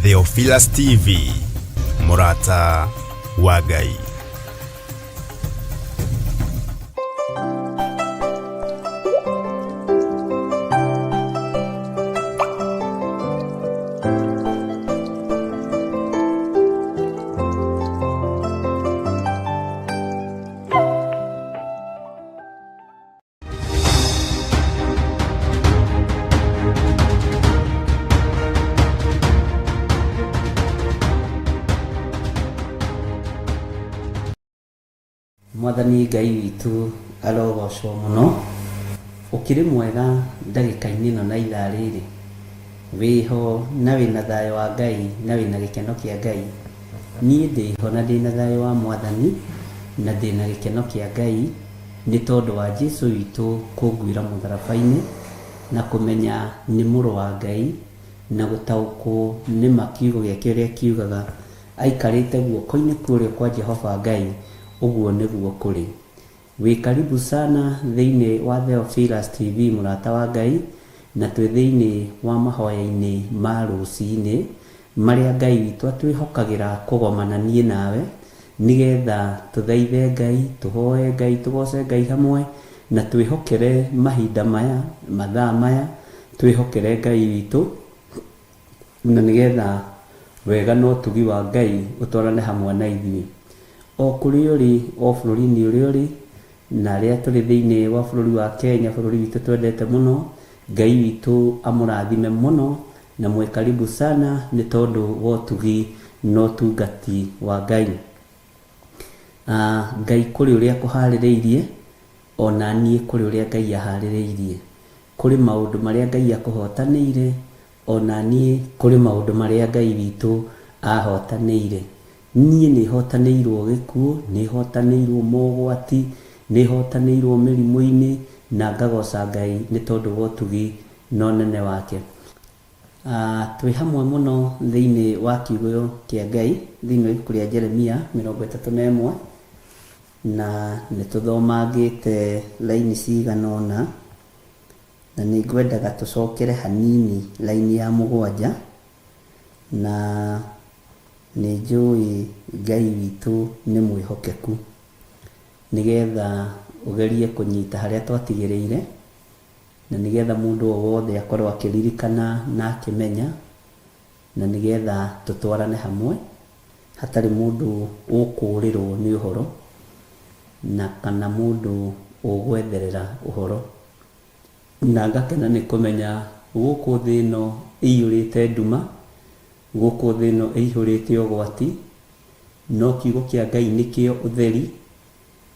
Theophilus TV, mũrata wa Ngai. Mwathani Ngai witũ arogocwo mũno. Ũkĩrĩ mwega ndagĩka-inĩ ĩno na ithaa rĩrĩ? Wĩho na wĩna thayũ wa Ngai na wĩna gĩkeno kĩa Ngai? Niĩ ndĩho na ndĩna thayũ wa Mwathani na ndĩna gĩkeno kĩa Ngai nĩ tondũ wa Jesu witũ kũnguĩra mũtharaba-inĩ na kũmenya nĩ mũrũ wa Ngai na gũtaũkwo nĩ ma kiugo gĩake ũrĩa kiugaga aikarĩte guoko-inĩ kũrĩo kwa Jehova Ngai, ũguo nĩguo kũrĩ. Wĩ karibu sana thĩinĩ wa Theophilus TV mũrata wa Ngai, na twĩ thĩinĩ wa mahoya-inĩ ma rũcinĩ, marĩa Ngai witũ atwĩhokagĩra kũgomana niĩ nawe, nĩgetha tũthaithe Ngai, tũhoe Ngai, tũgoce Ngai hamwe, na twĩhokere mahinda maya, mathaa maya, twĩhokere Ngai witũ, na nĩgetha wega na ũtugi wa Ngai ũtwarane hamwe na ithuĩ. O kũrĩa ũrĩ, o bũrũri-inĩ ũrĩa ũrĩ, na arĩa tũrĩ thĩinĩ wa bũrũri wa Kenya, bũrũri witũ twendete mũno, Ngai witũ amũrathime mũno, na mwĩ karibu sana nĩ tondũ wa ũtugi na ũtungati wa Ngai. Ngai kũrĩ ũrĩa akũharĩrĩirie, ona niĩ kũrĩ ũrĩa Ngai aharĩrĩirie. Kũrĩ maũndũ marĩa Ngai akũhotanĩire, o na niĩ kũrĩ maũndũ marĩa Ngai witũ ahotanĩire. Niĩ nĩ hotanĩirwo gĩkuũ, nĩ hotanĩirwo mogwati, nĩ hotanĩirwo mĩrimũ-inĩ, na ngagoca Ngai nĩ tondũ wa ũtugi na ũnene wake. Twĩ hamwe mũno thĩinĩ wa kiugo kĩa Ngai, thĩinĩ wa ibuku rĩa Jeremia 31, na nĩ tũthomangĩte raini cigana ũna. Na nĩ ngwendaga tũcokere hanini raini ya 7, na nĩ njũĩ Ngai witũ nĩ mwĩhokeku, nĩgetha ũgerie kũnyita harĩa twatigĩrĩire, na nĩgetha mũndũ o wothe akorwo akĩririkana na akĩmenya, na nĩgetha tũtwarane hamwe, hatarĩ mũndũ ũkũrĩrwo nĩ ũhoro, na kana mũndũ ũgwetherera ũhoro. Na ngakena nĩ kũmenya gũkũ thĩ ĩno ĩiyũrĩte nduma, gũkũ thĩ ĩno ĩihũrĩte ũgwati, no kiugo kĩa Ngai nĩkĩo ũtheri,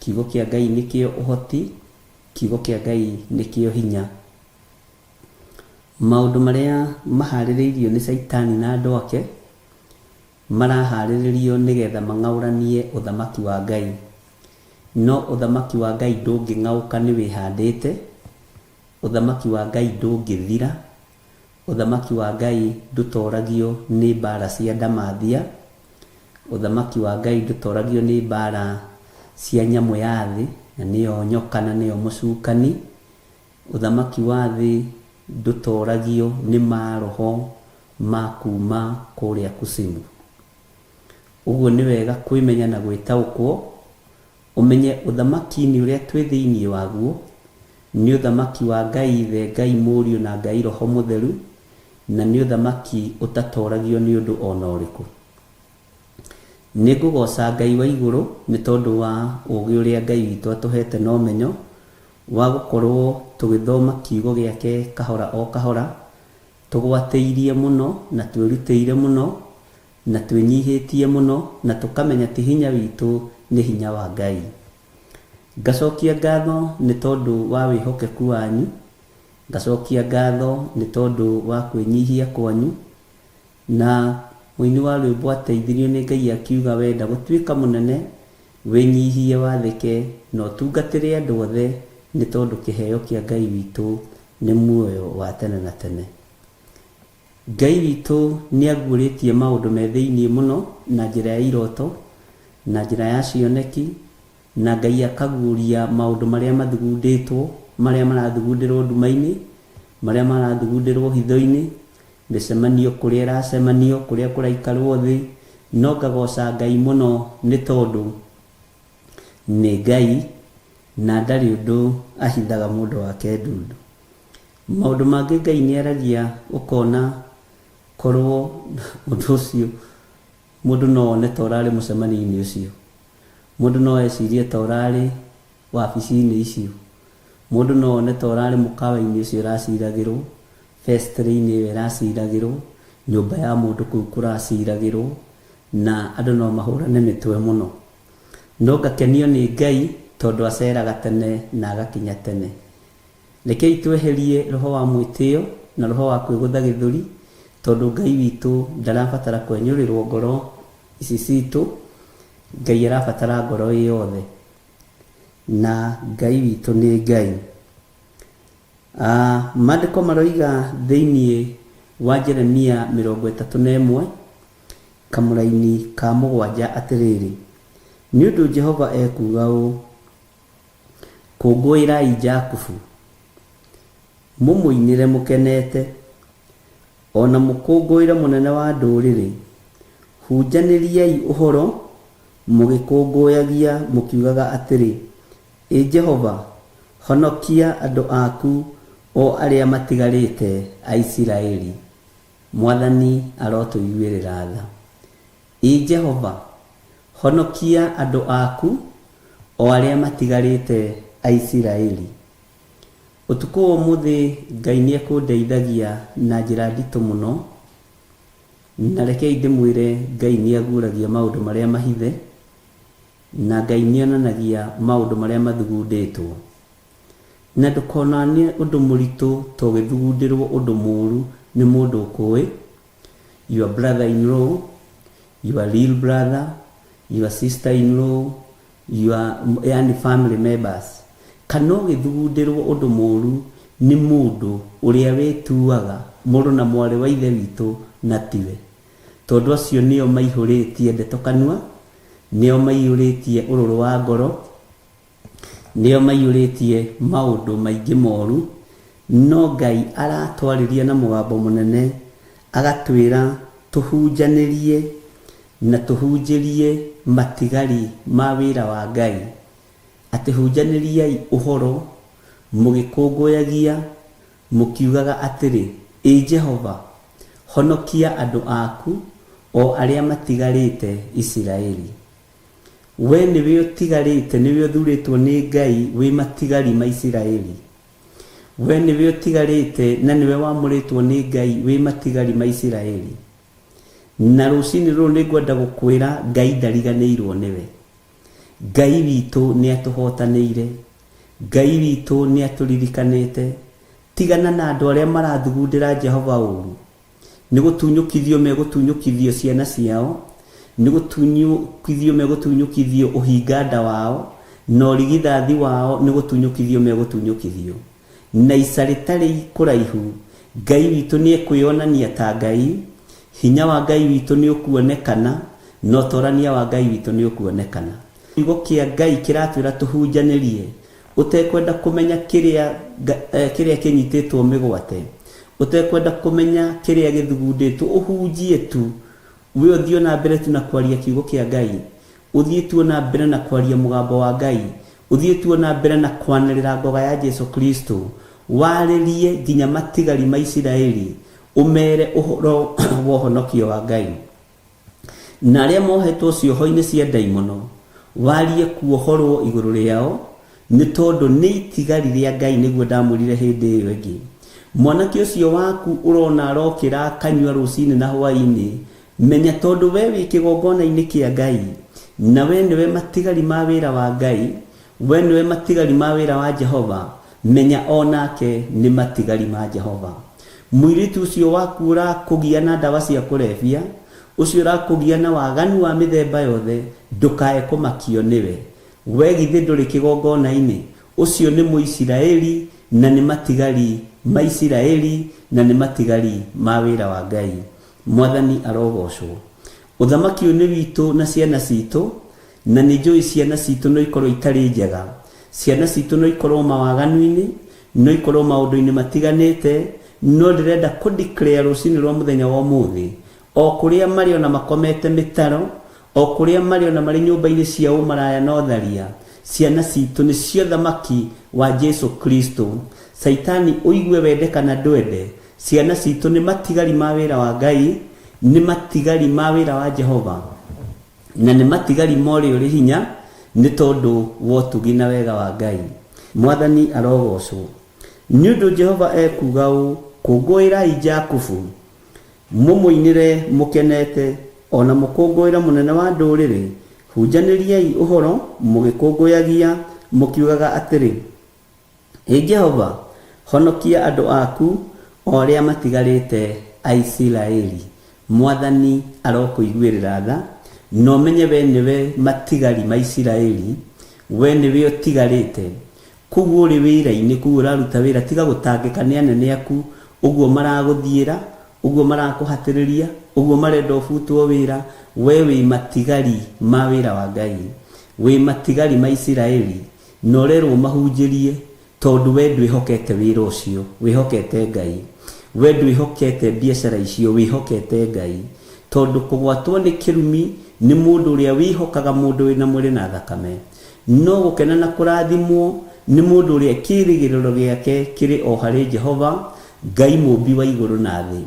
kiugo kĩa Ngai nĩkĩo ũhoti, kiugo kĩa Ngai nĩkĩo hinya. Maũndũ marĩa maharĩrĩirio nĩ Caitani na andũ ake, maraharĩrĩrio nĩgetha mang'aũranie ũthamaki wa Ngai. No ũthamaki wa Ngai ndũngĩng'aũka nĩ wĩhandĩte, ũthamaki wa Ngai ndũngĩthira, ũthamaki wa Ngai ndũtoragio nĩ mbara cia ndamathia, ũthamaki wa Ngai ndũtoragio nĩ mbara cia nyamũ ya thĩ, na nĩyo nyoka na nĩyo mũcukani, ũthamaki wa thĩ ndũtoragio nĩ maroho ma kuma kũrĩa kusimu. Ũguo nĩ wega kwĩmenya na gwĩtaũkwo, ũmenye ũthamaki-inĩ ũrĩa twĩ thĩinĩ waguo, nĩ ũthamaki wa Ngai Ithe, Ngai Mũriũ na Ngai Roho Mũtheru, na nĩ ũthamaki ũtatoragio nĩ ũndũ o na ũrĩkũ. Nĩ ngũgoca Ngai wa igũrũ nĩ tondũ wa ũũgĩ ũrĩa Ngai witũ atũhete na ũmenyo wa gũkorwo tũgĩthoma kiugo gĩake kahora o kahora, tũgwatĩirie mũno na twĩrutĩire mũno na twĩnyihĩtie mũno na tũkamenya ti hinya witũ nĩ hinya wa Ngai. Ngacokia ngatho nĩ tondũ wa wĩhokeku wanyu, ngacokia ngatho nĩ tondũ wa kwĩnyihia kwanyu, na mũini wa rwĩmbo ateithirio nĩ Ngai akiuga wenda gũtuĩka mũnene wĩnyihie wathĩke na ũtungatĩre andũ othe nĩ tondũ kĩheo kĩa Ngai witũ nĩ muoyo wa tene na tene. Ngai witũ nĩ aguũrĩtie maũndũ me thĩinĩ mũno na njĩra ya iroto, na njĩra ya cioneki, na Ngai akaguũria maũndũ marĩa mathugundĩtwo, marĩa marathugundĩrwo nduma-inĩ, marĩa marathugundĩrwo hitho-inĩ, Mĩcemanio kũrĩa ĩracemanio, kũrĩa kũraikarwo thĩ, no ngagoca Ngai mũno nĩ tondũ nĩ Ngai na ndarĩ ũndũ ahithaga mũndũ wake ndundu. Maũndũ mangĩ Ngai nĩ aragia ũkona korwo ũndũ ũcio mũndũ no one ta ũrarĩ mũcemanio-inĩ ũcio, mũndũ no ecirie ta ũrarĩ wabici-inĩ icio, mũndũ no one ta ũrarĩ mũkawa-inĩ ũcio ũraciragĩrwo, vestry-inĩ ĩyo ĩraciragĩrwo, nyũmba ya mũndũ kũu kũraciragĩrwo, na andũ no mahũrane mĩtwe mũno. No ngakenio nĩ Ngai tondũ aceraga tene na agakinya tene. Rekei tweherie roho wa mwĩtĩo na roho wa kwĩgũtha gĩthũri, tondũ Ngai witũ ndarabatara kwenyũrĩrwo ngoro ici citũ, Ngai arabatara ngoro ĩ yothe. Na Ngai witũ nĩ Ngai. Maandĩko maroiga thĩinĩ wa Jeremia 31 kamũraini ka mũgwanja atĩrĩrĩ, nĩ ũndũ Jehova ekuuga ũũ, Kũngũĩrai Jakubu, mũmũinĩre mũkenete, o na mũkũngũĩre mũnene wa ndũrĩrĩ, hunjanĩriai ũhoro mũgĩkũngũyagia mũkiugaga atĩrĩ, Ĩ Jehova, honokia andũ aku o arĩa matigarĩte a Isiraeli. Mwathani arotũiguĩrĩra tha. Ĩ Jehova, honokia andũ aku o arĩa matigarĩte a Isiraeli. Ũtukũ wa ũmũthĩ Ngai nĩ ekũndeithagia na njĩra nditũ mũno, na rekei ndĩmwĩre Ngai nĩ aguũragia maũndũ marĩa mahithe, na Ngai nĩ onanagia maũndũ marĩa mathugundĩtwo. Na ndũkonanie ũndũ mũritũ ta ũgĩthugundĩrwo ũndũ mũũru nĩ mũndũ ũkũĩ, your brother in law, your real brother, your sister in law, your yani family members. Kana ũgĩthugundĩrwo ũndũ mũũru nĩ mũndũ ũrĩa wĩtuaga mũrũ na mwarĩ wa ithe witũ na tiwe. Tondũ acio nĩo maihũrĩtie ndeto kanua, nĩo maiyũrĩtie ũrũrũ wa ngoro, nĩo maiyũrĩtie maũndũ maingĩ moru, no Ngai aratwarĩria na mũgambo mũnene agatwĩra tũhunjanĩrie na tũhunjĩrie matigari ma wĩra wa Ngai, atĩ hunjanĩriai ũhoro mũgĩkũngũyagia mũkiugaga atĩrĩ, Ĩ Jehova, honokia andũ aku o arĩa matigarĩte Isiraeli. We nĩwe ũtigarĩte, nĩwe ũthurĩtwo nĩ Ngai wĩ matigari ma Isiraeli. We nĩwe ũtigarĩte na nĩwe wamũrĩtwo nĩ Ngai wĩ matigari ma Isiraeli. Na rũcinĩ rũrũ nĩ ngwenda gũkwĩra Ngai ndariganĩirwo nĩwe. Ngai witũ nĩ atũhotanĩire. Ngai witũ nĩ atũririkanĩte. Tigana na andũ arĩa marathugundĩra Jehova ũru. Nĩ gũtunyũkithio megũtunyũkithio ciana ciao, nĩ gũtunyũkithio megũtunyũkithio ũhinga nda wao, na ũrigithathi wao nĩ gũtunyũkithio megũtunyũkithio. Na ica rĩtarĩ kũraihu, Ngai witũ nĩ ekwĩonania ta Ngai, hinya wa Ngai witũ nĩ ũkuonekana, na ũtorania wa Ngai witũ nĩ ũkuonekana. Kiugo kĩa Ngai kĩratwĩra tũhunjanĩrie, ũtekwenda kũmenya kĩrĩa kĩrĩa kĩnyitĩtwo mĩgwate, ũtekwenda kũmenya kĩrĩa gĩthugundĩtwo, ũhunjie tu, we ũthiĩ na mbere tu na kwaria kiugo kĩa Ngai, ũthiĩ tu na mbere na kwaria mũgambo wa Ngai, ũthiĩ tu na mbere na kwanĩrĩra ngoga ya Jesu Kristo, warĩrie nginya matigari ma Isiraeli, ũmere ũhoro wa ũhonokio wa Ngai. Na arĩa mohetwo cioho-inĩ cia ndaimono, warie kuohorwo igũrũ rĩao, nĩ tondũ nĩ itigari rĩa Ngai nĩguo ndamwĩrire hĩndĩ ĩyo ĩngĩ. Mwanake ũcio waku ũrona arokĩra akanyua rũcinĩ na hwaĩ-inĩ, menya tondũ we wĩ kĩgongona-inĩ kĩa Ngai, na we nĩwe matigari ma wĩra wa Ngai, we nĩwe matigari ma wĩra wa Jehova, menya o nake nĩ matigari ma Jehova. Mũirĩtu ũcio waku ũrakũgia na ndawa cia kũrebia, ũcio ũrakũgia na waganu wa mĩthemba yothe, ndũkae kũmakio nĩwe. We githĩ ndũrĩ kĩgongona-inĩ? Ũcio nĩ Mũisiraeli na nĩ matigari ma Isiraeli na nĩ matigari ma wĩra wa Ngai. Mwathani arogocwo. Ũthamaki ũyũ nĩ witũ na ciana citũ, na nĩ njũĩ ciana citũ no ikorwo itarĩ njega. Ciana citũ no ikorwo mawaganu-inĩ, no ikorwo maũndũ-inĩ matiganĩte, No ndĩrenda kũ declare rũcinĩ rwa mũthenya wa ũmũthĩ, o kũrĩa marĩ ona makomete mĩtaro, o kũrĩa marĩ ona marĩ nyũmba-inĩ cia ũmaraya na ũtharia, ciana citũ nĩcio thamaki wa Jesu Kristo. Caitani ũigue wende kana ndwende, ciana citũ nĩ matigari ma wĩra wa Ngai, nĩ matigari ma wĩra wa Jehova, na nĩ matigari ma ũrĩa ũrĩ hinya, nĩ tondũ wa ũtugi na wega wa Ngai. Mwathani arogocwo. Nĩ ũndũ Jehova ekuuga ũũ, Kũngũĩrai Jakubu, mũmũinĩre mũkenete, o na mũkũngũĩre mũnene wa ndũrĩrĩ, hunjanĩriai ũhoro mũgĩkũngũyagia, mũkiugaga atĩrĩ, Ĩ Jehova, honokia andũ aku, o arĩa matigarĩte a Isiraeli. Mwathani arokũiguĩrĩra tha, na ũmenye wee nĩwe matigari ma Isiraeli, wee nĩwe ũtigarĩte. Kũu ũrĩ wĩra-inĩ, kũu ũraruta wĩra, tiga gũtangĩka nĩ anene aku, ũguo maragũthiĩra, ũguo marakũhatĩrĩria, ũguo marenda ũbutwo wĩra, we wĩ matigari ma wĩra wa Ngai. Wĩ matigari ma Isiraeli, na ũrerwo ũmahunjĩrie, tondũ we ndwĩhokete wĩra ũcio, wĩhokete Ngai. We ndwĩhokete biacara icio, wĩhokete Ngai. Tondũ kũgwatwo nĩ kĩrumi nĩ mũndũ ũrĩa wĩhokaga mũndũ wĩna mwĩrĩ na thakame. No gũkena na kũrathimwo nĩ mũndũ ũrĩa kĩĩrĩgĩrĩro gĩake kĩrĩ o harĩ Jehova, Ngai Mũũmbi wa igũrũ na thĩ,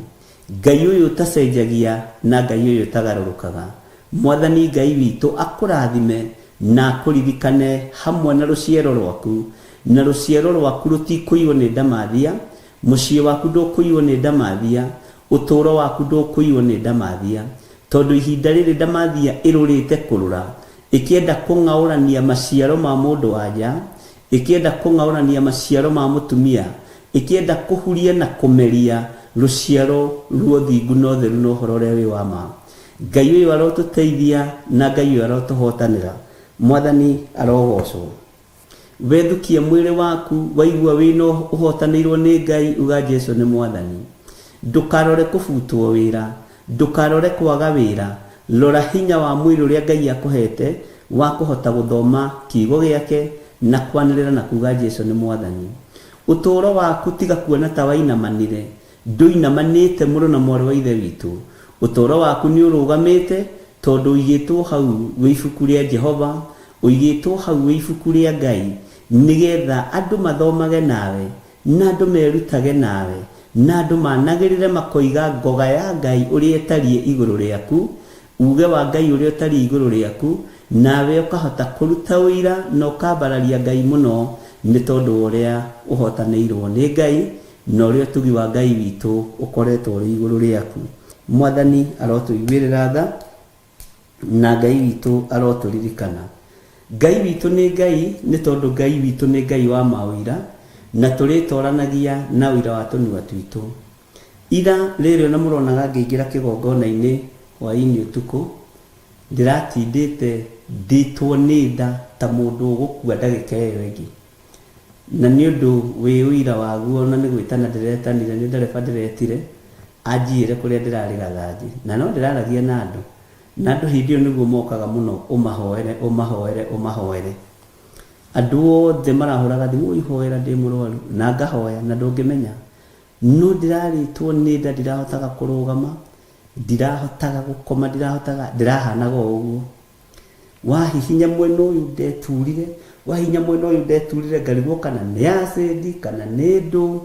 Ngai ũyũ ũtacenjagia na Ngai ũyũ ũtagarũrũkaga. Mwathani Ngai witũ akũrathime na akũririkane hamwe na rũciaro rwaku, na rũciaro rwaku rũtikũiywo nĩ ndamathia, mũciĩ waku ndũkũiywo nĩ ndamathia, ũtũũro waku ndũkũiywo nĩ ndamathia, tondũ ihinda rĩrĩ ndamathia ĩrũrĩte kũrũra, Ĩkĩenda kũng'aũrania maciaro ma mũndũ-wa-nja, ĩkĩenda kũng'aũrania maciaro ma mũtumia, ĩkĩenda kũhuria na kũmeria rũciaro rwa ũthingu na ũtheru na ũhoro ũrĩa wĩ wa ma. Ngai ũyũ arotũteithia na Ngai ũyũ arotũhotanĩra. Mwathani arogocwo. Wethukia mwĩrĩ waku, waigua wĩna ũhotanĩirwo nĩ Ngai, uga Jesu nĩ Mwathani. Ndũkarore kũbutwo wĩra, ndũkarore kwaga wĩra, rora hinya wa mwĩrĩ ũrĩa Ngai akũhete wa kũhota gũthoma kiugo gĩake na kwanĩrĩra na kuga Jesu nĩ Mwathani. Ũtũũro waku tiga kuona ta wainamanire, ndũinamanĩte mũrũ na mwarĩ wa Ithe witũ. Ũtũũro waku nĩ ũrũgamĩte tondũ ũigĩtwo hau wĩ ibuku rĩa Jehova, Ũigĩtwo hau wĩ ibuku rĩa Ngai nĩgetha andũ mathomage nawe, na andũ merutage nawe, na andũ managĩrĩre makoiga ngoga ya Ngai ũrĩa ĩtariĩ igũrũ rĩaku, uuge wa Ngai ũrĩa ũtariĩ igũrũ rĩaku, nawe ũkahota kũruta ũira na ũkambararia Ngai mũno nĩ tondũ wa ũrĩa ũhotanĩirwo nĩ Ngai na ũrĩa ũtugi wa Ngai witũ ũkoretwo ũrĩ igũrũ rĩaku. Mwathani arotũiguĩrĩra tha. Na Ngai witũ arotũririkana. Ngai witũ nĩ Ngai, nĩ tondũ Ngai witũ nĩ Ngai wa maũira, na tũrĩtoranagia na ũira wa tũnua twitũ. Ira rĩrĩ ona mũronaga ngĩingĩra kĩgongona-inĩ hwaĩ-inĩ ũtukũ, ndĩratindĩte ndĩtwo nĩ nda ta mũndũ ũgũkua ndagĩka ĩyo ĩngĩ. Na nĩ ũndũ wĩ ũira waguo na nĩ gwĩtana ndĩretanire, nĩ ndereba ndĩretire, anjiyĩre kũrĩa ndĩrarĩ gathanjĩ. Na no ndĩraragia na andũ, na andũ hĩndĩ ĩyo nĩguo mokaga mũno ũmahoere, ũmahoere, ũmahoere. Andũ othe marahũraga thimũ, ũi hoera ndĩ mũrwaru, na ngahoya, na ndũngĩmenya. No ndĩrarĩtwo nĩ nda ndirahotaga kũrũgama, ndirahotaga gũkoma, ndirahotaga, ndĩrahanaga o ũguo. Wahihinya mwena ũyũ ndeturire, wahihinya mwena ũyũ ndeturire ngarigwo kana nĩ acid kana nĩ ndũ,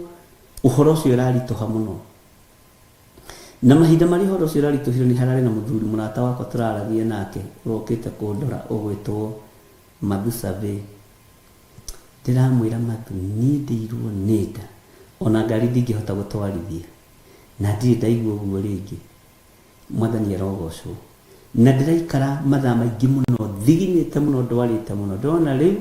ũhoro ũcio ũraritũha mũno. Na mahinda marĩa ũhoro ũcio ũraritũhire nĩ hararĩ na mũthuri mũrata wakwa tũraragia nake ũrokĩte kũndora ũgwĩtwo Mathu Survey. Ndĩramwĩra Mathu niĩ ndĩirwo nĩ nda ona ngari ndingĩhota gũtwarithia na ndirĩ ndaigua ũguo rĩngĩ. Mwathani arogocwo. Na ndĩraikara mathaa maingĩ mũno thiginĩte mũno ndwarĩte mũno. Ndĩrona rĩu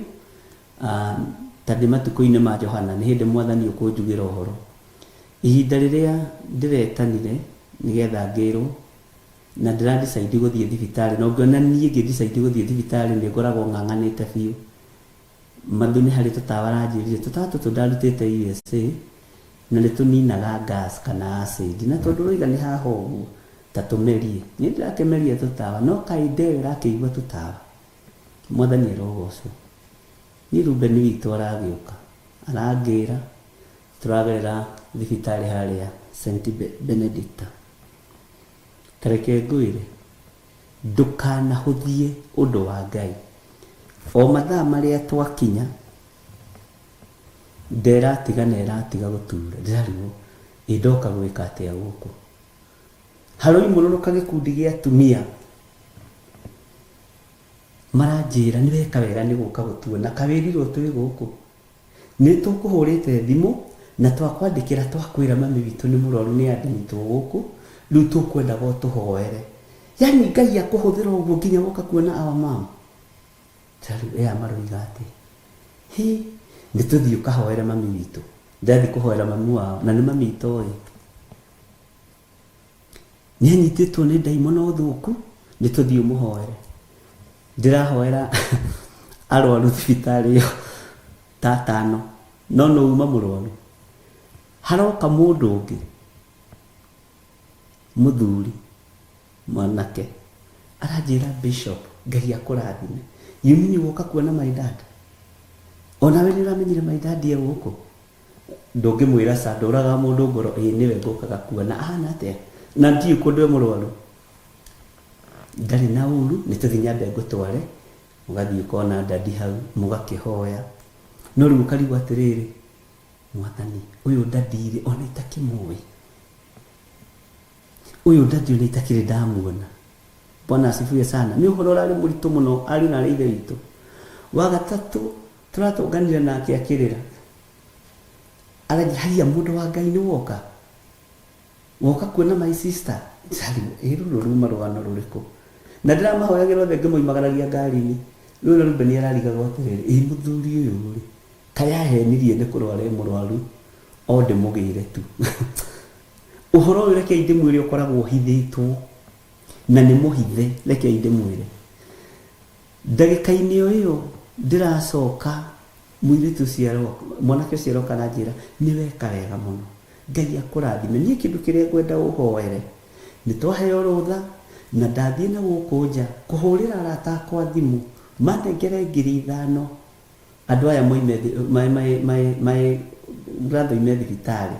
ta ndĩ matukũ-inĩ ma Johana nĩ hĩndĩ Mwathani ũkũnjugĩra ũhoro. Ihinda rĩrĩa ndĩretanire nĩgetha ngĩrwo na ndĩra decide gũthiĩ thibitarĩ na ũngĩona niĩ ngĩ decide gũthiĩ thibitarĩ nĩ ngoragwo ng'ang'anĩte biũ. Mathu nĩ harĩ tũtawa aranjĩrire, tũtawa tũtũ ndarutĩte USA na nĩ tũninaga gas kana acid na tondũ ũroiga nĩ haha ũguo ta tũmerie. Niĩ ndĩrakĩmeria tũtawa no kaĩ nda ĩyo ĩrakĩigua tũtawa. Mwathani arogocwo. Niĩ Reuben witũ aragĩũka arangĩra tũragerera thibitarĩ harĩa St Benedicta. Ta reke ngwĩre, ndũkanahũthie ũndũ wa Ngai. O mathaa marĩa twakinya, nda ĩratiga na ĩratiga gũtura. Ndĩrarigwo ĩ ndoka gwĩka atĩa gũkũ. Haroimũrũrũka gĩkundi gĩa atumia maranjĩra nĩ weka wega nĩ gũka gũtuona, kawĩrirwo twĩ gũkũ. Nĩ tũkũhũrĩte thimũ na twakwandĩkĩra twakwĩra mami witũ nĩ mũrwaru nĩ admitwo gũkũ, rĩu tũkwendaga ũtũhoere. Yaani Ngai akũhũthĩra ũguo nginya woka kuona our mom. Ndĩrarigwo aya maroiga atĩa. Hĩ, nĩ tũthiĩ ũkahoere mami witũ. Ndathiĩ kũhoera mami wao na nĩ mami itoĩ. Nĩ anyitĩtwo nĩ ndaimono thũku, nĩ tũthiĩ ũmũhoere. Ndĩrahoera arwaru thibitarĩ ĩyo ta atano, no no uma mũrwaru. Haroka mũndũ ũngĩ, mũthuri, mwanake, aranjĩra Bishop, Ngai akũrathime. You mean woka kuona my dad? Onawe nĩ ũramenyire my dad e gũkũ? Ndũngĩmwĩra ca, ndũragaga mũndũ ngoro, ĩĩ nĩwe ngũkaga kuona. Ahana atĩa? Na ndiũĩ kũndũ e mũrwaru. Ndarĩ na ũru, nĩ tũthiĩ nyambe ngũtware, ũgathiĩ ũkona daddy hau, mũgakĩhoya. No rĩu ũkarigwo atĩrĩrĩ, Mwathani, ũyũ daddy rĩ, ona itakĩmũĩ. Ũyũ daddy ona itakĩrĩ ndamuona. Bwana asifiwe sana. Nĩ ũhoro ũrarĩ mũritũ mũno ariũ na aarĩ a Ithe witũ. Wa gatatũ, tũratũnganire nake akĩrĩra. Aranjĩra, haiya mũndũ wa Ngai nĩ woka? Woka kuona my sister? Ndĩrarigwo, ĩ rũrũ ruma rũgano rũrĩkũ? Na ndĩramahoyagĩra othe ngĩmoimagaragia ngari-inĩ. Rĩu ona Reuben ararigagwo atĩrĩrĩ, ĩ mũthuri ũyũ rĩ, kaĩ ahenirie nĩ kũrwara e mũrwaru o ndĩmũgĩre tu. Ũhoro ũyũ rekei ndĩmwĩre ũkoragwo ũhithĩtwo, na nĩ mũhithe, rekei ndĩmwĩre. Ndagĩka-inĩ o ĩyo ndĩracoka mũirĩtu ũcio aroka, mwanake ũcio aroka aranjĩra, nĩ weka wega mũno, Ngai akũrathime. Niĩ kĩndũ kĩrĩa ngwenda ũhoere, nĩ twaheo rũtha na ndathiĩ na gũkũ nja kũhũrĩra arata akwa thimũ manengere 5,000 andũ aya moime my brother oime thibitarĩ.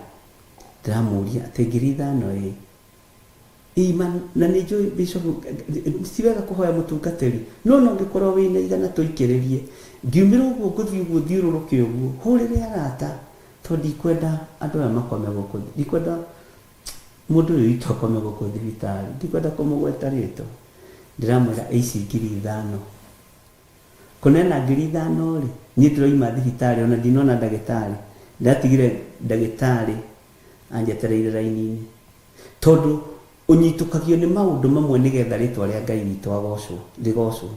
Ndĩramũria atĩ 5,000 ĩĩ. Ima, na nĩ njũĩ bishop ti wega kũhoya mũtungatĩri, no ona ũngĩkorwo wĩna igana tũikĩrĩrie. Ngiumĩra ũguo ngũthiĩ ũguo thiũrũrũke ũguo, hũrĩre arata, tondũ ndikwenda andũ aya makome gũkũ, ndikwenda mũndũ ũyũ witũ akome gũkũ thibitarĩ, ndikwenda kũmũgweta rĩtwa. Ndĩramwĩra ici 5,000. Kũneana 5,000 rĩ, niĩ ndĩroima thibitarĩ ona ndinona ndagĩtarĩ, ndatigire ndagĩtarĩ anjetereire raini-inĩ. Tondũ ũnyitũkagio nĩ maũndũ mamwe nĩgetha rĩtwa rĩa Ngai witũ agocwo, rĩgocwo.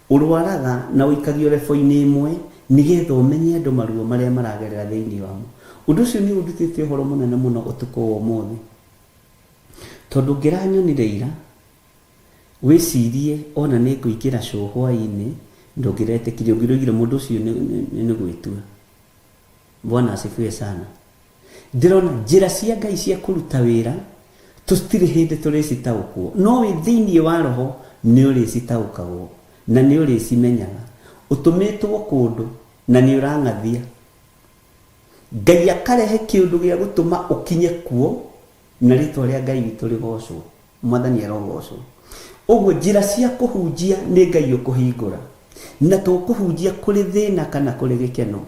Ũrwaraga na ũikagio rebo-inĩ ĩmwe nĩgetha ũmenye andũ maruo marĩa maragerera thĩinĩ wamo. Ũndũ ũcio nĩ ũndutĩte ũhoro mũnene mũno ũtukũ wa ũmũthĩ. Tondũ ũngĩranyonire ira, wĩcirie ona nĩ ngũingĩra show hwaĩ-inĩ, ndũngĩretĩkirie, ũngĩroigire mũndũ ũcio nĩ gwĩtua. Bwana asifiwe sana. Ndĩrona njĩra cia Ngai cia kũruta wĩra tũtirĩ hĩndĩ tũrĩcitaũkwo, no wĩ thĩinĩ wa Roho nĩ ũrĩcitaũkagwo na nĩ ũrĩcimenyaga. Ũtũmĩtwo kũndũ na nĩ ũrang'athia. Ngai akarehe kĩũndũ gĩa gũtũma ũkinye kuo na rĩtwa rĩa Ngai witũ rĩgocwo. Mwathani arogocwo. Ũguo njĩra cia kũhunjia nĩ Ngai ũkũhingũra. Na tũkũhunjia kũrĩ thĩna kana kũrĩ gĩkeno.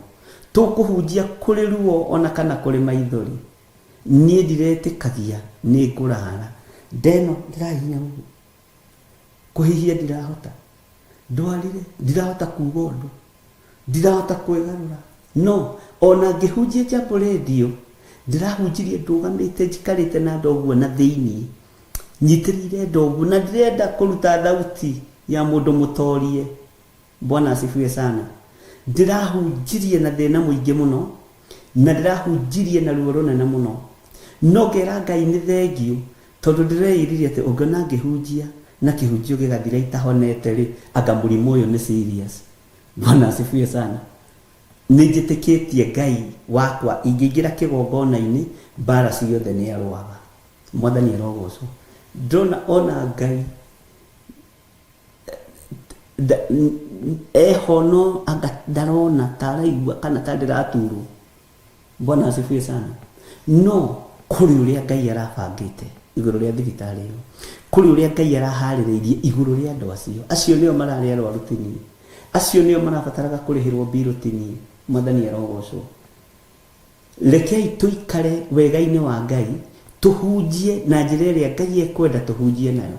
Tũkũhunjia kũrĩ ruo ona kana kũrĩ maithori. Niĩ ndiretĩkagia nĩ ngũrara. Nda ĩno ndĩrahihinya ũguo. Kũhihia ndirahota. Ndwarire, ndirahota kuga ũndũ. Ndirahota kwĩgarũra. No, ona ngĩhunjia Jambo Radio, ndĩrahunjirie ndũgamĩte njikarĩte na nda ũguo na thĩinĩ. Nyitĩrĩire nda ũguo na ndĩrenda kũruta thauti ya mũndũ mũtorie. Bwana asifiwe sana. Ndĩrahunjirie na thĩna mũingĩ mũno, na ndĩrahunjirie na ruo rũnene mũno. No ngera Ngai nĩ thengiũ, tondũ ndĩreĩrire atĩ ũngĩona ngĩhunjia na kĩhunjio gĩgathira itahonete-rĩ, anga mũrimũ ũyũ nĩ serious. Bwana asifiwe sana. Nĩ njĩtĩkĩtie Ngai wakwa, ingĩingĩra kĩgongona-inĩ, mbara ciothe nĩ arũaga. Mwathani arogocwo. Ndĩrona ona Ngai eho no anga ndarona ta araigua kana ta ndĩraturwo. Bwana asifiwe sana. No kũrĩ ũrĩa Ngai arabangĩte igũrũ rĩa thibitarĩ ĩyo, kũrĩ ũrĩa Ngai araharĩrĩirie igũrũ rĩa andũ acio. Acio nĩo mararĩ arwaru ti niĩ, acio nĩo marabataraga kũrĩhĩrwo mbirũ ti niĩ. Mwathani arogocwo. Rekei tũikare wega-inĩ wa Ngai, tũhunjie na njĩra ĩrĩa Ngai ekwenda tũhunjie nayo.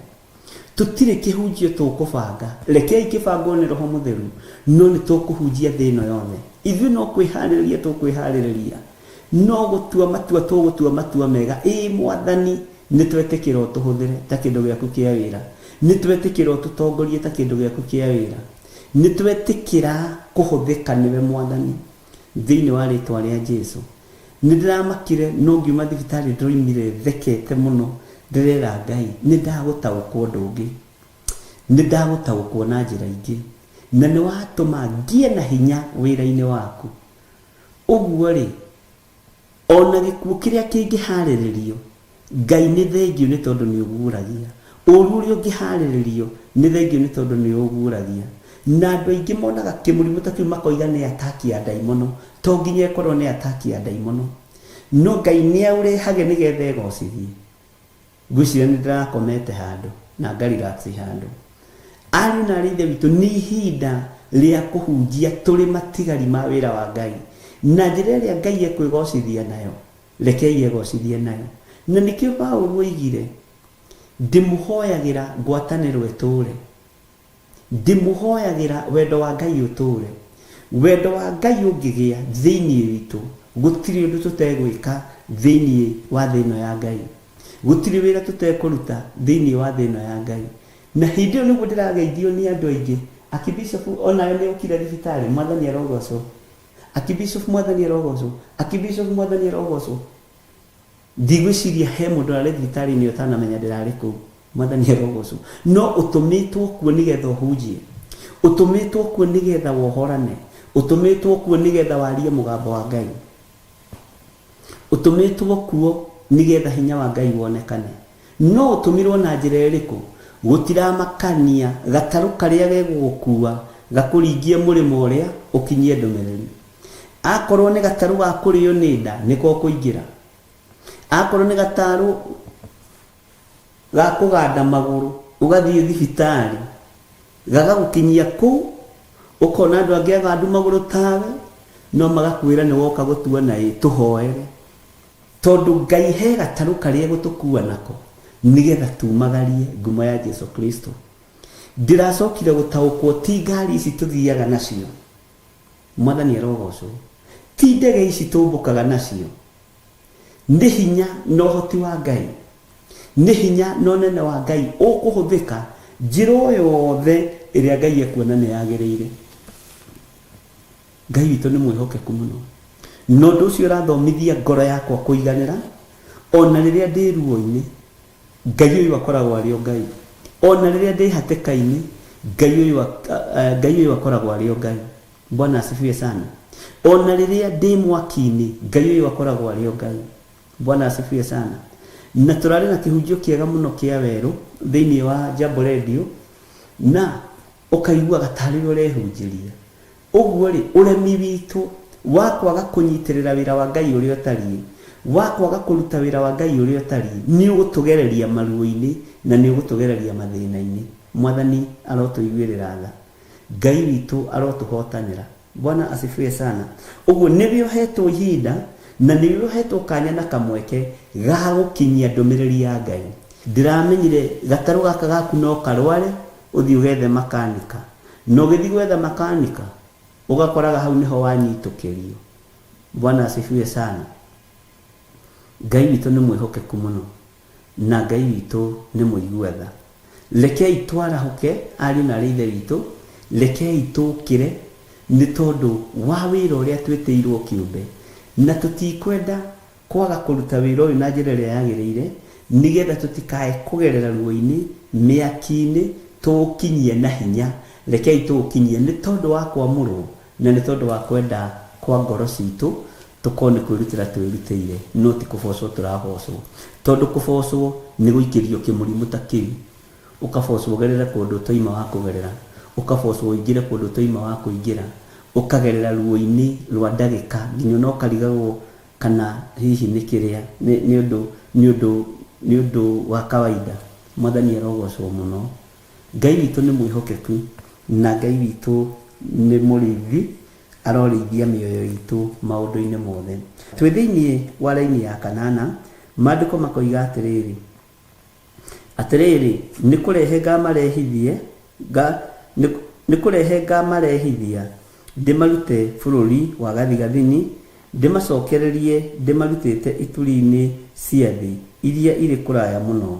Tũtirĩ kĩhunjio tũkũbanga, rekei kĩbangwo nĩ Roho Mũtheru, no nĩ tũkũhunjia thĩ ĩno yothe. Ithuĩ no kwĩharĩrĩria tũkwĩharĩrĩria, no gũtua matua tũgũtua matua mega, ĩĩ Mwathani, nĩ twetĩkĩra ũtũhũthĩre ta kĩndũ gĩaku kĩa wĩra, nĩ twetĩkĩra ũtũtongorie ta kĩndũ gĩaku kĩa wĩra, nĩ twetĩkĩra kũhũthĩka nĩwe Mwathani. Thĩinĩ wa rĩtwa rĩa Jesu. Nĩ ndĩramakire no ngiuma thibitarĩ ndĩroimire thekete mũno ndĩrera Ngai nĩ ndagũtaũkwo ũndũ ũngĩ. Nĩ ndagũtaũkwo na njĩra ingĩ. Na nĩ watũma ngĩe na hinya wĩra-inĩ waku. Ũguo rĩ, O na gĩkuũ kĩrĩa kĩngĩhaarĩrĩrio, Ngai nĩ thengiũ nĩ tondũ nĩ ũguũragia. Ũũru ũrĩa ũngĩhaarĩrĩrio, nĩ thengiũ nĩ tondũ nĩ ũguũragia. Na andũ aingĩ monaga kĩmũrimũ ta kĩu makoiga nĩ ataki ya ndaimono. To nginya ĩkorwo nĩ ataki ya ndaimono. No Ngai nĩ aũrehage nĩgetha egocithie. Ngwĩciria nĩ ndĩrakomete handũ na nga relax handũ. Ariũ na aarĩ a Ithe witũ, nĩ ihinda rĩa kũhunjia tũrĩ matigari ma wĩra wa Ngai. Na njĩra ĩrĩa Ngai ekwĩgocithia nayo, rekei egocithie nayo. Na nĩkĩo Paulo oigire, Ndĩmũhoyagĩra ngwatanĩro ĩtũũre. Ndĩmũhoyagĩra wendo wa Ngai ũtũũre. Wendo wa Ngai ũngĩgĩa thĩinĩ witũ, gũtirĩ ũndũ tũtegwĩka thĩinĩ wa thĩ ĩno ya Ngai. Gũtirĩ wĩra tũtekũruta thĩinĩ wa thĩ ĩno ya Ngai. Na hĩndĩ ĩyo nĩguo ndĩrageithio nĩ andũ aingĩ, Akibishopu onawe nĩ ũkire thibitarĩ, Mwathani arogocwo. Akibishopu Mwathani arogocwo. Akibishopu Mwathani arogocwo. Ndigwĩciria he mũndũ ũrarĩ thibitarĩ-inĩ ũtanamenya ndĩrarĩ kũu. Mwathani arogocwo. No ũtũmĩtwo kuo nĩgetha ũhunjie. Ũtũmĩtwo kuo nĩgetha wohorane. Ũtũmĩtwo kuo nĩgetha warie mũgambo wa Ngai. Ũtũmĩtwo kuo nĩgetha hinya wa Ngai wonekane. No ũtũmirwo na njĩra ĩrĩkũ? Gũtiramakania gatarũ karĩa gegũgũkua gakũringie mũrĩmo ũrĩa ũkinyie ndũmĩrĩri. Akorwo nĩ gatarũ ga kũrĩo nĩ nda, nĩko ũkũingĩra. Akorwo nĩ gatarũ ga kũganda magũrũ ũgathiĩ thibitarĩ, gagagũkinyia kũu, ũkona andũ angĩ agandu magũrũ tawe, no magakwĩra nĩ woka gũtuona ĩ, tũhoere. Tondũ Ngai he gatarũ karĩa egũtũkua nako, nĩgetha tumagarie ngumo ya Jesu Kristo. Ndĩracokire gũtaũkwo ti ngari ici tũthiaga nacio, Mwathani arogocwo. Ti ndege ici tũmbũkaga nacio. Nĩ hinya na ũhoti wa Ngai. Nĩ hinya na ũnene wa Ngai ũkũhũthĩka njĩra o yothe ĩrĩa Ngai ekuona nĩ yagĩrĩire. Ngai witũ nĩ mwĩhokeku mũno. Na ũndũ ũcio ũrathomithia ngoro yakwa kũiganĩra ona rĩrĩa ndĩ ruo-inĩ. Ngai ũyũ akoragwo arĩ o Ngai. O na rĩrĩa ndĩ hatĩka-inĩ, Ngai ũyũ, Ngai ũyũ akoragwo arĩ o Ngai. Bwana asifiwe sana. O na rĩrĩa ndĩ mwaki-inĩ, Ngai ũyũ akoragwo arĩ o Ngai. Bwana asifiwe sana. Na tũrarĩ na kĩhunjio kĩega mũno kĩa werũ thĩinĩ wa Jambo Radio, na ũkaiguaga tarĩ we ũrehunjĩria. Ũguo-rĩ, ũremi witũ wa kwaga kũnyitĩrĩra wĩra wa Ngai ũrĩa ũtariĩ, wa kwaga kũruta wĩra wa Ngai ũrĩa ũtariĩ, nĩ ũgũtũgereria maruo-inĩ na nĩ ũgũtũgereria mathĩna-inĩ. Mwathani arotũiguĩrĩra tha. Ngai witũ arotũhotanĩra. Bwana asifiwe sana. Ũguo nĩwe ũhetwo ihinda na nĩwe ũhetwo kanya na kamweke ga gũkinyia ndũmĩrĩri ya Ngai. Ndĩramenyire gatarũ gaka gaku no karware ũthiĩ ũgethe makanika. Na ũgĩthiĩ gwetha makanika, ũgakoraga hau nĩho wanyitũkĩrio. Bwana asifiwe sana. Ngai witũ nĩ mwĩhokeku mũno, na Ngai witũ nĩ mũigua tha. Rekei twarahũke ariũ na aarĩ a Ithe witũ, rekei tũũkĩre nĩ tondũ wa wĩra ũrĩa twĩtĩirwo kĩũmbe, na tũtikwenda Kwaga kũruta wĩra ũyũ na njĩra ĩrĩa yagĩrĩire nĩgetha tũtikae kũgerera ruo-inĩ, mĩaki-inĩ, tũũkinyie na hinya. Rekei tũũkinyie nĩ tondũ wa kwamũrwo na nĩ tondũ wa kwenda kwa ngoro citũ, tũkorwo nĩ kwĩrutĩra twĩrutĩire no ti kũbocwo tũrabocwo. Tondũ kũbocwo nĩ gũikĩrio kĩmũrimũ ta kĩu, ũkabocwo ũgerere kũndũ ũtoima wa kũgerera, ũkabocwo ũingĩre kũndũ ũtoima wa kũingĩra, ũkagerera ruo-inĩ rwa ndagĩka nginya ona ũkarigagwo. Kana hihi nĩ kĩrĩa nĩ ũndũ nĩ ũndũ nĩ ũndũ wa kawaida. Mwathani arogocwo mũno. Ngai witũ nĩ mwĩhokeku na Ngai witũ nĩ mũrĩithi, arorĩithia mĩoyo itũ maũndũ-inĩ mothe. Twĩ thĩinĩ wa raini ya kanana, maandĩko makoiga atĩrĩrĩ, Atĩrĩrĩ, nĩ kũrehe ngamarehithie, nĩ kũrehe ngamarehithia ndĩmarute bũrũri wa gathigathini, ndĩmacokererie ndĩmarutĩte ituri-inĩ cia thĩ iria irĩ kũraya mũno,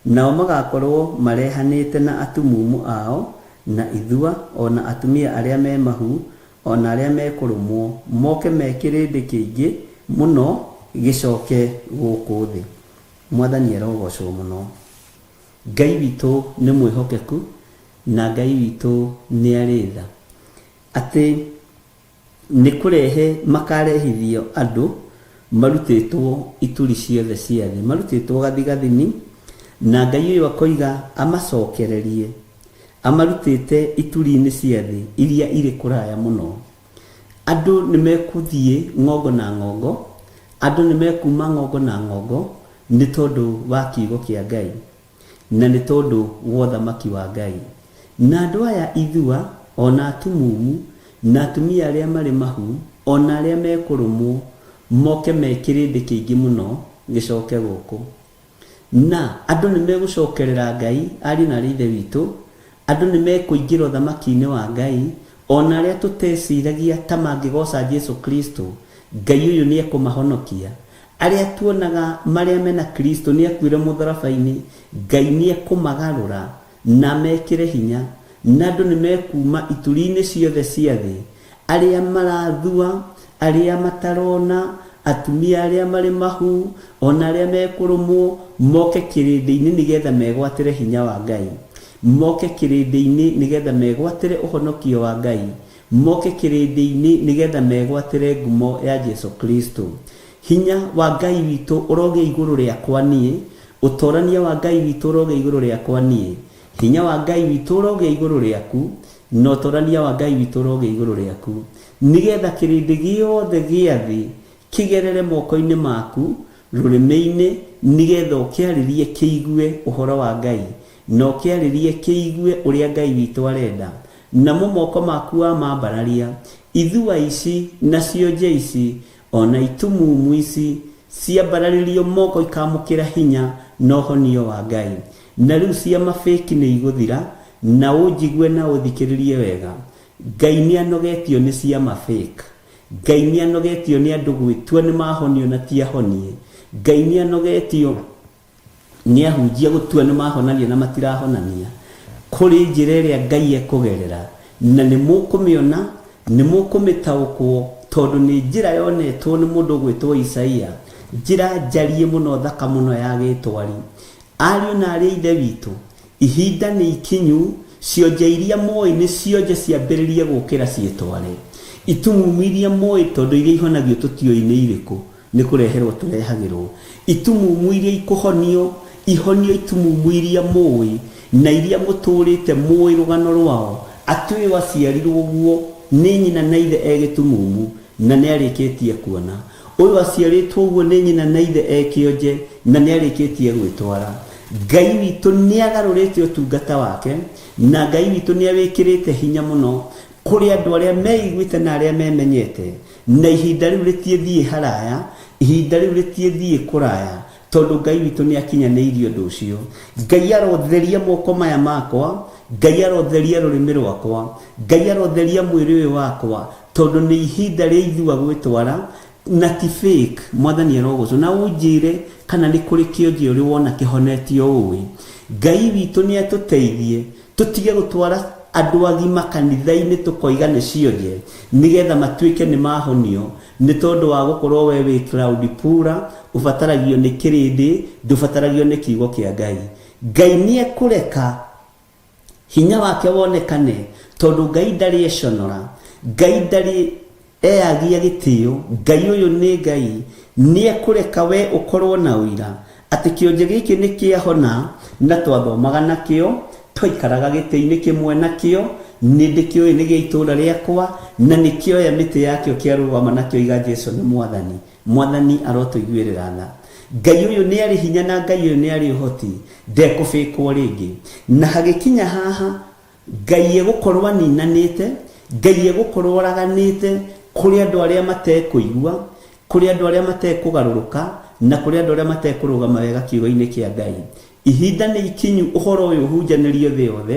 nao magakorũo marehanĩte na atumumu ao, na ithua, o na atumia arĩa me mahu, o na arĩa mekũrũmwo, moke me kĩrĩndĩ kĩingĩ mũno gĩcoke gũkũ thĩ. Mwathani arogocwo mũno. Ngai witũ nĩ mwĩhokeku na Ngai witũ nĩ arĩ tha. Atĩ nĩ kũrehe makarehithio andũ marutĩtwo ituri ciothe cia thĩ, marutĩtwo gathigathini, na Ngai ũyũ akoiga amacokererie amarutĩte ituri-inĩ cia thĩ iria irĩ kũraya mũno. Andũ nĩ mekũthiĩ ng'ongo na ng'ongo, andũ nĩ mekuma ng'ongo na ng'ongo nĩ tondũ wa kiugo kĩa Ngai na nĩ tondũ wa ũthamaki wa Ngai. Na andũ aya ithua, o na atumumu, na atumia arĩa marĩ mahu, o na arĩa mekũrũmwo, moke me kĩrĩndĩ kĩingĩ mũno gĩcoke gũkũ. Na andũ nĩ megũcokerera Ngai, ariũ na aarĩ a Ithe witũ, andũ nĩ mekũingĩra ũthamaki-inĩ wa Ngai, o na arĩa tũteciragia ta mangĩgooca Jesu Kristo, Ngai ũyũ nĩ ekũmahonokia. Arĩa tuonaga marĩa mena Kristo nĩ akuire mũtharaba-inĩ, Ngai nĩ ekũmagarũra na amekĩre hinya, na andũ nĩ mekuuma ituri-inĩ ciothe cia thĩ, arĩa marathua, arĩa matarona, atumia arĩa marĩ mahu, o na arĩa mekũrũmwo, moke kĩrĩndĩ-inĩ nĩgetha megwatĩre hinya wa Ngai, moke kĩrĩndĩ-inĩ nĩgetha megwatĩre ũhonokio wa Ngai, moke kĩrĩndĩ-inĩ nĩgetha megwatĩre ngumo ya Jesu Kristo. Hinya wa Ngai witũ ũrogĩa igũrũ rĩakwa niĩ, ũtorania wa Ngai witũ ũrogĩa igũrũ rĩakwa niĩ. Hinya wa Ngai witũ ũrogĩa igũrũ rĩaku, na ũtorania wa Ngai witũ ũrogĩa igũrũ rĩaku, nĩgetha kĩrĩndĩ gĩothe gĩa thĩ kĩgerere moko-inĩ maku, rũrĩmĩ-inĩ, nĩgetha ũkĩarĩrie kĩigue ũhoro wa Ngai, na ũkĩarĩrie kĩigue ũrĩa Ngai witũ arenda. Namo moko maku wamambararia, ithua ici, na cionje ici, o na itumumu ici, ciambararĩrio moko ikamũkĩra hinya na ũhonio wa Ngai. Na rĩu ciama fake nĩ igũthira, na ũnjigue na ũthikĩrĩrie wega. Ngai nĩ anogetio nĩ ciama fake. Ngai nĩ anogetio nĩ andũ gwĩtua nĩ mahonio na ti ahonie. Ngai nĩ anogetio nĩ ahunjia gũtua nĩ mahonania na matirahonania. Kũrĩ njĩra ĩrĩa Ngai ekũgerera na nĩ mũkũmĩona, nĩ mũkũmĩtaũkwo tondũ nĩ njĩra yonetwo nĩ mũndũ ũgwĩtwo Isaia, njĩra njariĩ mũno thaka mũno ya gĩtwari. Ariũ na aarĩ a Ithe witũ, ihinda nĩ ikinyu cionje iria mũĩ nĩ cionje ciambĩrĩrie gũũkĩra ciĩtware. Itumumu iria mũĩ, tondũ iria ihonagio tũtiũĩ nĩ irĩkũ, nĩ kũreherwo tũrehagĩrwo. Itumumu iria ikũhonio, ihonio itumumu iria mũĩ, na iria mũtũũrĩte mũĩ rũgano rwao, atĩ ũyũ aciarirwo ũguo nĩ nyina na ithe e gĩtumumu, na nĩarĩkĩtie kuona. Ũyũ aciarĩtwo ũguo nĩ nyina na ithe e kĩonje, na nĩarĩkĩtie gwĩtwara. Ngai witũ nĩagarũrĩte ũtungata wake, na Ngai witũ nĩawĩkĩrĩte hinya mũno kũrĩ andũ arĩa meiguĩte na arĩa memenyete, na ihinda rĩu rĩtiĩthiĩ haraya, ihinda rĩu rĩtiĩthiĩ kũraya, tondũ Ngai witũ nĩakinyanĩirie ũndũ ũcio. Ngai arotheria moko maya makwa, Ngai arotheria rũrĩmĩ rwakwa, Ngai arotheria mwĩrĩ ũyũ wakwa, tondũ nĩ ihinda rĩa ithua gwĩtwara na ti fake. Mwathani arogocwo. Na ũnjĩre kana nĩ kũrĩ kĩonje ũrĩ wona kĩhonetio ũĩ. Ngai witũ nĩ atũteithie tũtige gũtwara andũ agima kanitha-inĩ tũkoiga nĩ cionje nĩgetha matuĩke nĩ mahonio nĩ tondũ wa gũkorwo we wĩ cloud pura, ũbataragio nĩ kĩrĩndĩ, ndũbataragio nĩ kiugo kĩa Ngai. Ngai nĩ ekũreka hinya wake wonekane tondũ Ngai ndarĩ econora, Ngai ndarĩ eyagia gĩtĩo, Ngai ũyũ nĩ Ngai, nĩ ekũreka we ũkorwo na ũira atĩ kĩonje gĩkĩ nĩ kĩahona na twathomaga nakĩo, twaikaraga gĩtĩ-inĩ kĩmwe nakĩo, nĩ ndĩkĩũĩ nĩ gĩa itũũra rĩakwa, na nĩ kĩoya mĩtĩ yakĩo kĩarũgama na kĩoiga Jesu nĩ Mwathani. Mwathani arotũiguĩrĩra tha. Ngai ũyũ nĩ arĩ hinya na Ngai ũyũ nĩ arĩ ũhoti, ndekũbĩkwo rĩngĩ. Na hagĩkinya haha, Ngai egũkorwo aninanĩte, Ngai egũkorwo oraganĩte kũrĩ andũ arĩa matekũigua, kũrĩ andũ arĩa matekũgarũrũka, na kũrĩ andũ arĩa matekũrũgama wega kiugo-inĩ kĩa Ngai. Ihinda nĩ ikinyu ũhoro ũyũ ũhunjanĩrio thĩ yothe,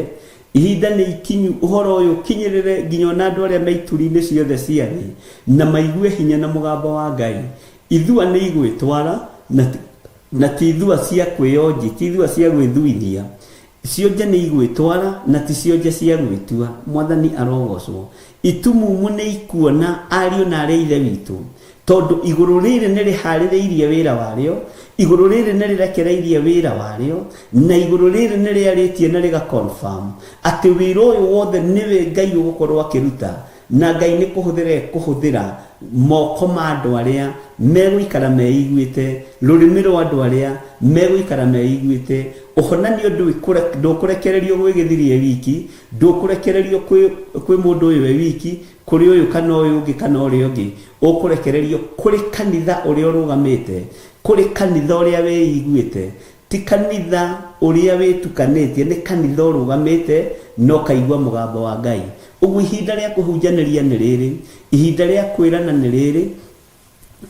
ihinda nĩ ikinyu ũhoro ũyũ ũkinyĩrĩre nginya ona andũ arĩa me ituri-inĩ ciothe cia thĩ, na maigue hinya na mũgambo wa Ngai. Ithua nĩ igwĩtwara, na ti ithua cia kwĩyonji, ti ithua cia gwĩthuithia. Cionje nĩ igwĩtwara, na ti cionje cia gwĩtua. Mwathani arogocwo. Itumumu nĩ ikuona, ariũ na aarĩ a Ithe witũ, tondũ igũrũ rĩrĩ nĩ rĩhaarĩrĩirie wĩra warĩo, igũrũ rĩrĩ nĩ rĩrekereirie wĩra warĩo, na igũrũ rĩrĩ nĩ rĩarĩtie na rĩga confirm atĩ wĩra ũyũ wothe nĩwe Ngai ũgũkorwo akĩruta, Na Ngai nĩ kũhũthĩra ekũhũthĩra moko ma andũ arĩa megũikara meiguĩte, rũrĩmĩ rwa andũ arĩa megũikara meiguĩte. Ũhonanio ndũkũrekererio gwĩ gĩthiri e wiki, ndũkũrekererio kwĩ mũndũ ũyũ e wiki, kũrĩ ũyũ kana ũyũ ũngĩ kana ũrĩa ũngĩ. Ũkũrekererio kũrĩ kanitha ũrĩa ũrũgamĩte, kũrĩ kanitha ũrĩa wĩiguĩte. Ti kanitha ũrĩa wĩtukanĩtie, nĩ kanitha ũrũgamĩte na ũkaigua mũgambo wa Ngai. Ũguo ihinda rĩa kũhunjanĩria nĩ rĩrĩ, ihinda rĩa kwĩrana nĩ rĩrĩ,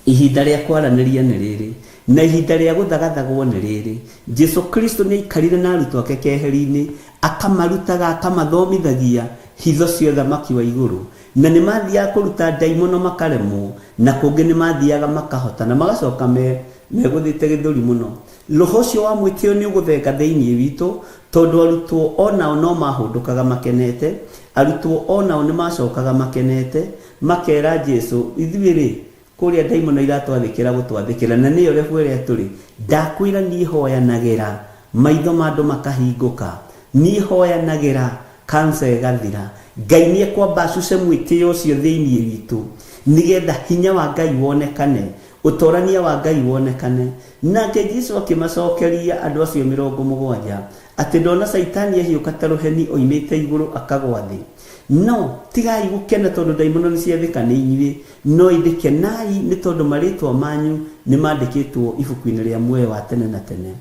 ihinda rĩa kwaranĩria nĩ rĩrĩ, na ihinda rĩa gũthagathagwo nĩ rĩrĩ. Jesu Kristo nĩ aikarire na arutwo ake keheri-inĩ, akamarutaga, akamathomithagia hitho cia ũthamaki wa igũrũ. Na nĩ mathiaga kũruta ndaimono makaremwo, na kũngĩ nĩ mathiaga makahota na magacoka megũthĩte gĩthũri mũno. Roho ũcio wa mwĩtĩo nĩ ũgũthenga thĩinĩ witũ, tondũ arutwo o nao no maahũndũkaga makenete. Arutwo o nao nĩ maacokaga makenete, makeera Jesu, Ithuĩ-rĩ, kũrĩa ndaimono iratwathĩkĩra gũtwathĩkĩra, na nĩyo level ĩrĩa tũrĩ. Ndakwĩra niĩ hoyanagĩra maitho ma andũ makahingũka. Niĩ hoyanagĩra cancer ĩgathira. Ngai nĩ ekwamba acuce mwĩtĩo ũcio thĩinĩ witũ, nĩgetha hinya wa Ngai wonekane. Ũtorania wa Ngai wonekane. Nake Jesu akĩmacokeria andũ acio 70, atĩ ndona Caitani ahiũka ta rũheni oimĩte igũrũ akagwa thĩ. No, tigai gũkena tondũ ndaimono nĩciathĩka nĩ inyuĩ, no ĩndĩ kenai nĩ tondũ marĩĩtwa manyu nĩmandĩkĩtwo ibuku-inĩ rĩa muoyo wa tene na tene.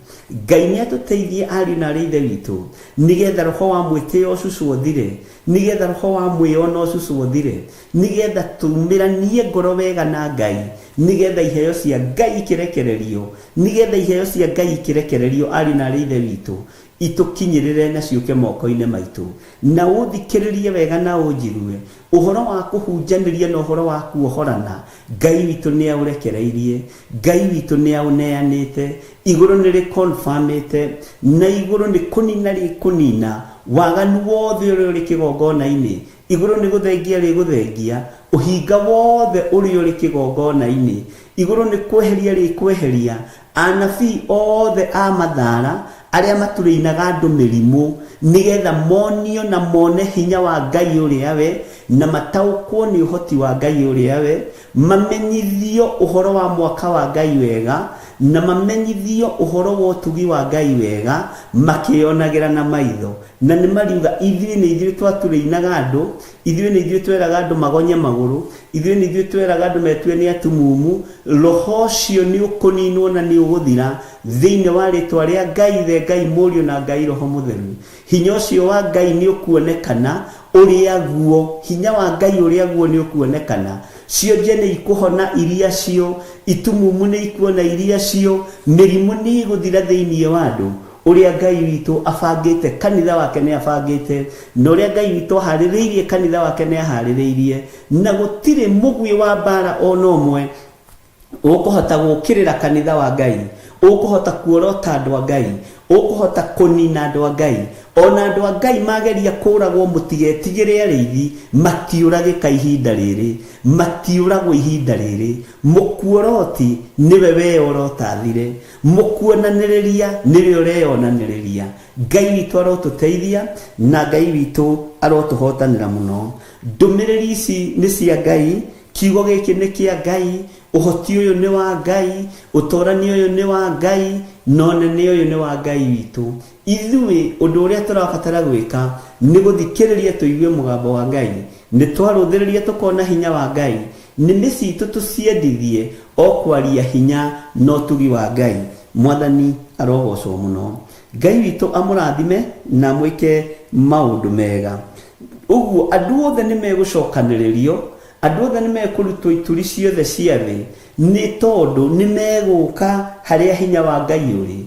Ngai nĩatũteithie ariũ na aarĩ a Ithe witũ, nĩgetha roho wa mwĩtĩo ũcucwo ũthire, nĩgetha roho wa mwĩono ũcucwo ũthire, Nĩgetha tumĩranie ngoro wega na Ngai, nĩgetha iheo cia Ngai ikĩrekererio, nĩgetha iheo cia Ngai ikĩrekererio ariũ na aarĩ a Ithe witũ, itũkinyĩrĩre na ciũke moko-inĩ maitũ. Na ũthikĩrĩrie wega na ũnjigue, ũhoro wa kũhunjanĩria na ũhoro wa kuohorana, Ngai witũ nĩaũrekereirie, Ngai witũ nĩaũneanĩte, igũrũ nĩrĩ-confirm-ĩte, na igũrũ nĩ kũnina rĩkũnina waganu wothe ũrĩa ũrĩ kĩgongona-inĩ, Igũrũ nĩ gũthengia rĩgũthengia ũhinga wothe ũrĩa ũrĩ kĩgongona-inĩ, igũrũ nĩ kweheria rĩkweheria anabii othe a mathaara arĩa maturĩinaga andũ mĩrimũ, nĩ getha monio na mone hinya wa Ngai ũrĩa we, na mataũkwo nĩ ũhoti wa Ngai ũrĩa we, mamenyithio ũhoro wa mwaka wa Ngai wega, na mamenyithio ũhoro wa ũtugi wa Ngai wega, makĩĩonagĩra na maitho. Na nĩ mariuga, Ithuĩ nĩ ithuĩ twaturĩinaga andũ, ithuĩ nĩ ithuĩ tweraga andũ magonye magũrũ, ithuĩ nĩ ithuĩ tweraga andũ metue nĩ atumumu. Roho ũcio nĩ ũkũninwo na nĩ ũgũthira thĩinĩ wa rĩtwa rĩa Ngai Ithe, Ngai Mũriũ na Ngai Roho Mũtheru. Hinya ũcio wa Ngai nĩ ũkuonekana ũrĩa guo. Hinya wa Ngai ũrĩa guo nĩ ũkuonekana. Cionje nĩ ikũhona iria cio, itumumu nĩ ikuona iria cio, mĩrimũ nĩ ĩgũthira thĩinĩ wa andũ. Ũrĩa Ngai witũ abangĩte kanitha wake nĩ abangĩte, na ũrĩa Ngai witũ aharĩrĩirie kanitha wake nĩ aharĩrĩirie, na gũtirĩ mũguĩ wa mbara o na ũmwe ũkũhota gũũkĩrĩra kanitha wa Ngai, ũkũhota kuorota andũ a Ngai, ũkũhota kũnina andũ a Ngai. O na andũ a Ngai mageria kũũragwo, mũtigetigĩre arĩithi, matiũragĩka ihinda rĩrĩ, matiũragwo ihinda rĩrĩ. Mũkuoroti nĩwe weyorotathire, Mũkuonanĩrĩria nĩwe ũreyonanĩrĩria. Ngai witũ arotũteithia na Ngai witũ arotũhotanĩra mũno. Ndũmĩrĩri ici nĩ cia Ngai, kiugo gĩkĩ nĩ kĩa Ngai, ũhoti ũyũ nĩ wa Ngai, ũtorania ũyũ nĩ wa Ngai, na ũnene ũyũ nĩ wa Ngai witũ. Ithuĩ ũndũ ũrĩa tũrabatara gwĩka nĩ gũthikĩrĩria tũigue mũgambo wa Ngai. Nĩ twarũthĩrĩria tũkona hinya wa Ngai. Nĩmĩ citũ tũciendithie o kwaria hinya na ũtugi wa Ngai. Mwathani arogocwo mũno. Ngai witũ amũrathime na amwĩke maũndũ mega. Ũguo andũ othe nĩ megũcokanĩrĩrio, andũ othe nĩ mekũrutwo ituri ciothe cia thĩ, nĩ tondũ nĩ megũka harĩa hinya wa Ngai ũrĩ.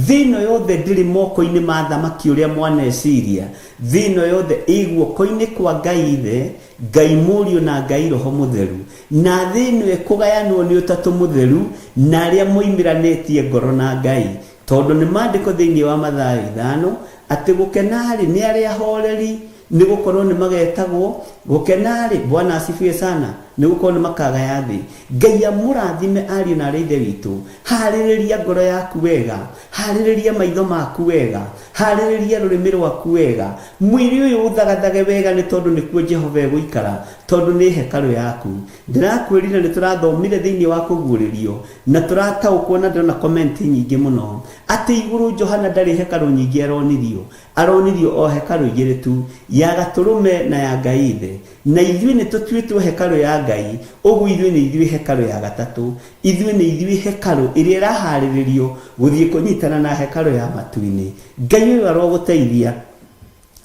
Thĩ ĩno yothe ndĩrĩ moko-inĩ ma thamaki ũrĩa mwaneciria. Thĩ ĩno yothe ĩ guoko-inĩ kwa Ngai Ithe, Ngai Mũriũ na Ngai Roho Mũtheru. Na thĩ ĩno ĩkũgayanwo nĩ Ũtatũ Mũtheru na arĩa moimĩranĩtie ngoro na Ngai. Tondũ nĩ maandĩko thĩinĩ wa Mathayo ithano atĩ gũkena-rĩ nĩ arĩa ahoreri, nĩ gũkorwo nĩ magetagwo, gũkena-rĩ, Bwana asifiwe sana, nĩ gũkorwo nĩ makagaya thĩ. Ngai amũrathime ariũ na aarĩ a Ithe witũ. Harĩrĩria ngoro yaku wega, harĩrĩria maitho maku wega, harĩrĩria rũrĩmĩ rwaku wega, mwĩrĩ ũyũ ũthagathage wega nĩ tondũ nĩkuo Jehova egũikara, tondũ nĩ hekarũ yaku. Ndĩrakwĩrire nĩ tũrathomire thĩinĩ wa Kũguũrĩrio, na tũrataũkwo na ndĩrona comment nyingĩ mũno, atĩ igũrũ Johana ndarĩ hekarũ nyingĩ aronirio, aronirio o hekarũ igĩrĩ tu, ya Gatũrũme na ya Ngai Ithe. Na ithuĩ nĩ tũtuĩtwo hekarũ ya Ngai, ũguo ithuĩ nĩ ithuĩ hekarũ ya gatatũ. Ithuĩ nĩ ithuĩ hekarũ ĩrĩa ĩraharĩrĩrio gũthiĩ kũnyitana na hekarũ ya matu-inĩ. Ngai ũyũ arogũteithia,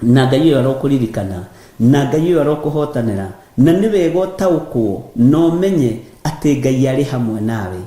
na Ngai ũyũ arokũririkana, na Ngai ũyũ arokũhotanĩra. Na nĩ wega ũtaũkwo na ũmenye atĩ Ngai arĩ hamwe nawe.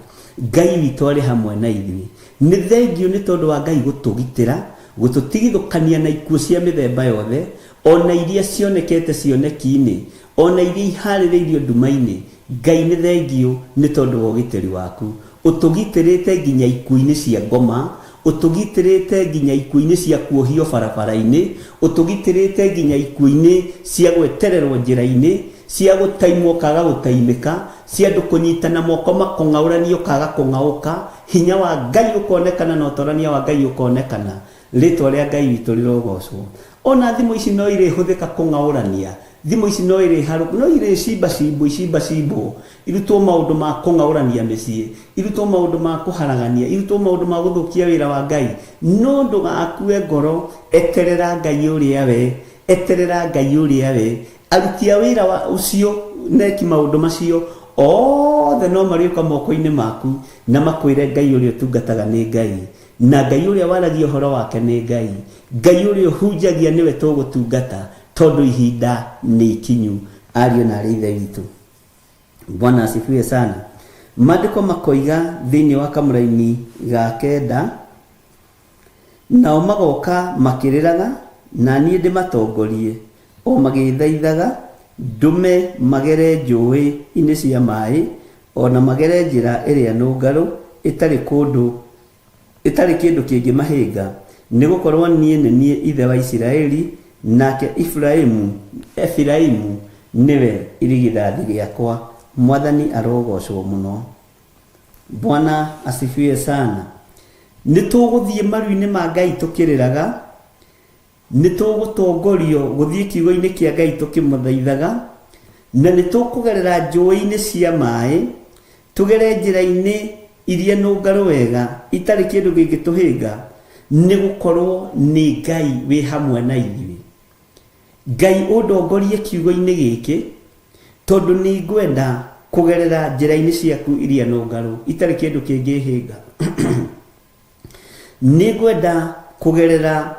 Ngai witũ arĩ hamwe na ithuĩ. Nĩ thengiũ nĩ tondũ wa Ngai gũtũgitĩra, gũtũtigithũkania na ikuũ cia mĩthemba yothe, o na iria cionekete cioneki-inĩ, o na iria ihaarĩrĩirio nduma-inĩ. Ngai nĩ thengiũ nĩ tondũ wa ũgitĩri waku. Ũtũgitĩrĩte nginya ikuũ-inĩ cia ngoma, ũtũgitĩrĩte nginya ikuũ-inĩ cia kuohio barabara-inĩ, ũtũgitĩrĩte nginya ikuũ-inĩ cia gwetererwo njĩra-inĩ, cia gũtaimwo ũkaga gũtaimĩka, cia andũ kũnyitana moko makũng'aũranie ũkaga kũng'aũka, hinya wa Ngai ũkonekana na ũtorania wa Ngai ũkonekana. Rĩtwa rĩa Ngai witũ rĩrogocwo. Ona thimũ ici no irĩhũthĩka kũng'aũrania. Thimũ ici no irĩharũka, no irĩcimbacimbwo icimbacimbwo, irutwo maũndũ ma kũng'aũrania mĩciĩ, irutwo maũndũ ma kũharagania, irutwo maũndũ ma gũthũkia wĩra wa Ngai. No ndũgakue ngoro, eterera Ngai ũrĩa we, eterera Ngai ũrĩa we. Aruti a wĩra wa ũcio na eki maũndũ macio othe no marĩũka moko-inĩ maku na makwĩre Ngai ũrĩa ũtungataga nĩ Ngai. Na Ngai ũrĩa waragia ũhoro wake nĩ Ngai. Ngai ũrĩa ũhunjagia nĩwe tũgũtungata, tondũ ihinda nĩ ikinyu. Ariũ na aarĩ a Ithe witũ, Bwana asifiwe sana. Maandĩko makoiga thĩinĩ wa kamũraini ga kenda, Nao magoka makĩrĩraga, na niĩ ndĩmatongorie, o magĩĩthaithaga, ndũme magere njũĩ-inĩ cia maĩ, o na magere njĩra ĩrĩa nũngarũ ĩtarĩ kũndũ, ĩtarĩ kĩndũ kĩngĩmahĩnga, nĩ gũkorũo niĩ nĩ niĩ ithe wa Isiraeli, nake Efiraimu, Efiraimu nĩwe irigithathi rĩakwa. Mwathani arogoocwo mũno. Bwana asifiwe sana. Nĩ tũgũthiĩ maru-inĩ ma Ngai tũkĩrĩraga, Nĩ tũgũtongorio gũthiĩ kiugo-inĩ kĩa Ngai tũkĩmũthaithaga, na nĩ tũkũgerera njũĩ-inĩ cia maĩ, tũgere njĩra-inĩ iria nũngarũ wega itarĩ kĩndũ kĩngĩtũhĩnga, nĩ gũkorũo nĩ Ngai wĩ hamwe na ithuĩ. Ngai ũndongorie kiugo-inĩ gĩkĩ, tondũ nĩ ngwenda kũgerera njĩra-inĩ ciaku iria nũngarũ itarĩ kĩndũ kĩngĩhĩnga. Nĩ ngwenda kũgerera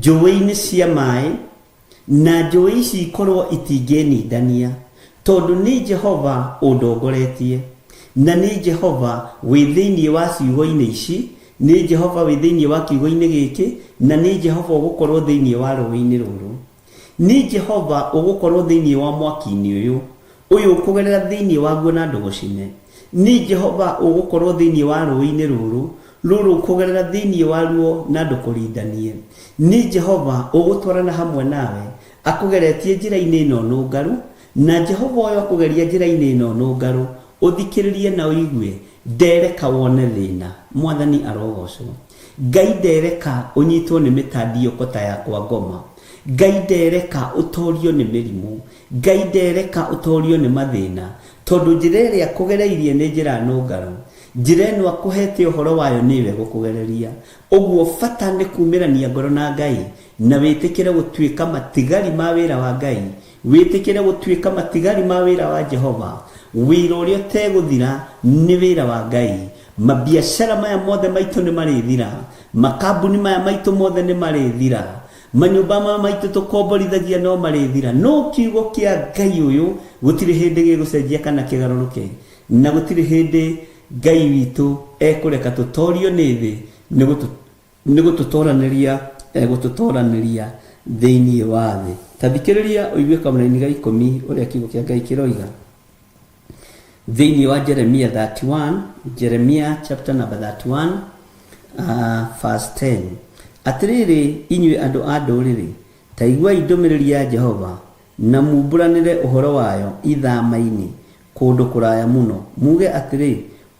njũĩ-inĩ cia maĩ, na njũĩ ici ikorwo itingĩnindania, tondũ nĩ Jehova ũndongoretie, na nĩ Jehova wĩ thĩinĩ wa ciugo-inĩ ici, nĩ Jehova wĩ thĩinĩ wa kiugo-inĩ gĩkĩ, na nĩ Jehova ũgũkorwo thĩinĩ wa rũĩ-inĩ rũrũ. Nĩ Jehova ũgũkorwo thĩinĩ wa mwaki-inĩ ũyũ, ũyũ ũkũgerera thĩinĩ waguo na ndũgũcine. Nĩ Jehova ũgũkorwo thĩinĩ wa rũũĩ-inĩ rũrũ, rũrũ ũkũgerera thĩinĩ waruo na ndũkũrindanie. Nĩ Jehova ũgũtwarana hamwe nawe, akũgeretie njĩra-inĩ ĩno nũngarũ, na Jehova ũyũ akũgeria njĩra-inĩ ĩno nũngarũ, ũthikĩrĩrie na ũigue, ndereka wone thĩna. Mwathani arogocwo. Ngai ndereka ũnyitwo nĩ mĩtandiũko ta ya kwa ngoma. Ngai ndereka ũtorio nĩ mĩrimũ. Ngai ndereka ũtorio nĩ mathĩna, tondũ njĩra ĩrĩa akũgereirie nĩ njĩra nũngarũ. Njĩra ĩno akũhete ũhoro wayo nĩyo ĩgũkũgereria. Ũguo bata nĩ kumĩrania ngoro na Ngai na wĩtĩkĩre gũtuĩka matigari ma wĩra wa Ngai. Wĩtĩkĩre gũtuĩka matigari ma wĩra wa Jehova. Wĩra ũrĩa ũtegũthira nĩ wĩra wa Ngai. Mabiacara maya mothe maitũ nĩ marĩthira, makambuni maya maitũ mothe nĩ marĩthira, manyũmba maya maitũ tũkomborithagia no marĩthira, no kiugo kĩa Ngai ũyũ gũtirĩ hĩndĩ gĩgũcenjia kana kĩgarũrũke, na gũtirĩ hĩndĩ Ngai witũ ekũreka tũtorio nĩ thĩ nĩ gũtũtoranĩria egũtũtoranĩria thĩinĩ wa thĩ. Ta thikĩrĩria ũigue kamũraini ga ikũmi ũrĩa kiugo kĩa Ngai kĩroiga thĩinĩ wa Jeremia 31, Jeremia chapter number 31, verse 10. Atĩrĩrĩ inyuĩ andũ a ndũrĩrĩ, ta iguai ndũmĩrĩri ya Jehova, na mumbũranĩre ũhoro wayo ithama-inĩ kũndũ kũraya mũno, muuge atĩrĩ,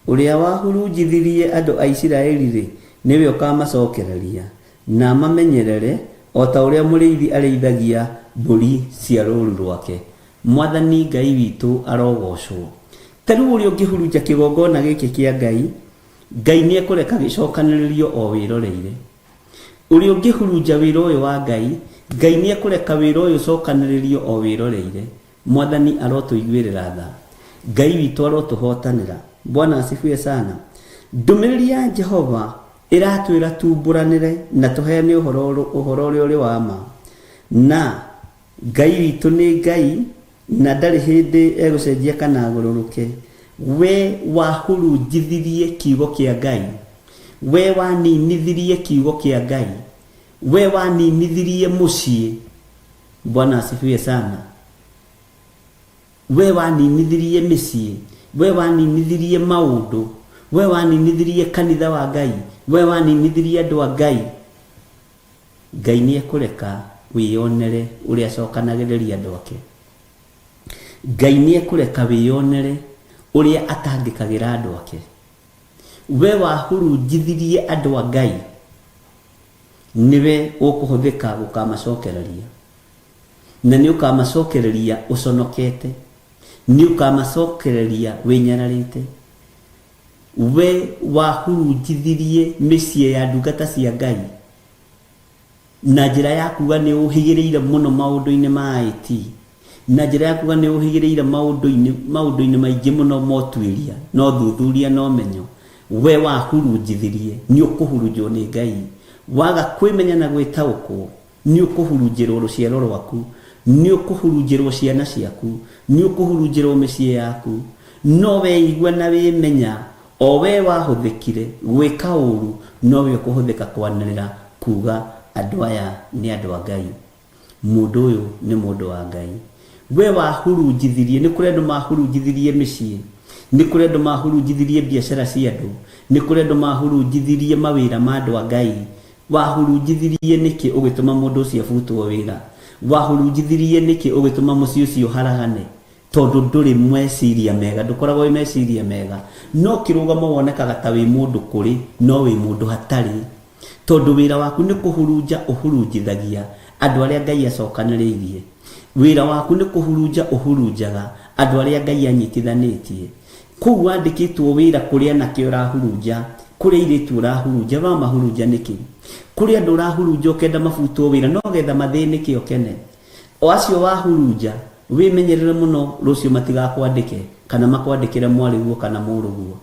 Ũrĩa wahurunjithirie andũ a Isiraeli-rĩ, nĩwe ũkamacokereria, na amamenyerere, o ta ũrĩa mũrĩithi arĩithagia mbũri cia rũũru rwake. Mwathani Ngai witũ arogoocwo. Ta rĩu ũrĩa ũngĩhurunja kĩgongona gĩkĩ kĩa Ngai, Ngai nĩekũreka gĩcokanĩrĩrio o wĩroreire. Ũrĩa ũngĩhurunja wĩra ũyũ wa Ngai, Ngai nĩekũreka wĩra ũyũ ũcokanĩrĩrio o wĩroreire. Mwathani arotũiguĩrĩra tha. Ngai witũ arotũhotanĩra. Bwana asifiwe sana. Ndũmĩrĩri ya Jehova ĩratwĩra tumbũranĩre na tũheane ũhoro ũhoro ũrĩa ũrĩ wa ma. Na Ngai witũ nĩ Ngai na ndarĩ hĩndĩ egũcenjia kana agũrũrũke. We wahurunjithirie kiugo kĩa Ngai. We waninithirie kiugo kĩa Ngai. We waninithirie mũciĩ. Bwana asifiwe sana. We waninithirie mĩciĩ, we waninithirie maũndũ, we waninithirie kanitha wa Ngai, we waninithirie andũ a Ngai. Ngai nĩ ekũreka wĩyonere ũrĩa acokanagĩrĩria andũ ake. Ngai nĩ ekũreka wĩyonere ũrĩa atangĩkagĩra andũ ake. We wahurunjithirie andũ a Ngai, nĩwe ũkũhũthĩka gũkamacokereria. Na nĩ ũkamacokereria ũconokete, nĩ ũkamacokereria wĩnyararĩte. We wahurunjithirie mĩciĩ ya ndungata cia Ngai na njĩra ya kuga nĩ ũhĩgĩrĩire mũno maũndũ-inĩ ma IT, na njĩra ya kuga nĩ ũhĩgĩrĩire maũndũ-inĩ maũndũ-inĩ maingĩ mũno ma ũtuĩria na ũthuthuria na ũmenyo. We wahurunjithirie, nĩ ũkũhurunjwo nĩ Ngai. Waga kwĩmenya na gwĩtaũkwo, nĩ ũkũhurunjĩrwo rũciaro rwaku, nĩ ũkũhurunjĩrwo ciana ciaku, nĩ ũkũhurunjĩrwo mĩciĩ yaku. No weigua na wĩmenya, o we wahũthĩkire gwĩka ũru, nowe ũkũhũthĩka kwanĩrĩra kuga andũ aya nĩ andũ a Ngai. Mũndũ ũyũ nĩ mũndũ wa Ngai. We wahurunjithirie, nĩ kũrĩ andũ mahurunjithirie mĩciĩ, nĩ kũrĩ andũ mahurunjithirie biacara cia andũ, nĩ kũrĩ andũ mahurunjithirie mawĩra ma andũ a Ngai. Wahurunjithirie nĩkĩ ũgĩtũma mũndũ ũcio abutwo wĩra? Wahurunjithirie nĩkĩ ũgĩtũma mũciĩ ũcio ũharagane? Tondũ ndũrĩ meciria mega, ndũkoragwo wĩ meciria mega. No kĩrũgamo wonekaga ta wĩ mũndũ kũrĩ, no wĩ mũndũ hatarĩ. Tondũ wĩra waku nĩ kũhurunja ũhurunjithagia andũ arĩa Ngai acokanĩrĩirie. Wĩra waku nĩ kũhurunja ũhurunjaga andũ arĩa Ngai anyitithanĩtie. Kũu wandĩkĩtwo wĩra kũrĩ anake ũrahurunja, kũrĩ airĩtu ũrahurunja, ũramahurunja nĩkĩ? Kũrĩ andũ ũrahurunja ũkenda mabutwo wĩra no getha mathĩnĩke ũkene. O acio wahurunja, wĩmenyerere mũno rũciũ matigakwandĩke kana makwandĩkĩre mwarĩguo kana mũrũguo.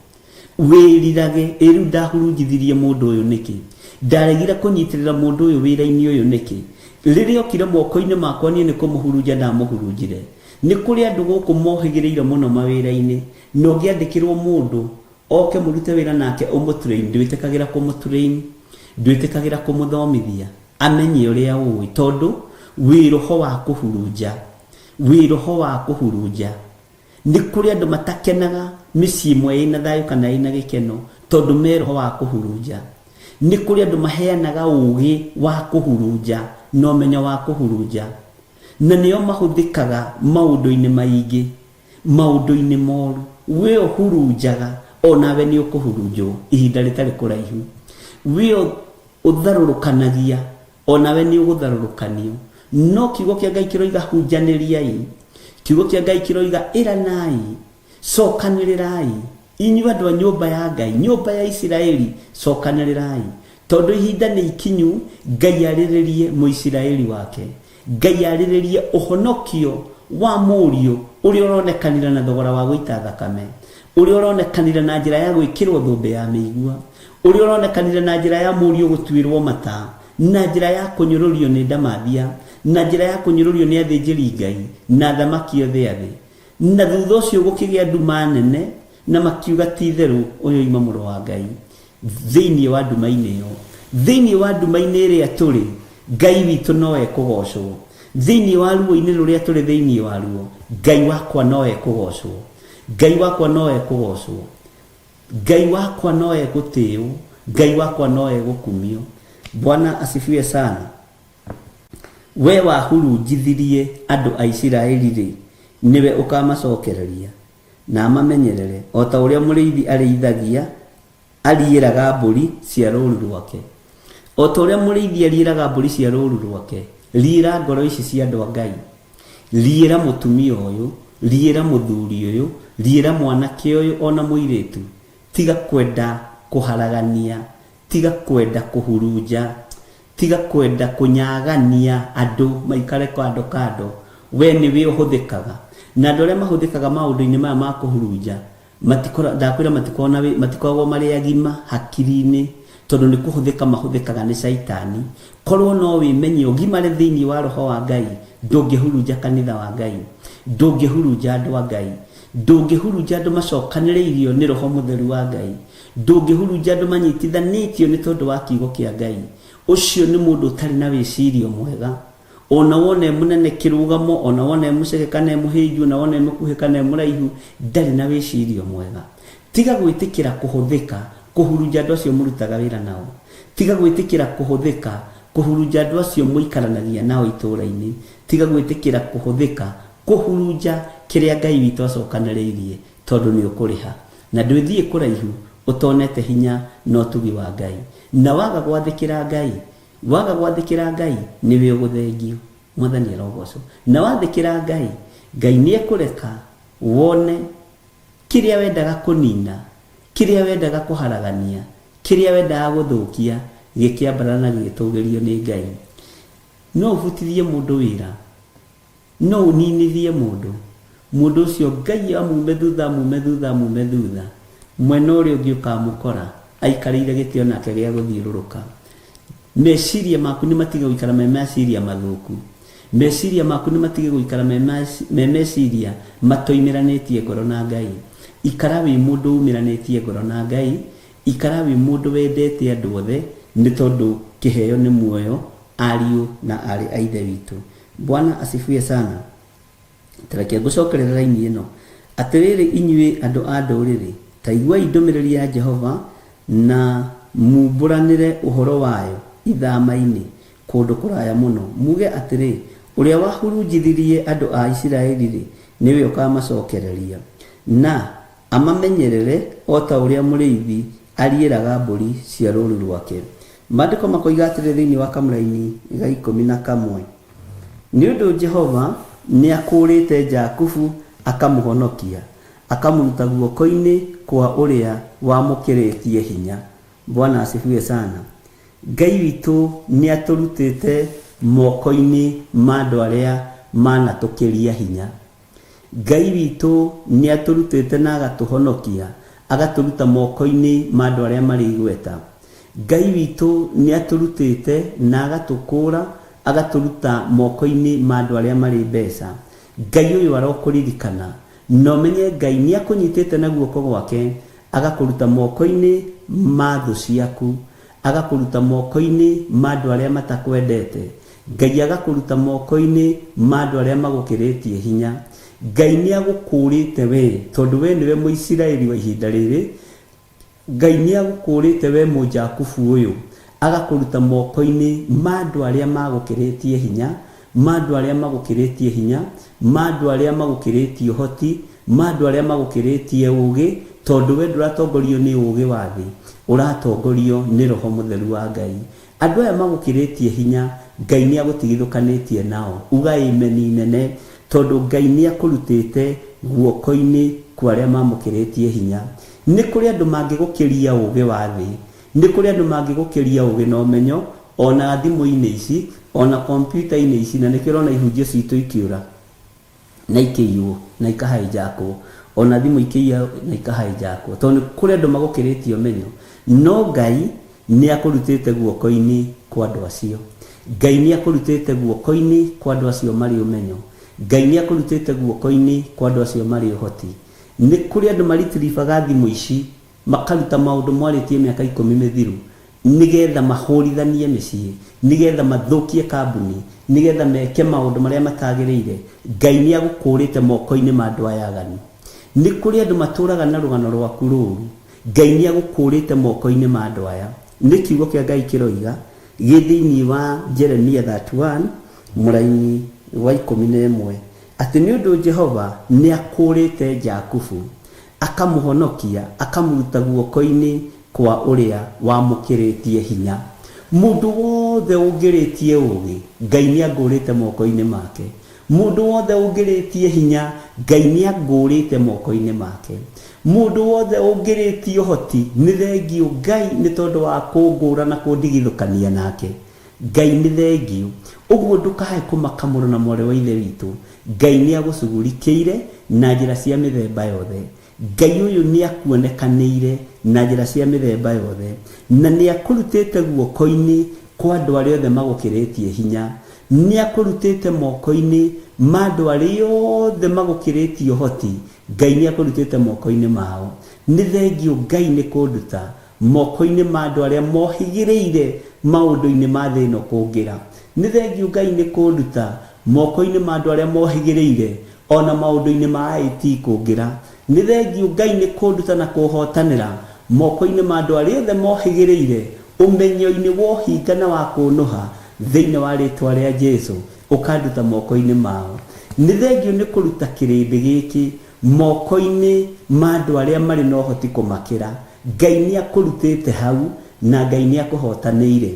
Wĩrirage, ĩ rĩu ndahurunjithirie mũndũ ũyũ nĩkĩ? Ndaregire kũnyitĩrĩra mũndũ ũyũ wĩra-inĩ ũyũ nĩkĩ? Rĩrĩa okire moko-inĩ makwa niĩ nĩ kũmũhurunja ndamũhurunjire. Nĩ kũrĩ andũ gũkũ mohĩgĩrĩire mũno mawĩra-inĩ, na ũngĩandĩkĩrwo mũndũ oke mũrute wĩra nake ũmũ train, ndwĩtĩkagĩra kũmũ train, ndwĩtĩkagĩra kũmũthomithia amenye ũrĩa ũĩ, tondũ wĩ roho wa kũhurunja, wĩ roho wa kũhurunja. Nĩ kũrĩ andũ matakenaga mĩciĩ ĩmwe ĩna thayũ kana ĩna gĩkeno tondũ me roho wa kũhurunja. Nĩ kũrĩ andũ maheanaga ũgĩ wa kũhurunja na ũmenyo wa kũhurunja. Na nĩo mahũthĩkaga maũndũ-inĩ maingĩ, maũndũ-inĩ moru. We ũhurunjaga onawe nĩ ũkũhurunjwo ihinda rĩtarĩ kũraihu. We ũtharũrũkanagia onawe nĩ ũgũtharũrũkanio. No kiugo kĩa Ngai kĩroiga hunjanĩriai. Kiugo kĩa Ngai kĩroiga ĩranai, cokanĩrĩrai, inyuĩ andũ a nyũmba ya Ngai, nyũmba ya Isiraeli, cokanĩrĩrai. Tondũ ihinda nĩ ikinyu Ngai arĩrĩrie Mũisiraeli wake. Ngai arĩrĩrie ũhonokio wa mũriũ ũrĩa ũronekanire na thogora wa gũita thakame, ũrĩa ũronekanire na njĩra ya gwĩkĩrwo thũmbĩ ya mĩigua, ũrĩa ũronekanire na njĩra ya mũriũ gũtuĩrwo mata, na njĩra ya kũnyũrũrio nĩ ndamathia, na njĩra ya kũnyũrũrio nĩ athĩnjĩri Ngai na athamaki othe a thĩ. Na thutha ũcio gũkĩgĩa nduma nene, na makiuga ti itherũ ũyũ oima mũrũ wa Ngai. Thĩinĩ wa nduma-inĩ ĩyo, thĩinĩ wa nduma-inĩ ĩrĩa tũrĩ, Ngai witũ no ekũgoocwo. Thĩinĩ wa ruo-inĩ rũrĩa tũrĩ thĩinĩ waruo, Ngai wakwa no ekũgoocwo. Ngai wakwa no ekũgoocwo. Ngai wakwa no egũtĩĩo. Ngai wakwa no egũkumio. Bwana asifiwe sana. We wahurunjithirie andũ a Isiraeli-rĩ, nĩwe ũkamacokereria, na amamenyerere, o ta ũrĩa mũrĩithi arĩithagia, ariĩraga mbũri cia rũũru rwake. O ta ũrĩa mũrĩithi ariĩraga mbũri cia rũũru rwake, riĩra ngoro ici cia andũ a Ngai. Riĩra mũtumia ũyũ, riĩra mũthuri ũyũ, riĩra mwanake ũyũ o na mũirĩtu. Tiga kwenda kũharagania, tiga kwenda kũhurunja, tiga kwenda kũnyagania andũ maikare kando kando. We nĩwe ũhũthĩkaga. Na andũ arĩa mahũthĩkaga maũndũ-inĩ maya ma kũhurunja, matikora, ndakwĩra matikoragwo na wĩ, matikoragwo marĩ agima hakiri-inĩ, tondũ nĩ kũhũthĩka mahũthĩkaga nĩ caitani. Korwo no wĩmenye ũgimare thĩinĩ wa roho wa Ngai, ndũngĩhurunja kanitha wa Ngai, ndũngĩhurunja andũ a Ngai, ndũngĩhurunja andũ macokanĩrĩirio nĩ roho mũtheru wa Ngai, ndũngĩhurunja andũ manyitithanĩtio nĩ tondũ wa kiugo kĩa Ngai. Ũcio nĩ mũndũ ũtarĩ na wĩcirio mwega. Ona wona e mũnene kĩrũgamo, ona wona e mũceke kana e mũhĩnju, ona wona e mũkuhĩ kana e mũraihu, ndarĩ na wĩcirio mwega. Tiga gwĩtĩkĩra kũhũthĩka kũhurunja andũ acio mũrutaga wĩra nao. Tiga gwĩtĩkĩra kũhũthĩka kũhurunja andũ acio mũikaranagia nao itũũra-inĩ. Tiga gwĩtĩkĩra kũhũthĩka kũhurunja kĩrĩa Ngai witũ acokanĩrĩirie, tondũ nĩ ũkũrĩha. Na ndwĩthiĩ kũraihu ũtonete hinya na ũtugi wa Ngai. Na waga gwathĩkĩra Ngai, Waga gwathĩkĩra Ngai, nĩwe ũgũthengio. Mwathani arogocwo. Na wathĩkĩra Ngai, Ngai nĩekũreka wone kĩrĩa wendaga kũnina, kĩrĩa wendaga kũharagania, kĩrĩa wendaga gũthũkia, gĩkĩambarara na gĩgĩtũgĩrio nĩ Ngai. No ũbutithie mũndũ wĩra, no ũninithie mũndũ, mũndũ ũcio Ngai amume thutha, amume thutha, amume thutha, mwena ũrĩa ũngĩ ũkamũkora aikarĩire gĩtĩ onake gĩa gũthiũrũrũka. Meciria maku nĩ matige gũikara me meciria mathũku. Meciria maku nĩ matige gũikara me meciria matoimĩranĩtie ngoro na Ngai. Ikara wĩ mũndũ umĩranĩtie ngoro na Ngai, ikara wĩ mũndũ wendete andũ othe, nĩ tondũ kĩheo nĩ muoyo, ariũ na aarĩ a Ithe witũ. Bwana asifiwe sana. Ta reke ngũcokerere raini ĩno. Atĩrĩrĩ inyuĩ andũ a ndũrĩrĩ, ta iguai ndũmĩrĩri ya Jehova, na mumbũranĩre ũhoro wayo ithama-inĩ kũndũ kũraya mũno, muuge atĩrĩ, Ũrĩa wahurunjithirie andũ a Isiraeli-rĩ, nĩwe ũkamacokereria, na amamenyerere o ta ũrĩa mũrĩithi ariĩraga mbũri cia rũũru rwake. Maandĩko makoiga atĩrĩ thĩinĩ wa kamũraini ga 11, Nĩ ũndũ Jehova nĩakũũrĩte Jakubu akamũhonokia, akamũruta guoko-inĩ kwa ũrĩa wamũkĩrĩtie hinya. Bwana asifiwe sana. Ngai witũ nĩatũrutĩte moko-inĩ ma andũ arĩa manatũkĩria hinya. Ngai witũ nĩatũrutĩte na agatũhonokia, agatũruta moko-inĩ ma andũ arĩa marĩ igweta. Ngai witũ nĩatũrutĩte na agatũkũũra, agatũruta moko-inĩ ma andũ arĩa marĩ mbeca. Ngai ũyũ arokũririkana, na ũmenye Ngai nĩakũnyitĩte na guoko gwake, agakũruta moko-inĩ ma thũ ciaku, agakũruta moko-inĩ ma andũ arĩa matakwendete, Ngai agakũruta moko-inĩ ma andũ arĩa magũkĩrĩtie hinya. Ngai nĩ agũkũũrĩte wee, tondũ wee nĩwe Mũisiraeli wa ihinda rĩrĩ. Ngai nĩ agũkũũrĩte wee Mũjakubu ũyũ, agakũruta moko-inĩ ma andũ arĩa magũkĩrĩtie hinya, ma andũ arĩa magũkĩrĩtie hinya, ma andũ arĩa magũkĩrĩtie ũhoti, ma andũ arĩa magũkĩrĩtie ũũgĩ, tondũ wee ndũratongorio nĩ ũũgĩ wa thĩ, ũratongorio nĩ Roho Mũtheru wa Ngai. Andũ aya magũkĩrĩtie hinya, Ngai nĩ agũtigithũkanĩtie nao. Uga ĩmeni nene, tondũ Ngai nĩ akũrutĩte guoko-inĩ kwa arĩa mamũkĩrĩtie hinya. Nĩ kũrĩ andũ mangĩgũkĩria ũũgĩ wa thĩ. Nĩ kũrĩ andũ mangĩgũkĩria ũũgĩ na ũmenyo, Ona thimũ-inĩ ici, ona kompiuta-inĩ ici, na nĩkĩo ũrona ihunjio citũ ikĩũra na ikĩiywo na ikahijackwo, ona thimũ ikĩiya na ikahijackwo, tondũ nĩ kũrĩ andũ magũkĩrĩtie ũmenyo. No Ngai nĩ akũrutĩte guoko-inĩ kwa andũ acio. Ngai nĩ akũrutĩte guoko-inĩ kwa andũ acio marĩ ũmenyo. Ngai nĩ akũrutĩte guoko-inĩ kwa andũ acio marĩ ũhoti. Nĩ kũrĩ andũ maritiribaga thimũ ici makaruta maũndũ mwarĩtie mĩaka ikũmi mĩthiru nĩgetha mahũrithanie mĩciĩ, nĩgetha mathũkie kambuni, nĩgetha meke maũndũ marĩa matagĩrĩire. Ngai nĩ agũkũrĩte moko-inĩ ma andũ aya aganu. Nĩ kũrĩ andũ matũraga na rũgano rwaku rũru. Ngai nĩ agũkũrĩte moko-inĩ ma andũ aya. Nĩ kiugo kĩa Ngai kĩroiga gĩ thĩinĩ wa Jeremia 31 mũraini wa 11 atĩ nĩ ũndũ Jehova nĩ akũrĩte Jakubu akamũhonokia akamũruta guoko-inĩ kwa ũrĩa wamũkĩrĩtie hinya. Mũndũ wothe ũngĩrĩtie ũũgĩ, Ngai nĩ angũrĩte moko-inĩ make. Mũndũ wothe ũngĩrĩtie hinya, Ngai nĩ angũrĩte moko-inĩ make. Mũndũ wothe ũngĩrĩtie ũhoti, nĩ thengiũ Ngai nĩ tondũ wa kũngũra na kũndigithũkania nake. Ngai nĩ thengiũ. Ũguo ndũkae kũmaka mũrũ na mwarĩ wa Ithe witũ. Ngai nĩ agũcugurikĩire na njĩra cia mĩthemba yothe. Ngai ũyũ nĩ akuonekanĩire na njĩra cia mĩthemba yothe, na nĩ akũrutĩte guoko-inĩ kwa andũ arĩa othe magũkĩrĩtie hinya. Nĩ akũrutĩte moko-inĩ ma andũ arĩa othe magũkĩrĩtie ũhoti. Ngai nĩ akũrutĩte moko-inĩ mao. Nĩ thengiũ Ngai nĩ kũnduta moko-inĩ ma andũ arĩa mohĩgĩrĩire maũndũ-inĩ ma thĩ ĩno kũngĩra. Nĩ thengiũ Ngai nĩ kũnduta moko-inĩ ma andũ arĩa mohĩgĩrĩire ona maũndũ-inĩ ma IT kũngĩra. Nĩ thengiũ Ngai nĩ kũnduta na kũhotanĩra moko-inĩ ma andũ arĩa othe mohĩgĩrĩire ũmenyo-inĩ wa ũhinga na wa kũnũha thĩinĩ wa rĩtwa rĩa Jesu, ũkanduta moko-inĩ mao. Nĩ thengiũ nĩ kũruta kĩrĩndĩ gĩkĩ moko-inĩ ma andũ arĩa marĩ na ũhoti kũmakĩra. Ngai nĩ akũrutĩte hau na Ngai nĩ akũhotanĩire.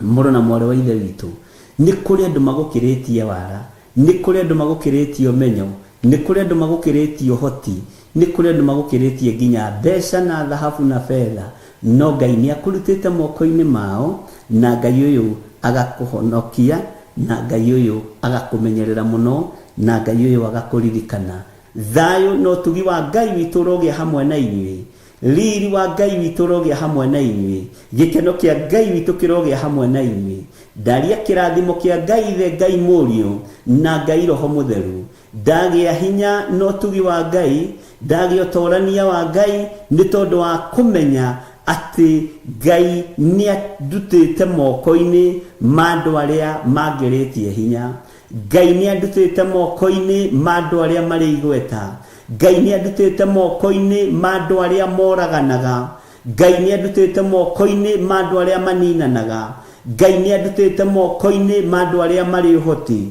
Mũrũ na mwarĩ wa Ithe witũ, nĩ kũrĩ andũ magũkĩrĩtie wara, nĩ kũrĩ andũ magũkĩrĩtie ũmenyo, nĩ kũrĩ andũ magũkĩrĩtie ũhoti, nĩ kũrĩ andũ magũkĩrĩtie nginya mbeca na thahabu na betha, no Ngai nĩ akũrutĩte moko-inĩ mao, na Ngai ũyũ agakũhonokia, na Ngai ũyũ agakũmenyerera mũno, na Ngai ũyũ agakũririkana. Thayũ na ũtugi wa Ngai witũ ũrogĩa hamwe na inyuĩ. Riri wa Ngai witũ ũrogĩa hamwe na inyuĩ. Gĩkeno kĩa Ngai witũ kĩrogĩa hamwe na inyuĩ. Ndaria kĩrathimo kĩa Ngai Ithe, Ngai Mũriũ, na Ngai Roho Mũtheru. Ndagĩa hinya na ũtugi wa Ngai, ndagĩa ũtorania wa Ngai nĩ tondũ wa kũmenya atĩ Ngai nĩ andutĩte moko-inĩ ma andũ arĩa mangĩrĩtie hinya. Ngai nĩ andutĩte moko-inĩ ma andũ arĩa marĩ igweta. Ngai nĩ andutĩte moko-inĩ ma andũ arĩa moraganaga. Ngai nĩ andutĩte moko-inĩ ma andũ arĩa maninanaga. Ngai nĩ andutĩte moko-inĩ ma andũ arĩa marĩ ũhoti.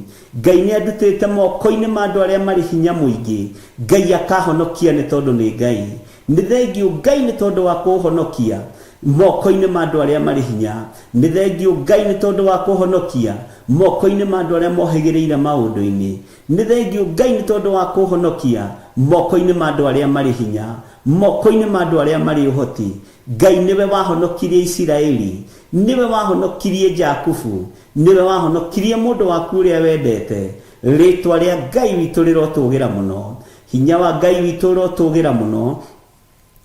Ngai nĩ andutĩte moko-inĩ ma andũ arĩa marĩ hinya mũingĩ. Ngai akahonokia nĩ tondũ nĩ Ngai. Nĩ thengiũ Ngai nĩ tondũ wa kũhonokia moko-inĩ ma andũ arĩa marĩ hinya. Nĩ thengiũ Ngai nĩ tondũ wa kũhonokia moko-inĩ ma andũ arĩa mohĩgĩrĩire maũndũ-inĩ. Nĩ thengiũ Ngai nĩ tondũ wa kũhonokia moko-inĩ ma andũ arĩa marĩ hinya, moko-inĩ ma andũ arĩa marĩ ũhoti. Ngai nĩwe wahonokirie Isiraeli, nĩwe wahonokirie Jakubu, nĩwe wahonokirie mũndũ waku ũrĩa wendete. Rĩtwa rĩa Ngai witũ rĩrotũgĩra mũno. Hinya wa Ngai witũ ũrotũgĩra mũno,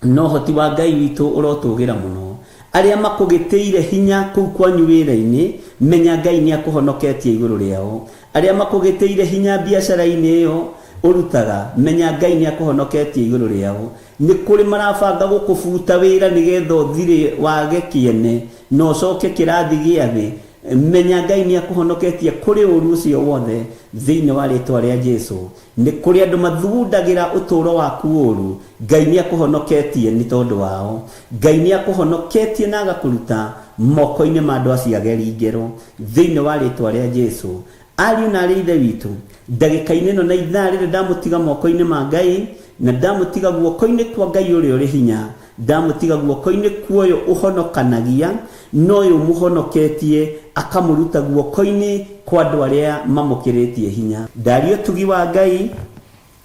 na ũhoti wa Ngai witũ ũrotũgĩra mũno. Arĩa makũgĩtĩire hinya kũu kwanyu wĩra-inĩ, menya Ngai nĩ akũhonoketie igũrũ rĩao. Arĩa makũgĩtĩire hinya biacara-inĩ ĩyo ũrutaga, menya Ngai nĩ akũhonoketie igũrũ rĩao. Nĩ kũrĩ marabanga gũkũbuta wĩra nĩgetha ũthire wage kĩene na ũcoke kĩrathi gĩa thĩ, menya Ngai nĩ akũhonoketie kũrĩ ũru ũcio wothe thĩinĩ wa rĩtwa rĩa Jesu. Nĩ kũrĩ andũ mathugundagĩra ũtũũro waku ũũru, Ngai nĩ akũhonoketie nĩ tondũ wao. Ngai nĩ akũhonoketie na agakũruta moko-inĩ ma andũ acio ageri ngero thĩinĩ wa rĩtwa rĩa Jesu. Ariũ na aarĩ a Ithe witũ, ndagĩka-inĩ ĩno na ithaa rĩrĩ ndamũtiga moko-inĩ ma Ngai, na ndamũtiga guoko-inĩ kwa Ngai ũrĩa ũrĩ hinya, ndamũtiga guoko-inĩ kwa ũyũ ũhonokanagia, na ũyũ ũmũhonoketie akamũruta guoko-inĩ kwa andũ arĩa mamũkĩrĩtie hinya. Ndaria ũtugi wa Ngai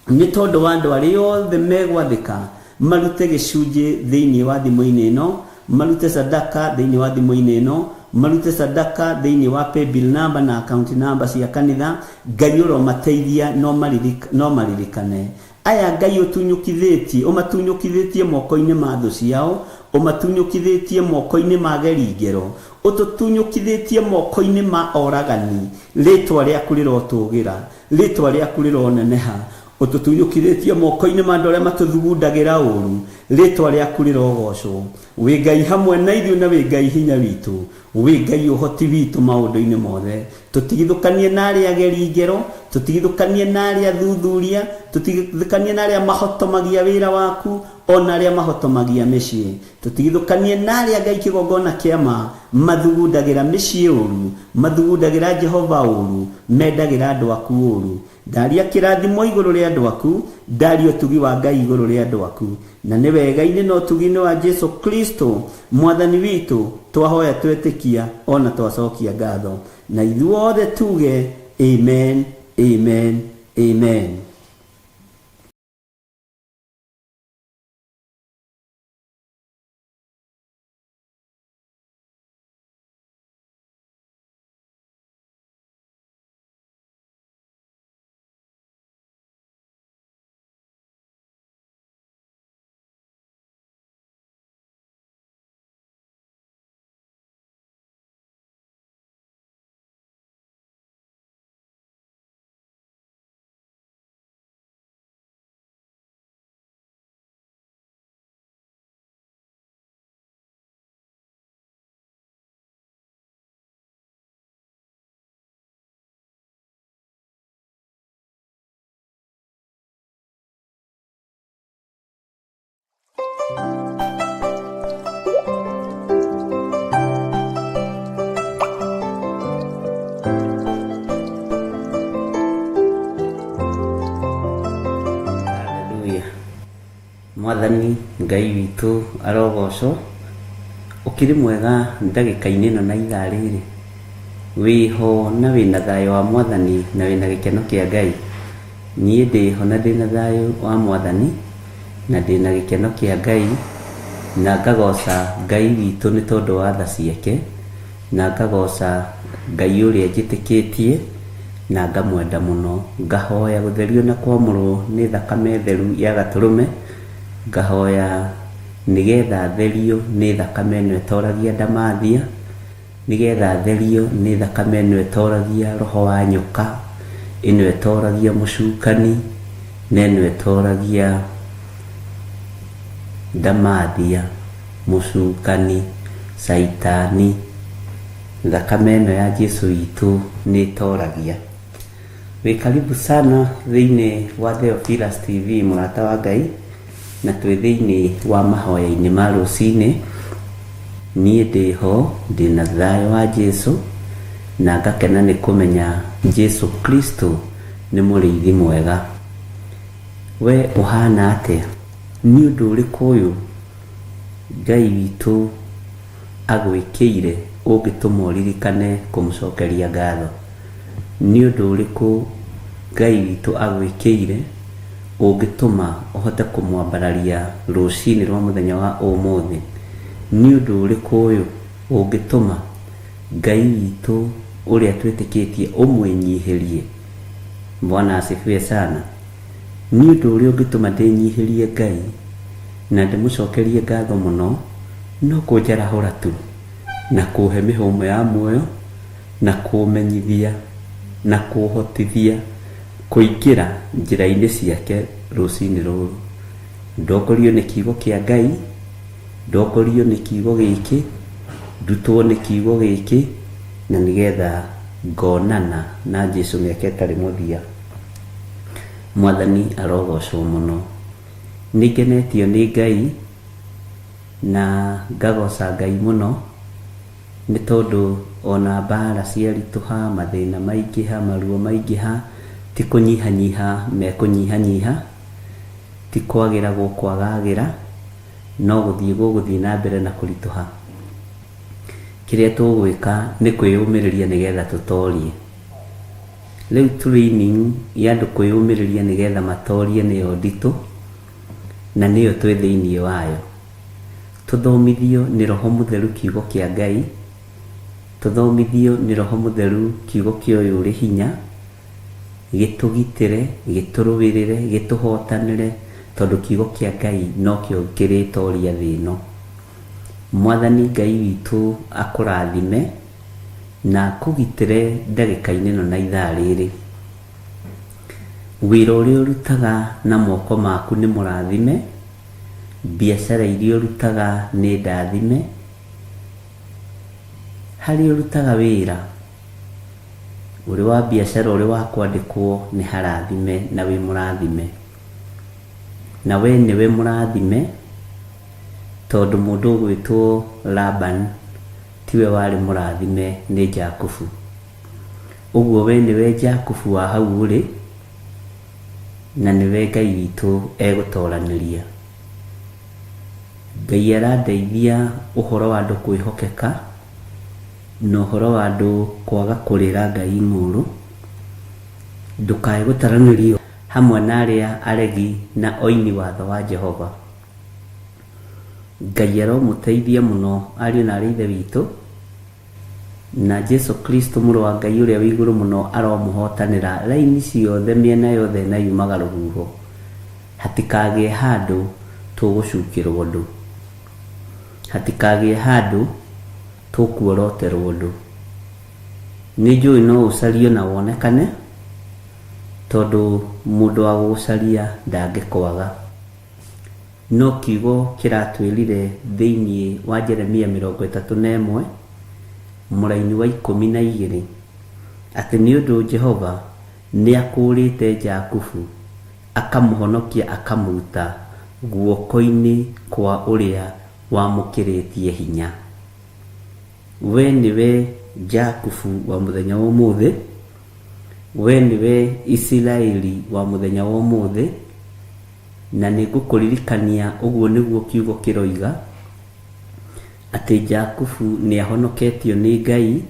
nĩ tondũ wa andũ arĩa othe megwathĩka marute gĩcunjĩ thĩinĩ wa thimũ-inĩ ĩno. Marute sadaka thĩinĩ wa thimũ-inĩ ĩno, marute sadaka thĩinĩ wa paybill number na account number cia kanitha. Ngai ũromateithia no maririkane aya Ngai ũtunyũkithĩtie, ũmatunyũkithĩtie moko-inĩ ma thũ ciao, ũmatunyũkithĩtie moko-inĩ ma geringero, ũtũtunyũkithĩtie moko-inĩ ma oragani. Rĩtwa rĩaku rĩrotũgĩra, rĩtwa rĩaku rĩroneneha. Ũtũtunyũkithĩtie moko-inĩ ma andũ arĩa matũthugundagĩra ũru. Rĩtwa rĩaku rĩrogocwo. Wĩ Ngai hamwe na ithuĩ na wĩ Ngai hinya witũ, wĩ Ngai ũhoti witũ maũndũ-inĩ mothe. Tũtigithũkanie na arĩa geringero, tũtigithũkanie na arĩa thuthuria, tũtigithũkanie na arĩa mahotomagia wĩra waku, ona arĩa mahotomagia mĩciĩ. Tũtigithũkanie na arĩa Ngai kĩgongona kĩa ma mathugundagĩra mĩciĩ ũru, mathugundagĩra Jehova ũru, mendagĩra andũ aku ũru. Ndaria kĩrathimo igũrũ rĩa andũ aku, ndaria ũtugi wa Ngai igũrũ rĩa andũ aku. Na nĩ wega-inĩ na ũtugi-inĩ wa Jesu Kristo mwathani witũ twahoya twetĩkia ona twacokia ngatho. Na ithuothe tuge amen, amen, amen. Haleluya. Mwathani Ngai witũ arogocwo. Ũkĩrĩ mwega ndagĩka-inĩ ĩno na ithaa rĩrĩ. Wĩho na wĩna thayũ wa Mwathani na wĩna gĩkeno kĩa Ngai. Niĩ ndĩho na ndĩna thayũ wa Mwathani na ndĩna gĩkeno kĩa Ngai, na ngagoca Ngai witũ nĩ tondũ wa tha ciake, na ngagoca Ngai ũrĩa njĩtĩkĩtie na ngamwenda mũno. Ngahoya gũtherio na kwamũrwo nĩ thakame theru ya Gatũrũme, ngahoya nĩgetha therio nĩ thakame ĩno ĩtoragia ndamathia, nĩgetha therio nĩ thakame ĩno ĩtoragia roho wa nyoka, ĩno ĩtoragia mũcukani, na ĩno ĩtoragia ndamathia, mũcukani, caitani. Thakame ĩno ya Jesu witũ nĩ ĩtoragia. Wĩ karibu sana thĩinĩ wa Theophilus TV, mũrata wa Ngai, na twĩ thĩinĩ wa mahoya-inĩ ma rũcinĩ. Niĩ ndĩho, ndĩna thayũ wa Jesu, na ngakena nĩ kũmenya Jesu Kristo nĩ mũrĩithi mwega. We ũhana atĩa? Nĩ ũndũ ũrĩkũ ũyũ Ngai witũ agwĩkĩire ũngĩtũma ũririkane kũmũcokeria ngatho? Nĩ ũndũ ũrĩkũ Ngai witũ agwĩkĩire ũngĩtũma ũhote kũmwambararia rũcinĩ rwa mũthenya wa ũmũthĩ? Nĩ ũndũ ũrĩkũ ũyũ ũngĩtũma Ngai witũ ũrĩa twĩtĩkĩtie ũmwĩnyihĩrie? Bwana asifiwe sana. Nĩ ũndũ ũrĩa ũngĩtũma ndĩnyihĩrie Ngai na ndĩmũcokerie ngatho mũno no kũnjarahũra tu na kũhe mĩhũmũ ya muoyo na kũmenyithia na kũhotithia kũingĩra njĩra-inĩ ciake rũcinĩ rũrũ. Ndongorio nĩ kiugo kĩa Ngai, ndongorio nĩ kiugo gĩkĩ, ndutwo nĩ kiugo gĩkĩ, na nĩgetha ngonana na Jesu mĩaka ĩtarĩ mũthia. Mwathani arogocwo mũno. Nĩ ngenetio nĩ Ngai na ngagoca Ngai mũno nĩ tondũ ona mbara ciaritũha, mathĩna maingĩha, maruo maingĩha, ti kũnyihanyiha mekũnyihanyiha, ti kwagĩra gũkwagagĩra, no gũthiĩ gũgũthiĩ na mbere na kũritũha. Kĩrĩa tũgwĩka nĩ kwĩyũmĩrĩria nĩgetha tũtorie. Rĩu training ya andũ kwĩyũmĩrĩria nĩgetha matorie nĩyo nditũ, na nĩyo twĩ thĩinĩ wayo. Tũthomithio nĩ Roho Mũtheru kiugo kĩa Ngai, tũthomithio nĩ Roho Mũtheru kiugo kĩa ũyũ ũrĩ hinya, gĩtũgitĩre, gĩtũrũĩrĩre, gĩtũhotanĩre, tondũ kiugo kĩa Ngai nokĩo kĩrĩtoria thĩ ĩno. Mwathani Ngai witũ akũrathime na akũgitĩre ndagĩka-inĩ ĩno na ithaa rĩrĩ. Wĩra ũrĩa ũrutaga na moko maku nĩ mũrathime, biacara iria ũrutaga nĩ ndathime, harĩa ũrutaga wĩra, ũrĩ wa biacara ũrĩ wa kwandĩkwo nĩ harathime na wĩ mũrathime. Na we nĩwe mũrathime tondũ mũndũ ũgwĩtwo Laban tiwe warĩ mũrathime nĩ Jakubu. Ũguo we nĩwe Jakubu wa hau ũrĩ, na nĩwe Ngai witũ egũtoranĩria. Ngai arandeithia ũhoro wa andũ kwĩhokeka, na ũhoro wa andũ kwaga kũrĩra Ngai ng'ũũrũ. Ndũkae gũtaranĩrio hamwe na arĩa aregi na oini watho wa Jehova. Ngai aromũteithia mũno ariũ na aarĩ a Ithe witũ. Na Jesu Kristo Mũrũ wa Ngai ũrĩa wĩ igũrũ mũno aromũhotanĩra raini ciothe mĩena yothe na yumaga rũhuho. Hatikagĩe handũ tũgũcukĩrwo ũndũ. Hatikagĩe handũ tũkuoroterwo ũndũ. Nĩnjũĩ no ũcario na wonekane, tondũ mũndũ wa gũgũcaria ndangĩkwaga. No kiugo kĩratwĩrire thĩinĩ wa Jeremia 31, mũraini wa 12, atĩ nĩ ũndũ Jehova nĩakũũrĩte Jakubu, akamũhonokia akamũruta guoko-inĩ kwa ũrĩa wamũkĩrĩtie hinya. We nĩwe Jakubu wa mũthenya wa ũmũthĩ, we nĩwe Isiraeli wa mũthenya wa ũmũthĩ, Na nĩngũkũririkania, ũguo nĩguo kiugo kĩroiga, atĩ Jakubu nĩahonoketio nĩ Ngai,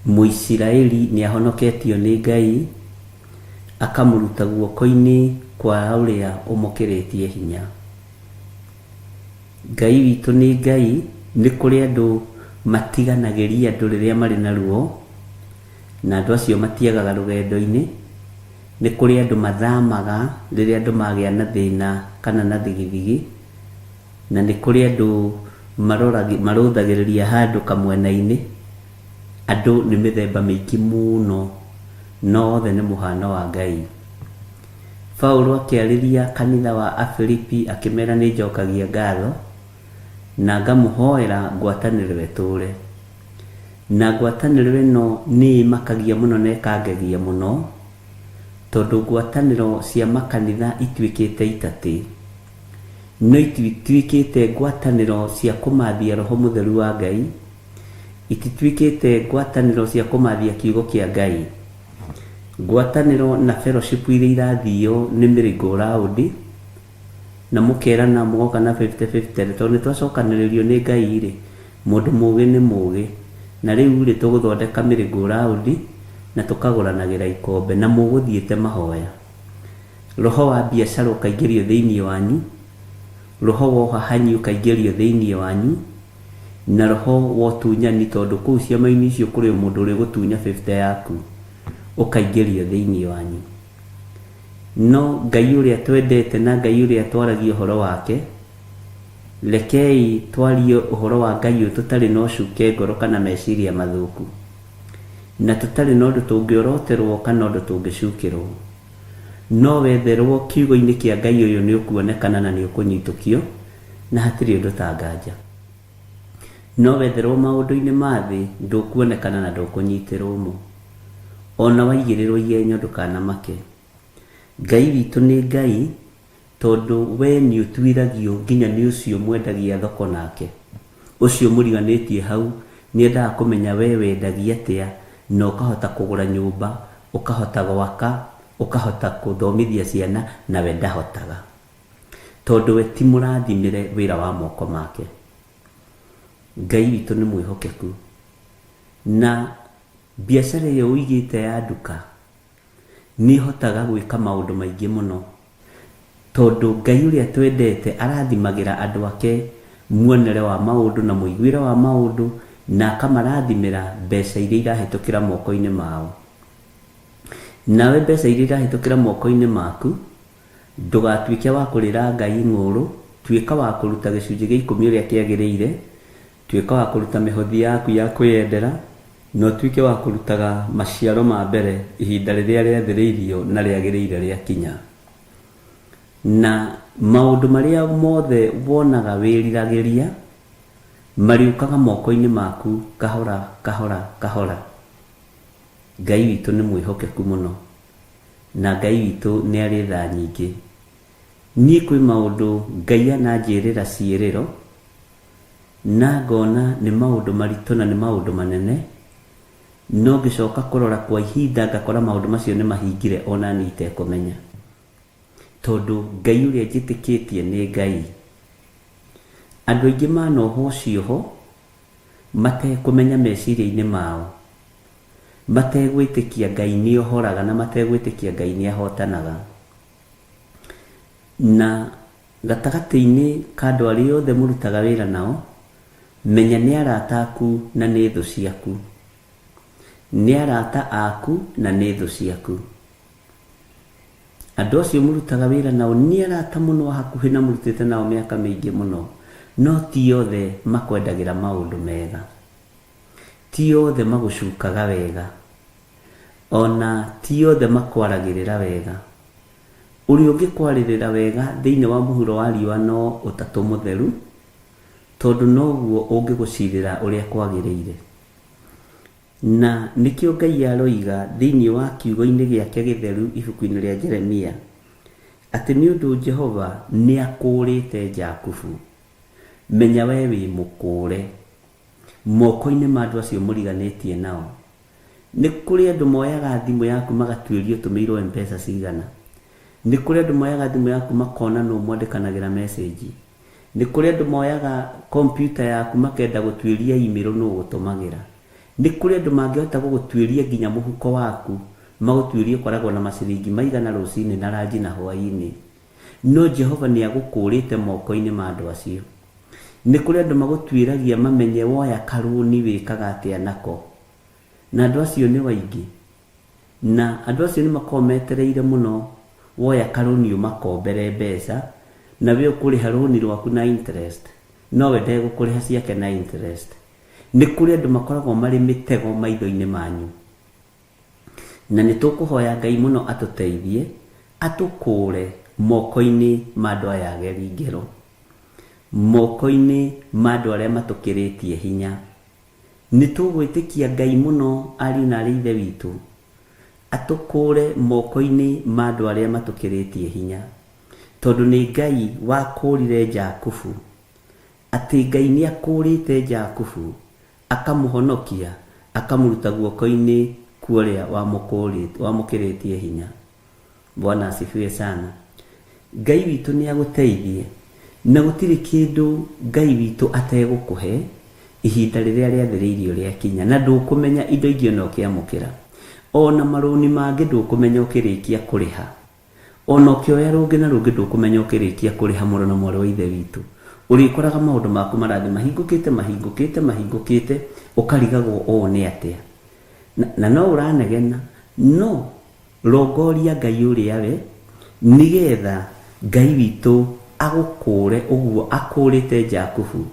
Mũisiraeli nĩahonoketio nĩ Ngai, akamũruta guoko-inĩ kwa ũrĩa ũmũkĩrĩtie hinya. Ngai witũ nĩ Ngai, nĩ kũrĩ andũ matiganagĩria andũ rĩrĩa marĩ na ruo, na andũ acio matiagaga rũgendo-inĩ. Nĩ kũrĩ andũ mathamaga rĩrĩa andũ magĩa na thĩna kana na thigithigi, na nĩ kũrĩ andũ marũthagĩrĩria handũ kamwena-inĩ. Andũ nĩ mĩthemba mĩingĩ mũno, no othe nĩ mũhano wa Ngai. Paulo akĩarĩria kanitha wa Afilipi akĩmera nĩ njokagia ngatho na ngamũhoera ngwatanĩro ĩtũũre. Na ngwatanĩro ĩno nĩ ĩmakagia mũno na ĩkangegia mũno, tondũ ngwatanĩro cia makanitha ituĩkĩte itatĩ. No itituĩkĩte ngwatanĩro cia kũmathia Roho Mũtheru wa Ngai, itituĩkĩte ngwatanĩro cia kũmathia kiugo kĩa Ngai. Ngwatanĩro na fellowship iria irathio nĩ merry-go-round, na mũkerana mũgoka na fifty fifty rĩ, tondũ nĩ twacokanĩrĩrio nĩ Ngai rĩ, mũndũ mũgĩ nĩ mũgĩ, na rĩu rĩ tũgũthondeka merry go round na tũkagũranagĩra ikombe na mũgũthiĩte mahoya. Roho wa biacara ũkaingĩrio thĩinĩ wanyu, roho wa ũhahanyi ũkaingĩrio thĩinĩ wanyu, na roho wa ũtunyani tondũ kũu ciama-inĩ icio kũrĩ o mũndũ ũrĩgũtunya fifty yaku, ũkaingĩrio thĩinĩ wanyu. No Ngai ũrĩa twendete na Ngai ũrĩa twaragia ũhoro wake, rekei twarie ũhoro wa Ngai ũyũ tũtarĩ na ũcuke ngoro kana meciria mathũku, na tũtarĩ na ũndũ tũngĩoroterwo kana ũndũ tũngĩcukĩrwo. No wetherwo kiugo-inĩ kĩa Ngai ũyũ nĩ ũkuonekana na nĩ ũkũnyitũkio, na hatirĩ ũndũ ta nganja. No wetherwo maũndũ-inĩ ma thĩ ndũkuonekana na ndũkũnyitĩrwo mo. O na waigĩrĩrwo igenyo ndũkanamake. Ngai witũ nĩ Ngai tondũ we nĩ ũtuĩragio nginya nĩ ũcio mwendagia thoko nake. Ũcio mũriganĩtie hau nĩ endaga kũmenya we wendagia atĩa na ũkahota kũgũra nyũmba, ũkahota gwaka, ũkahota kũthomithia ciana na we ndahotaga. Tondũ we ti mũrathimĩre wĩra wa moko make. Ngai witũ nĩ mwĩhokeku na Biacara ĩyo ũigĩte ya nduka nĩ ĩhotaga gwĩka maũndũ maingĩ mũno tondũ Ngai ũrĩa twendete arathimagĩra andũ ake muonere wa maũndũ na mũiguĩre wa maũndũ, na akamarathimĩra mbeca iria irahĩtũkĩra moko-inĩ mao. Nawe mbeca iria irahĩtũkĩra moko-inĩ maku, ndũgatuĩke wa kũrĩra Ngai ng'ũrũ, tuĩka wa kũruta gĩcunjĩ gĩa ikũmi ũrĩa kĩagĩrĩire, tuĩka wa kũruta mĩhothi yaku ya kwĩyendera, na ũtuĩke wa kũrutaga maciaro ma mbere ihinda rĩrĩa rĩathĩrĩirio na rĩagĩrĩire rĩakinya. Na maũndũ marĩa mothe wonaga wĩriragĩria, marĩũkaga moko-inĩ maku kahora kahora kahora. Ngai witũ nĩ mwĩhokeku mũno, na Ngai witũ nĩ arĩ tha nyingĩ. Niĩ kwĩ maũndũ Ngai ananjĩrĩra ciĩrĩro, na ngona nĩ maũndũ maritũ na nĩ maũndũ manene, no ngĩcoka kũrora kwa ihinda ngakora maũndũ macio nĩ mahingire ona niĩ itekũmenya. Tondũ Ngai ũrĩa njĩtĩkĩtie nĩ Ngai. Andũ aingĩ manohwo cioho matekũmenya meciria-inĩ mao, mategwĩtĩkia Ngai nĩ ohoraga na mategwĩtĩkia Ngai nĩ ahotanaga. Na gatagatĩ-inĩ ka andũ arĩa othe mũrutaga wĩra nao, menya nĩ arata aku na nĩ thũ ciaku. Nĩ arata aku na nĩ thũ ciaku. Andũ acio mũrutaga wĩra nao nĩ arata mũno a hakuhĩ na mũrutĩte nao mĩaka mĩingĩ mũno, no ti othe makwendagĩra maũndũ mega. Ti othe magũcukaga wega. Ona ti othe makwaragĩrĩra wega. Ũrĩa ũngĩkwarĩrĩra wega thĩinĩ wa mũhuro wa riũa no ũtatũ mũtheru, tondũ noguo ũngĩgũcirĩra ũrĩa kwagĩrĩire. Na nĩkĩo Ngai aroiga thĩinĩ wa kiugo-inĩ gĩake gĩtheru ibuku-inĩ rĩa Jeremia, atĩ nĩ ũndũ Jehova nĩ akũũrĩte Jakubu. Menya we wĩ mũkũũre moko-inĩ ma andũ acio mũriganĩtie nao. Nĩ kũrĩ andũ moyaga thimũ yaku magatuĩria ũtũmĩirwo M-Pesa cigana. Nĩ kũrĩ andũ moyaga thimũ yaku makona nũ mwandĩkanagĩra message. Nĩ kũrĩ andũ moyaga kompiuta yaku makenda gũtuĩria email nũ ũgũtũmagĩra. Nĩ kũrĩ andũ mangĩhota gũgũtuĩria nginya mũhuko waku, magũtuĩrie ũkoragwo na maciringi maigana rũcinĩ na ranji na hwaĩ-inĩ. No Jehova nĩ agũkũũrĩte moko-inĩ ma andũ acio. Nĩ kũrĩ andũ magũtuĩragia mamenye woya karũni wĩkaga atĩa nako. Na andũ acio nĩ waingĩ. Na andũ acio nĩ makoragwo metereire mũno woya karũni ũmakombere mbeca, na we ũkũrĩha rũni rwaku na interest, no we ndegũkũrĩha ciake na interest. Nĩ kũrĩ andũ makoragwo marĩ mĩtego maitho-inĩ manyu. Na nĩ tũkũhoya Ngai mũno atũteithie, atũkũũre moko-inĩ ma andũ aya ageri ngero, moko-inĩ ma andũ arĩa matũkĩrĩtie hinya. Nĩ tũgwĩtĩkia Ngai mũno ariũ na arĩ ithe witũ, atũkũũre moko-inĩ ma andũ arĩa matũkĩrĩtie hinya. Tondũ nĩ Ngai wakũũrire Jakubu, atĩ Ngai nĩ akũũrĩte Jakubu, akamũhonokia, akamũruta guoko-inĩ kwa ũrĩa wamũkĩrĩtie hinya. Bwana asifiwe sana. Ngai witũ nĩ agũteithie, na gũtirĩ kĩndũ Ngai witũ ategũkũhe ihinda rĩrĩa rĩathĩrĩirio rĩakinya, na ndũkũmenya indo ingĩ ona ũkĩamũkĩra. Ona marũni mangĩ ndũkũmenya ũkĩrĩkia kũrĩha. Ona ũkĩoya rũngĩ na rũngĩ ndũkũmenya ũkĩrĩkia kũrĩha mũrũ na mwarĩ wa ithe witũ. Ũrĩkoraga maũndũ maku marathiĩ mahingũkĩte mahingũkĩte mahingũkĩte, ũkarigagwo ũũ nĩ atĩa. Na no ũranegena, no rongoria Ngai ũrĩa we, nĩgetha Ngai witũ agũkũũre ũguo akũũrĩte Jakubu,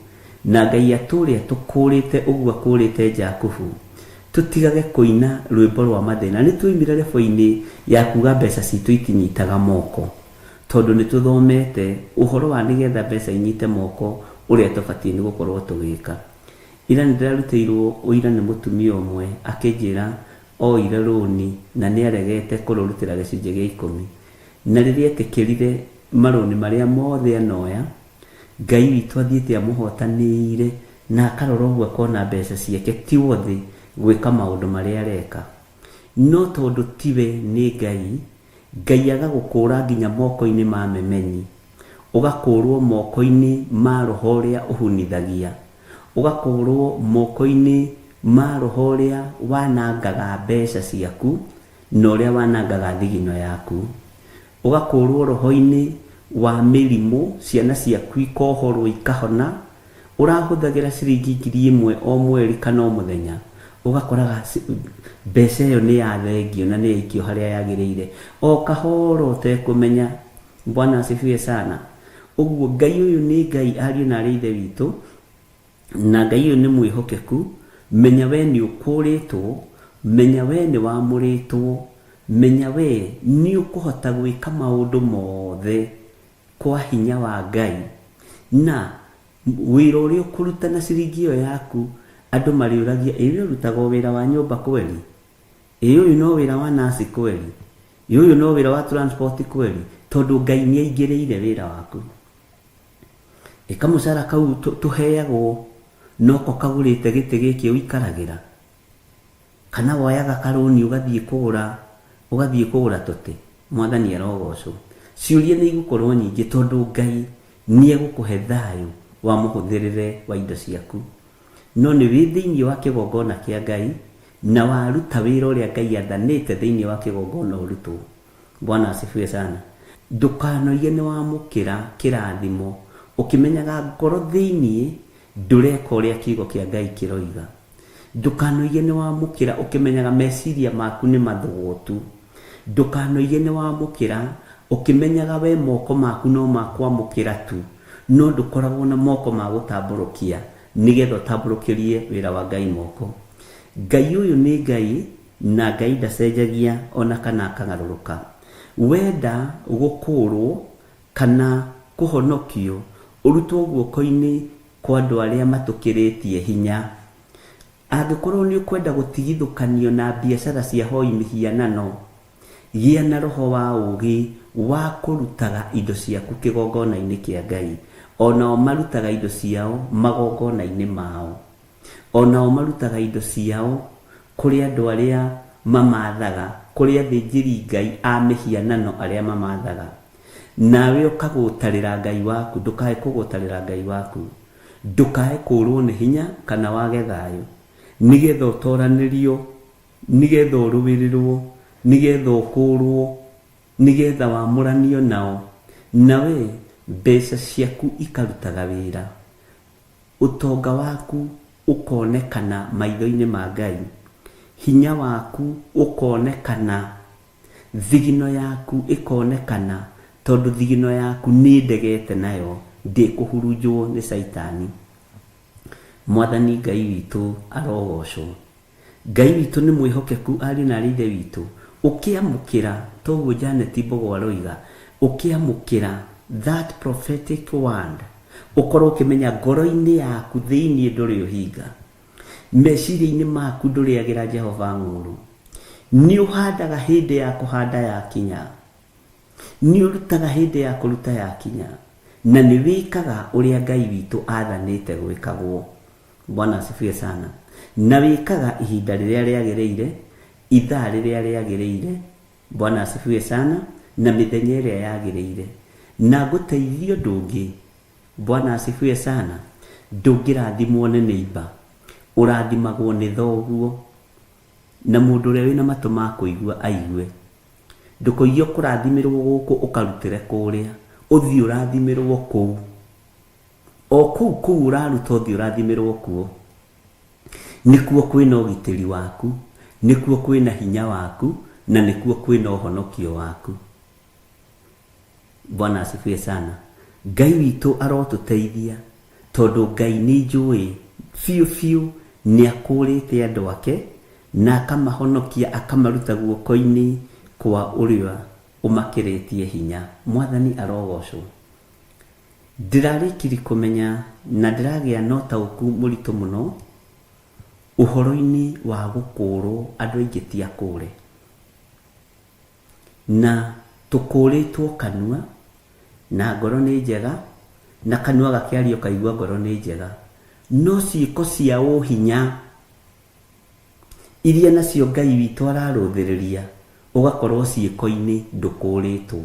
na Ngai atũũre atũkũũrĩte ũguo akũũrĩte Jakubu. Tũtigage kũina rwĩmbo rwa mathĩna. Nĩ twoimire rebo-inĩ ya kuga mbeca citũ itinyitaga moko, tondũ nĩ tũthomete ũhoro wa nĩgetha mbeca inyite moko ũrĩa tũbatiĩ nĩ gũkorwo tũgĩka. Ira nĩ ndĩrarutĩirwo ũira nĩ mũtumia ũmwe akĩnjĩra oire rũni na nĩ aregete kũrũrutĩra gĩcunjĩ gĩa ikũmi. Na rĩrĩa etĩkĩrire marũni marĩa mothe anoya, Ngai witũ athiĩte amũhotanĩire na akarora ũguo akona mbeca ciake ti worthy gwĩka maũndũ marĩa areka. No tondũ tiwe nĩ Ngai, Ngai agagũkũũra nginya moko-inĩ ma memenyi, ũgakũũrwo moko-inĩ ma roho ũrĩa ũhunithagia, ũgakũũrwo moko-inĩ ma roho ũrĩa wanangaga mbeca ciaku na ũrĩa wanangaga thigino yaku, ũgakũũrwo roho-inĩ wa mĩrimũ, ciana ciaku ikohorwo ikahona, Ũrahũthagĩra ciringi 1000 o mweri kana o mũthenya, ũgakoraga mbeca ĩyo nĩ yathengio na nĩ yaikio harĩa yagĩrĩire o kahora ũtekũmenya. Bwana asifiwe sana. Ũguo Ngai ũyũ nĩ Ngai ariũ na arĩ Ithe witũ, na Ngai ũyũ nĩ mwĩhokeku. Menya we nĩ ũkũrĩtwo, menya we nĩ wamũrĩtwo, menya we nĩ ũkũhota gwĩka maũndũ mothe kwa hinya wa Ngai. Na wĩra ũrĩa ũkũruta na ciringi ĩyo yaku, andũ marĩũragia, ĩ we ũrutaga o wĩra wa nyũmba kweli? Ĩ ũyũ no wĩra wa nurse kweli? Ĩ ũyũ no wĩra wa transport kweli? Tondũ Ngai nĩ aingĩrĩire wĩra waku. Ĩ kamũcara kau tũheagwo noko kagũrĩte gĩtĩ gĩkĩ ũikaragĩra? Kana woyaga karũni ũgathiĩ kũgũra ũgathiĩ kũgũra tũtĩ? Mwathani arogocwo. Ciũria nĩ igũkorwo nyingĩ tondũ Ngai nĩ egũkũhe thayũ wa mũhũthĩrĩre wa indo ciaku. No nĩ wĩ thĩinĩ wa kĩgongona kĩa Ngai na waruta wĩra ũrĩa Ngai athanĩte thĩinĩ wa kĩgongona ũrutwo. Bwana asifiwe sana. Ndũkanoige nĩ wamũkĩra kĩrathimo ũkĩmenyaga ngoro thĩinĩ ndũreka ũrĩa kiugo kĩa Ngai kĩroiga. Ndũkanoige nĩ wamũkĩra ũkĩmenyaga meciria maku nĩ mathũgũtu. Ndũkanoige nĩ wamũkĩra ũkĩmenyaga we moko maku no ma kwamũkĩra tu, no ndũkoragwo na moko ma gũtambũrũkia nĩgetha ũtambũrũkĩrie wĩra wa Ngai moko. Ngai ũyũ nĩ Ngai na Ngai ndacenjagia ona kana akagarũrũka. Wenda gũkũũrwo kana kũhonokio ũrutwo guoko-inĩ kwa andũ arĩa matũkĩrĩtie hinya. Angĩkorwo nĩ ũkwenda gũtigithũkanio na biacara cia hoi mĩhianano, gĩa na roho wa ũũgĩ wa kũrutaga indo ciaku kĩgongona-inĩ kĩa Ngai. O nao marutaga indo ciao magongona-inĩ mao. O nao marutaga indo ciao kũrĩ andũ arĩa mamathaga, kũrĩ athĩnjĩri Ngai a mĩhianano arĩa mamathaga. Nawe ũkagũtarĩra Ngai waku, ndũkae kũgũtarĩra Ngai waku. Ndũkae kũũrwo nĩ hinya kana wage thayũ, nĩgetha ũtoranĩrio, nĩgetha ũrũĩrĩrwo, nĩgetha ũkũũrwo, nĩgetha wamũranio nao, nawe mbeca ciaku ikarutaga wĩra, ũtonga waku ũkonekana maitho-inĩ ma Ngai, hinya waku ũkonekana, thigino yaku ĩkonekana, tondũ thigino yaku nĩ ndegete nayo, ndĩkũhurunjwo nĩ Caitani. Mwathani Ngai witũ arogocwo. Ngai witũ nĩ mwĩhokeku ariũ na arĩ Ithe witũ. Ũkĩamũkĩra, toguo Janet Mbogo aroiga, ũkĩamũkĩra that prophetic word, ũkorwo ũkĩmenya ngoro-inĩ yaku thĩinĩ ndũrĩ ũhinga. Meciria-inĩ maku ndũrĩagĩra Jehova ng'ũũrũ. Nĩ ũhandaga hĩndĩ ya kũhanda yakinya. Nĩ ũrutaga hĩndĩ ya kũruta yakinya. Na nĩ wĩkaga ũrĩa Ngai witũ athanĩte gwĩkagwo. Bwana asifiwe sana. Na wĩkaga ihinda rĩrĩa rĩagĩrĩire, ithaa rĩrĩa rĩagĩrĩire, Bwana asifiwe sana, na mĩthenya ĩrĩa yagĩrĩire. Na ngũteithie ũndũ ũngĩ, Bwana asifiwe sana, ndũngĩrathimwo nĩ neighbor, ũrathimagwo nĩ thoguo. Na mũndũ ũrĩa wĩna matũ ma kũigua aigue. Ndũkoige ũkũrathimĩrwo gũkũ ũkarutĩre kũrĩa, ũthiĩ ũrathimĩrwo kũu. O kũu kũu ũraruta ũthiĩ ũrathimĩrwo kuo. Nĩkuo kwĩna ũgitĩri waku, nĩkuo kwĩna hinya waku, na nĩkuo kwĩna ũhonokio waku. Bwana asifiwe sana. Ngai witũ arotũteithia tondũ Ngai nĩ njũĩ biũ biũ nĩ akũrĩte andũ ake na akamahonokia akamaruta guoko-inĩ kwa ũrĩa ũmakĩrĩtie hinya. Mwathani arogocwo. Ndĩrarĩkiri kũmenya na ndĩragĩa na ũtaũku mũritũ mũno ũhoro-inĩ wa gũkũũrwo andũ aingĩ ti akũũre. Na tũkũũrĩtwo kanua na ngoro nĩ njega na kanua gakĩaria ũkaigua ngoro nĩ njega. No ciĩko cia ũhinya iria nacio Ngai witũ ararũthĩrĩria ũgakorwo ciĩko-inĩ ndũkũũrĩtwo.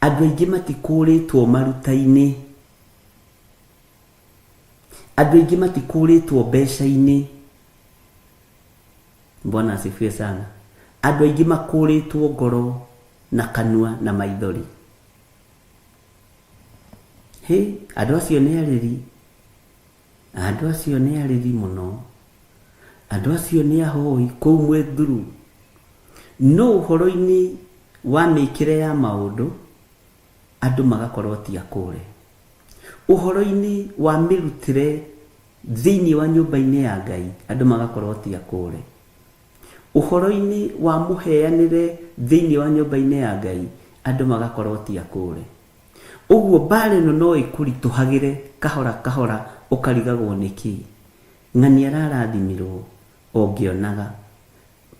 Andũ aingĩ matikũũrĩtwo maruta-inĩ. Andũ aingĩ matikũũrĩtwo mbeca-inĩ. Bwana asifiwe sana. Andũ aingĩ makũũrĩtwo ngoro na kanua na maithori. Hĩ, andũ acio nĩ arĩri, andũ acio nĩ arĩri mũno, andũ acio nĩ ahoi kũu mwĩthuru. No ũhoro-inĩ wa mĩkĩre ya maũndũ, andũ magakorwo ti akũre. Ũhoro-inĩ wa mĩrutĩre thĩinĩ wa nyũmba-inĩ ya Ngai, andũ magakorwo ti akũre. Ũhoro-inĩ wa mũheanĩre thĩinĩ wa nyũmba-inĩ ya Ngai, andũ magakorwo ti akũre. Ũguo mbara ĩno no ĩkũritũhagĩre kahora kahora ũkarigagwo nĩkĩ. Ng'ania ararathimirwo o ngĩonaga.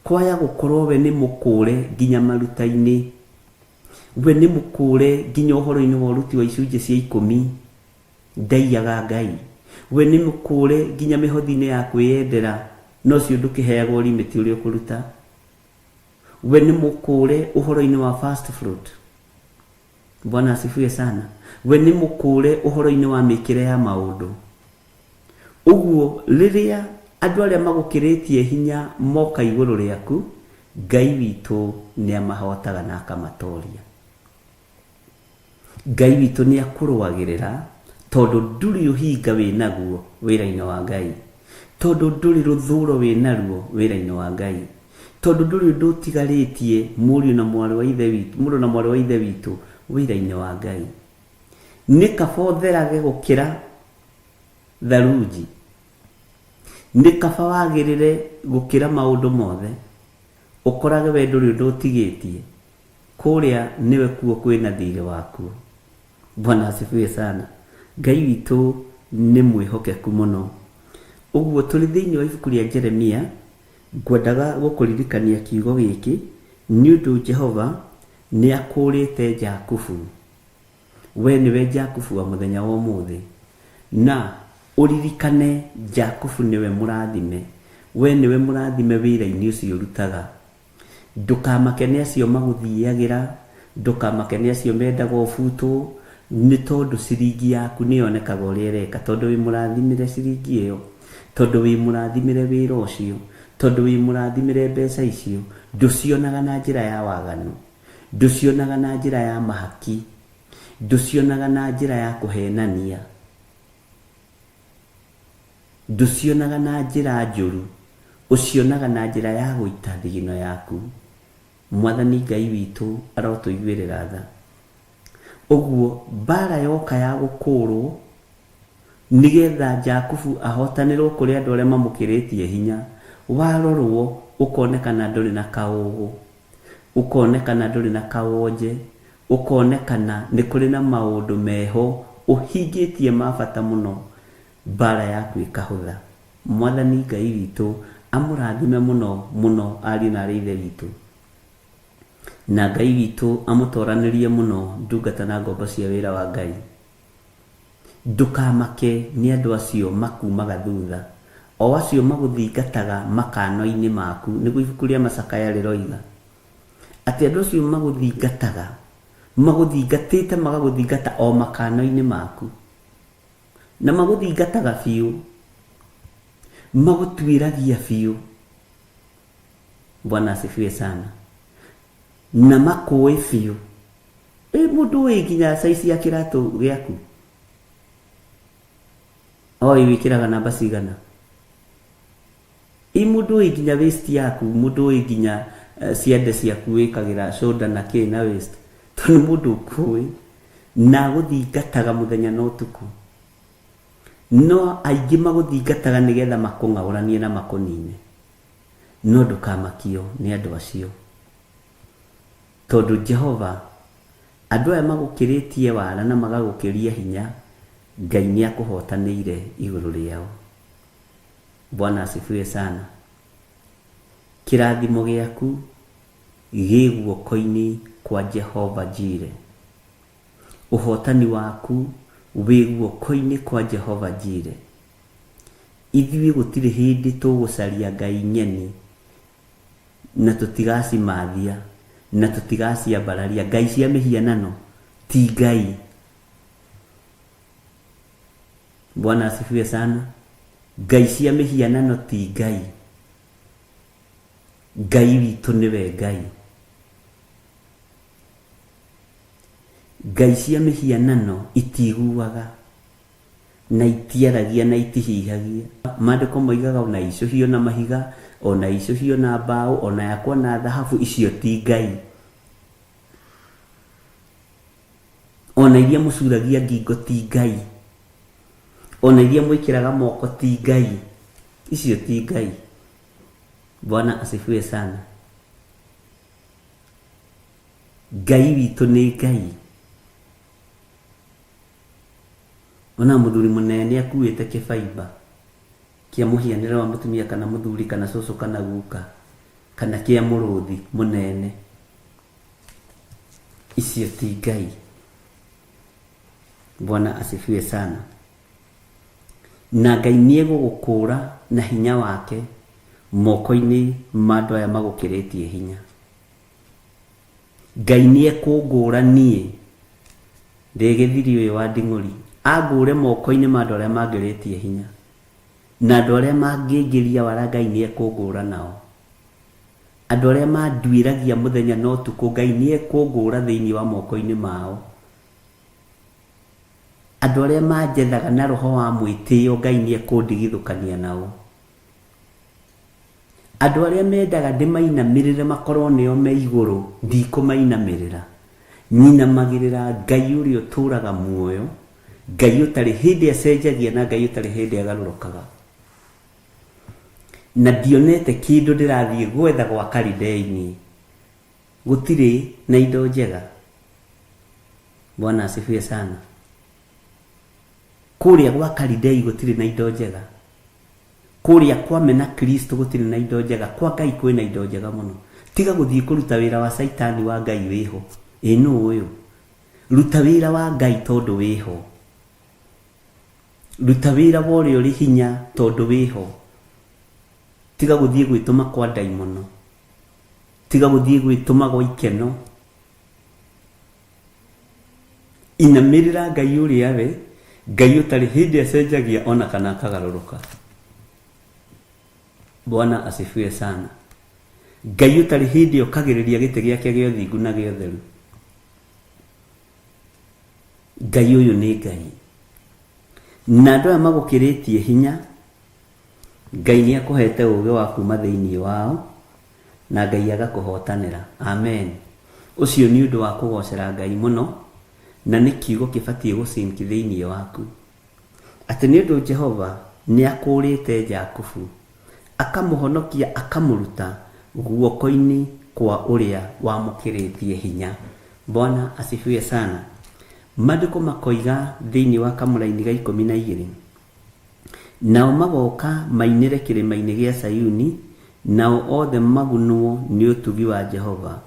Kwaya gũkorwo we nĩ mũkũre nginya maruta-inĩ. We nĩ mũkũre nginya ũhoro-inĩ wa ũruti wa icunjĩ cia ikũmi. Ndaiyaga Ngai. We nĩ mũkũre nginya mĩhothi-inĩ ya kwĩyendera na ũcio ndũkĩheagwo limit ũrĩa ũkũruta. We nĩ mũkũre ũhoro-inĩ wa first fruit. Bwana asifiwe sana. We nĩ mũkũre ũhoro-inĩ wa mĩkĩre ya maũndũ. Ũguo rĩrĩa andũ arĩa magũkĩrĩtie hinya moka igũrũ rĩaku, Ngai witũ nĩ amahotaga na akamatoria. Ngai witũ nĩ akũrũagĩrĩra tondũ ndũrĩ ũhinga wĩ naguo wĩra-inĩ wa Ngai, tondũ ndũrĩ rũthũro wĩ naruo wĩra-inĩ wa Ngai, tondũ ndũrĩ ũndũ ũtigarĩtie mũriũ na mwarĩ wa Ithe witũ, mũrũ na mwarĩ wa Ithe witũ wĩra-inĩ wa Ngai. Nĩ kaba ũtherage gũkĩra tharunji, nĩ kaba wagĩrĩre gũkĩra maũndũ mothe, ũkorage we ndũrĩ ũndũ ũtigĩtie, kũrĩa nĩwe kuo kwĩna thirĩ wakuo. Bwana asifiwe sana. Ngai witũ nĩ mwĩhokeku mũno. Ũguo tũrĩ thĩinĩ wa ibuku rĩa Jeremia, ngwendaga gũkũririkania kiugo gĩkĩ, nĩ ũndũ Jehova nĩ akũũrĩte Jakubu. We nĩwe Jakubu wa mũthenya wa ũmũthĩ. Na ũririkane Jakubu nĩwe mũrathime. We nĩwe mũrathime wĩra-inĩ ũcio ũrutaga. Ndũkamake nĩ acio magũthiagĩra, ndũkamake nĩ acio mendaga ũbutwo, nĩ tondũ ciringi yaku nĩ yonekaga ũrĩa ĩreka, tondũ wĩ mũrathimĩre ciringi ĩyo, tondũ wĩ mũrathimĩre wĩra ũcio, tondũ wĩ mũrathimĩre mbeca icio, ndũcionaga na njĩra ya waganu, ndũcionaga na njĩra ya mahaki, ndũcionaga na njĩra ya kũhenania, ndũcionaga na njĩra njũru, ũcionaga na njĩra ya gũita thigino yaku. Mwathani Ngai witũ arotũiguĩrĩra tha. Ũguo mbara yoka ya gũkũũrwo nĩgetha Jakubu ahotanĩrwo kũrĩ andũ arĩa mamũkĩrĩtie hinya, warorwo ũkonekana ndũrĩ na kaũgũ, ũkonekana ndũrĩ na kawonje, ũkonekana nĩ kũrĩ na maũndũ meho ũhingĩtie ma bata mũno, mbara yaku ĩkahũtha. Mwathani Ngai witũ amũrathime mũno mũno ariũ na aarĩ a Ithe witũ. Na Ngai witũ amũtoranĩrie mũno ndungata na ngombo cia wĩra wa Ngai. Ndũkamake nĩ andũ acio makuumaga thutha, o acio magũthingataga makano-inĩ maku, nĩguo ibuku rĩa Macakaya rĩroiga. Atĩ andũ acio magũthingataga, magũthingatĩte magagũthingata o makano-inĩ maku. Na magũthingataga biũ, magũtuĩragia biũ. Bwana asifiwe sana. Na makũĩ biũ. Ĩ mũndũ ũĩ nginya size ya kĩratũ gĩaku? Oĩ wĩkĩraga namba cigana? Ĩ mũndũ ũĩ nginya waist yaku, mũndũ ũĩ nginya ciande ciaku wĩkagĩra shoulder na kĩ na waist. Tondũ nĩ mũndũ ũkũĩ na agũthingataga mũthenya na ũtukũ. No aingĩ magũthingataga nĩgetha makũng'aũranie na makũnine. No ndũkamakio nĩ andũ acio. Tondũ Jehova, andũ aya magũkĩrĩtie wara na magagũkĩria hinya, Ngai nĩ akũhotanĩire igũrũ rĩao. Bwana asifiwe sana. Kĩrathimo gĩaku gĩ guoko-inĩ kwa Jehova Jireh. Ũhotani waku wĩ guoko-inĩ kwa Jehova Jireh. Ithuĩ gũtirĩ hĩndĩ tũgũcaria ngai ng'eni na tũtigacimathia na tũtigaciambararia. Ngai cia mĩhianano ti ngai. Bwana asifiwe sana. Ngai cia mĩhianano ti ngai. Ngai witũ nĩwe Ngai. Ngai cia mĩhianano itiguaga na itiaragia na itihihagia. Maandĩko moigaga ona icũhio na mahiga, ona icũhio na mbaũ, ona yakwo na thahabu, icio ti Ngai. Ona iria mũcuragia ngingo ti Ngai. Ona iria mwĩkĩraga moko ti Ngai. Icio ti Ngai. Bwana asifiwe sana. Ngai witũ nĩ Ngai. Ona mũthuri mũnene akuĩte kĩbaimba kĩa mũhianĩre wa mũtumia kana mũthuri kana cũcũ kana guka kana kĩa mũrũthi mũnene. Icio ti Ngai. Bwana asifiwe sana. Na Ngai nĩ egũgũkũũra na hinya wake moko-inĩ ma andũ aya magũkĩrĩtie hinya. Ngai nĩ ekũngũra niĩ ndĩ gĩthiri ũyũ wa nding'ũri, angũre moko-inĩ ma andũ arĩa mangĩrĩtie hinya, na andũ arĩa mangĩngĩria wara Ngai nĩ ekũngũra nao. Andũ arĩa manduĩragia mũthenya na ũtukũ Ngai nĩ ekũngũra thĩinĩ wa moko-inĩ mao. Andũ arĩa manjethaga na roho wa mwĩtĩo Ngai nĩ ekũndigithũkania nao. Andũ arĩa mendaga ndĩmainamĩrĩre makorwo nĩo me igũrũ, ndikũmainamĩrĩra. Nyinamagĩrĩra Ngai ũrĩa ũtũũraga muoyo, Ngai ũtarĩ hĩndĩ acenjagia na Ngai ũtarĩ hĩndĩ agarũrũkaga. Na ndionete kĩndũ ndĩrathiĩ gwetha gwa Kalidei-inĩ. Gũtirĩ na indo njega. Bwana asifiwe sana. Kũrĩa gwa Kalidei gũtirĩ na indo njega. Kũrĩa kwa mena Kristo gũtirĩ na indo njega, kwa Ngai kwĩna indo njega mũno. Tiga gũthiĩ kũruta wĩra wa Caitani wa Ngai wĩho. Ĩ nũ ũyũ? Ruta wĩra wa Ngai tondũ wĩho. Ruta wĩra wa ũrĩa ũrĩ hinya tondũ wĩho. Tiga gũthiĩ gwĩtũma kwa ndaimono. Tiga gũthiĩ gwĩtũma gwa ikeno. Inamĩrĩra Ngai ũrĩa we, Ngai ũtarĩ hĩndĩ acenjagia ona kana akagarũrũka. Bwana asifiwe sana. Ngai ũtarĩ hĩndĩ okagĩrĩria gĩtĩ gĩake gĩa ũthingu na gĩa ũtheru. Ngai ũyũ nĩ Ngai. Na andũ aya magũkĩrĩtie hinya, Ngai nĩ akũhete ũũgĩ wa kuuma thĩinĩ wao, na Ngai agakũhotanĩra. Amen. Ũcio nĩ ũndũ wa kũgocera Ngai mũno, na nĩ kiugo kĩbatiĩ gũ sink thĩinĩ waku. Atĩ nĩ ũndũ Jehova nĩ akũũrĩte Jakubu, akamũhonokia akamũruta guoko-inĩ kwa ũrĩa wamũkĩrĩtie hinya. Bwana asifiwe sana. Maandĩko makoiga thĩinĩ wa kamũraini ga 12. Nao magooka mainĩre kĩrĩma-inĩ gĩa Zayuni, nao othe magunwo nĩ ũtugi wa Jehova,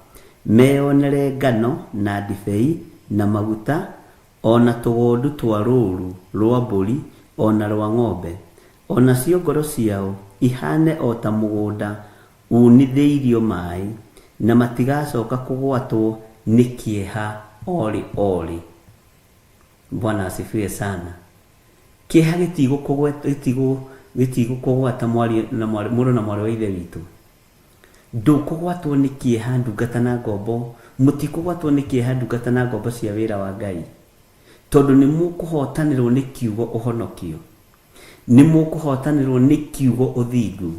meyonere ngano, na ndibei, na maguta, o na tũgondu twa rũũru rũa mbũri o na rũa ng'ombe, o nacio ngoro ciao ihaane o ta mũgũnda uunithĩirio maĩ, na matigacoka kũgwatwo nĩ kĩeha o rĩ o rĩ. Bwana asifiwe sana. Kĩeha gĩtigũkũgwata mwarĩ na mwarĩ, mũrũ na mwarĩ wa Ithe witũ. Ndũkũgwatwo nĩ kĩeha ndungata na ngombo, mũtikũgwatwo nĩ kĩeha ndungata na ngombo cia wĩra wa Ngai. Tondũ nĩ mũkũhotanĩrwo nĩ kiugo ũhonokio. Nĩ mũkũhotanĩrwo nĩ kiugo ũthingu.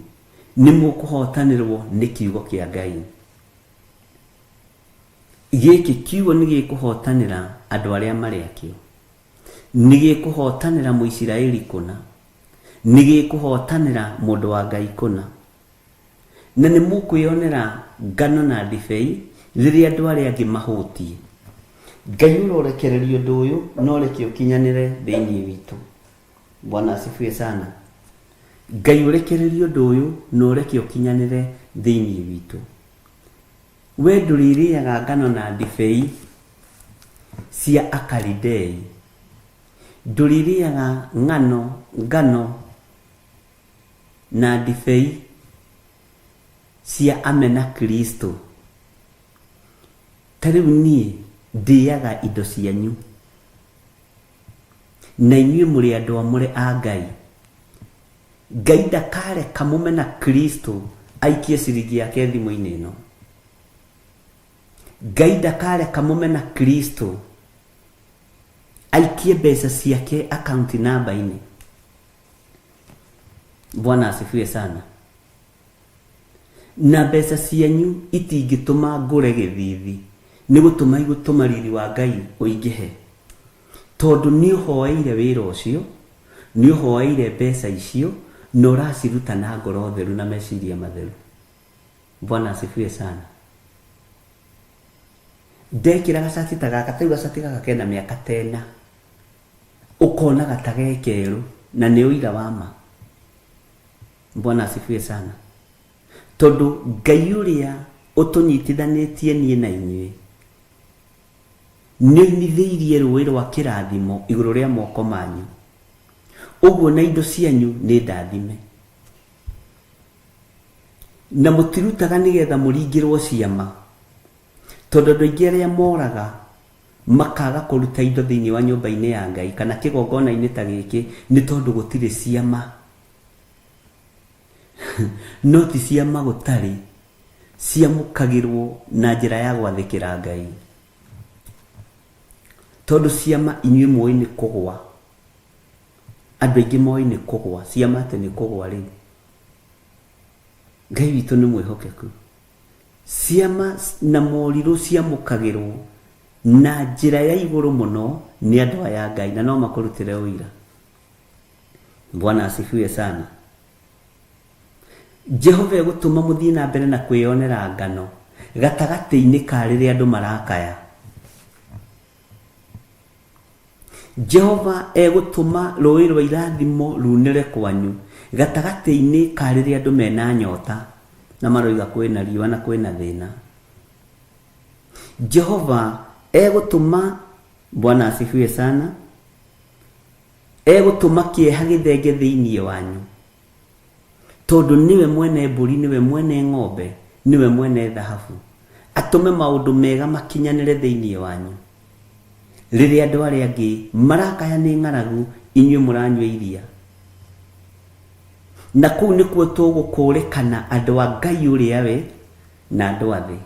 Nĩ mũkũhotanĩrwo nĩ kiugo kĩa Ngai. Gĩkĩ kiugo nĩ gĩkũhotanĩra andũ arĩa marĩ akĩo. Nĩ gĩkũhotanĩra Mũisiraeli kũna. Nĩ gĩkũhotanĩra mũndũ wa Ngai kũna. Na nĩ mũkwĩyonera ngano na ndibei rĩrĩa andũ arĩa angĩ mahũtiĩ. Ngai ũrorekereria ũndũ ũyũ na ũreke ũkinyanĩre thĩinĩ witũ. Bwana asifiwe sana. Ngai ũrekererie ũndũ ũyũ na ũreke ũkinyanĩre thĩinĩ witũ. Wee ndũrĩrĩaga ngano na ndibei cia Akalidei, ndũrĩrĩaga ngano, ngano na ndibei cia amena Kristo. Ta rĩu niĩ ndĩaga indo cianyu, na inyuĩ mũrĩ andũ amũre a Ngai. Ngai ndakareka mũmena Kristo aikie ciringi yake thimũ-inĩ ĩno. Ngai ndakareka mũmena Kristo Aikie mbeca ciake account number-inĩ. Bwana asifiwe sana. Na mbeca cianyu itingĩtũma ngũre gĩthithi, nĩ gũtũma igũtũma riri wa Ngai ũingĩhe. Tondũ nĩ ũhoeire wĩra ũcio, nĩ ũhoeire mbeca icio, na ũraciruta na ngoro theru na meciria matheru. Bwana asifiwe sana. Ndekĩra gacati ta gaka, ta rĩu gacati gaka kena mĩaka ta ĩna, ũkonaga ta ge kerũ, na nĩ ũira wa ma. Bwana asifiwe sana. Tondũ Ngai ũrĩa ũtũnyitithanĩtie niĩ na inyuĩ, nĩ oinithĩirie rũĩ rwa kĩrathimo igũrũ rĩa moko manyu. Ũguo na indo cianyu nĩ ndathime. Na mũtirutaga nĩgetha mũringĩrwo ciama. Tondũ andũ aingĩ arĩa moraga makaga kũruta indo thĩinĩ wa nyũmba-inĩ ya Ngai kana kĩgongona-inĩ ta gĩkĩ nĩ tondũ gũtirĩ ciama. No ti ciama gũtarĩ, ciamũkagĩrwo na njĩra ya gwathĩkĩra Ngai. Tondũ ciama inyuĩ mũĩ nĩ kũgwa. Andũ aingĩ moĩ nĩ kũgwa, ciama atĩ nĩ kũgwa rĩu. Ngai witũ nĩ mwĩhokeku. Ciama na morirũ ciamũkagĩrwo na njĩra ya igũrũ mũno nĩ andũ aya a Ngai na no makũrutĩre ũira. Bwana asifiwe sana. Jehova egũtũma mũthiĩ na mbere na kwĩyonera ngano gatagatĩ-inĩ ka rĩrĩa andũ marakaya. Jehova egũtũma rũũĩ rwa irathimo ruunĩre kwanyu gatagatĩ-inĩ ka rĩrĩa andũ mena nyota na maroiga kwĩna riũa na kwĩna thĩna. Jehova egũtũma, Bwana asifiwe sana, egũtũma kĩeha gĩthenge thĩinĩ wanyu, tondũ nĩwe mwene mbũri, nĩwe mwene ng'ombe, nĩwe mwene thahabu. Atũme maũndũ mega makinyanĩre thĩinĩ wanyu. Rĩrĩa andũ arĩa angĩ marakaya nĩ ng'aragu, inyuĩ mũranyua iria. Na kũu nĩkuo tũgũkũrĩkana andũ a Ngai ũrĩa we na andũ a thĩ.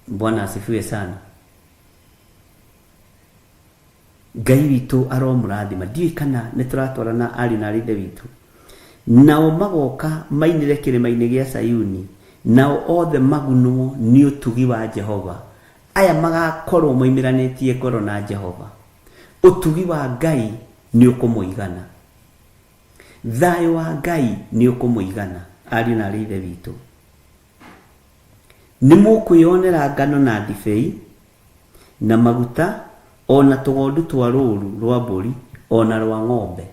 Bwana asifiwe sana. Ngai witũ aromũrathima. Ndiũĩ kana nĩ tũratwarana ariũ na arĩ ithe witũ. Nao magoka mainĩre kĩrĩma-inĩ gĩa Sayuni, nao othe magunwo nĩ ũtugi wa Jehova. Aya magakorwo moimĩranĩtie ngoro na Jehova. Ũtugi wa Ngai nĩ ũkũmũigana. Thayũ wa Ngai nĩ ũkũmũigana, ariũ na arĩ ithe witũ. Nĩ mũkwĩonera ngano na ndibei, na maguta, o na tũgondu twa rũũru rwa mbũri, o na rwa ng'ombe.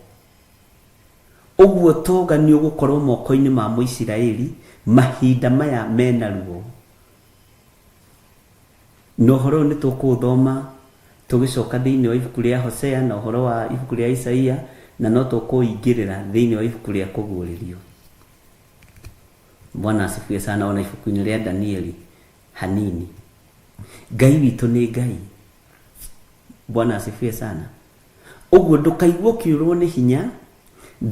Ũguo ũtonga nĩ ũgũkorwo moko-inĩ ma Mũisiraeli mahinda maya me na ruo. Na ũhoro ũyũ nĩ tũkũũthoma tũgĩcoka thĩinĩ wa ibuku rĩa Hosea na ũhoro wa ibuku rĩa Isaia, na no tũkũingĩrĩra thĩinĩ wa ibuku rĩa Kũguũrĩrio. Bwana asifiwe sana, ona ibuku-inĩ rĩa Danieli hanini. Ngai witũ nĩ Ngai. Bwana asifiwe sana. Ũguo ndũkaigue ũkĩũrwo nĩ hinya,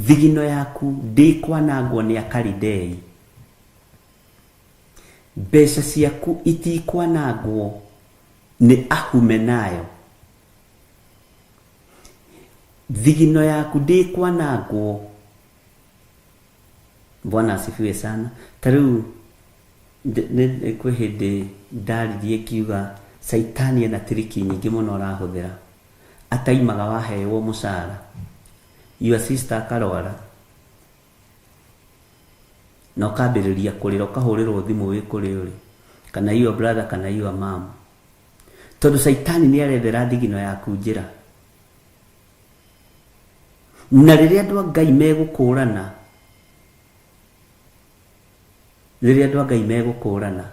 thigino yaku ndĩkwanangwo nĩ Akalidei. Mbeca ciaku itikwanangwo nĩ Ahumenayo. Thigino yaku ndĩkwanangwo. Bwana asifiwe sana. Ta rĩu kwĩ hĩndĩ ndaririe ngiuga Caitani ena tiriki nyingĩ mũno arahũthĩra. Ataimaga waheywo mũcara. Your sister akarwara. Na ũkambĩrĩria kũrĩra ũkahũrĩrwo thimũ wĩ kũrĩa ũrĩ. Kana your brother kana your mom. Tondũ Caitani nĩ arethera thigino yaku njĩra. Na rĩrĩa andũ a Ngai megũkũrana, rĩrĩa andũ a Ngai megũkũrana,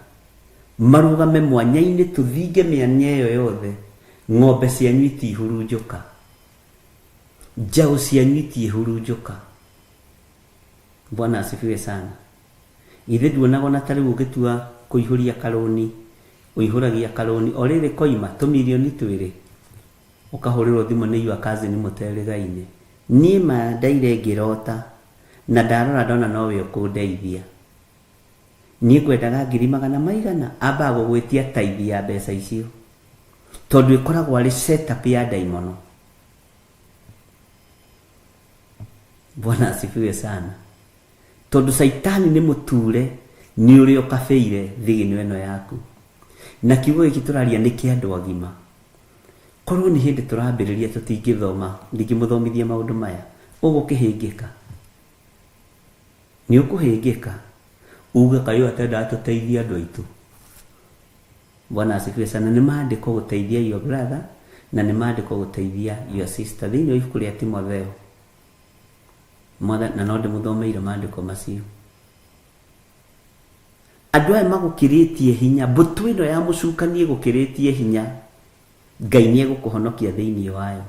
marũgame mwanya-inĩ tũthinge mĩanya ĩyo yothe, ng'ombe cianyu itihurunjũka, njaũ cianyu itiihurunjũka. Bwana asifiwe sana. Githĩ nduonaga ona ta rĩu ũngĩtua kũihũria karũni, ũihũragia karũni o rĩrĩ koima tũmirioni twĩrĩ, ũkahũrĩrwo thimũ nĩ your cousin mũterĩgaine. Niĩ ma ndaire ngĩrota na ndarora ndona nowe ũkũndeithia. Niĩ ngwendaga ngiri magana maigana? Ambaga gũgwĩtia tithe ya mbeca icio. Tondũ ĩkoragwo arĩ setup ya ndaimono. Bwana asifiwe sana. Tondũ caitani nĩ mũture nĩ ũrĩa ũkabĩire thigino ĩno yaku. Na kiugo gĩkĩ tũraria nĩ kĩa andũ agima. Korwo nĩ hĩndĩ tũrambĩrĩria tũtingĩthoma, ndingĩmũthomithia maũndũ maya. Ũgũkĩhĩngĩka. Nĩ ũkũhĩngĩka. Uge kaĩ ũyũ atendaga tũteithie andũ aitũ. Bwana asifiwe sana. Nĩ maandĩko gũteithia your brother na nĩ maandĩko gũteithia your sister. Thĩinĩ wa ibuku rĩa Timotheo. Mwathani, na no ndĩmũthomeire maandĩko macio. Andũ aya magũkĩrĩtie hinya, mbũtũ ĩno ya mũcukani ĩgũkĩrĩtie hinya, Ngai nĩ egũkũhonokia thĩinĩ wayo.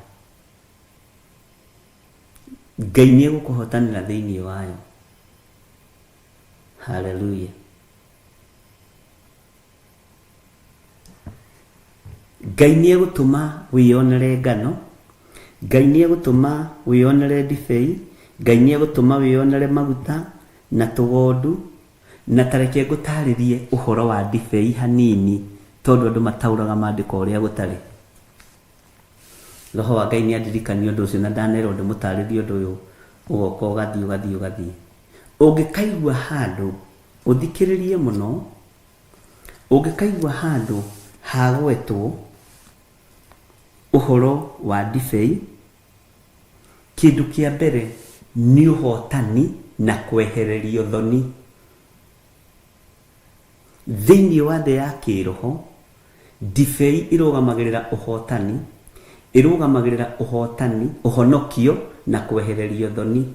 Ngai nĩ egũkũhotanĩra thĩinĩ wayo. Haleluya. Ngai nĩ egũtũma wĩyonere ngano, Ngai nĩ egũtũma wĩyonere ndibei, Ngai nĩ egũtũma wĩyonere maguta na tũgondu. Na ta reke ngũtarĩrie ũhoro wa ndibei hanini, tondũ andũ mataũraga maandĩko ũrĩa gũtarĩ. Roho wa Ngai nĩ andirikania ũndũ ũcio na ndanerwo ndĩmũtarĩrie ũndũ ũyũ ũgoka ũgathiĩ ũgathiĩ ũgathiĩ. Ũngĩkaigua handũ ũthikĩrĩrie mũno, Ũngĩkaigua handũ hagwetwo ũhoro wa ndibei, kĩndũ kĩa mbere nĩ ũhotani na kwehererio thoni. Thĩinĩ wa thĩ ya kĩĩroho, ndibei ĩrũgamagĩrĩra ũhotani, ĩrũgamagĩrĩra ũhotani, ũhonokio na kwehererio thoni.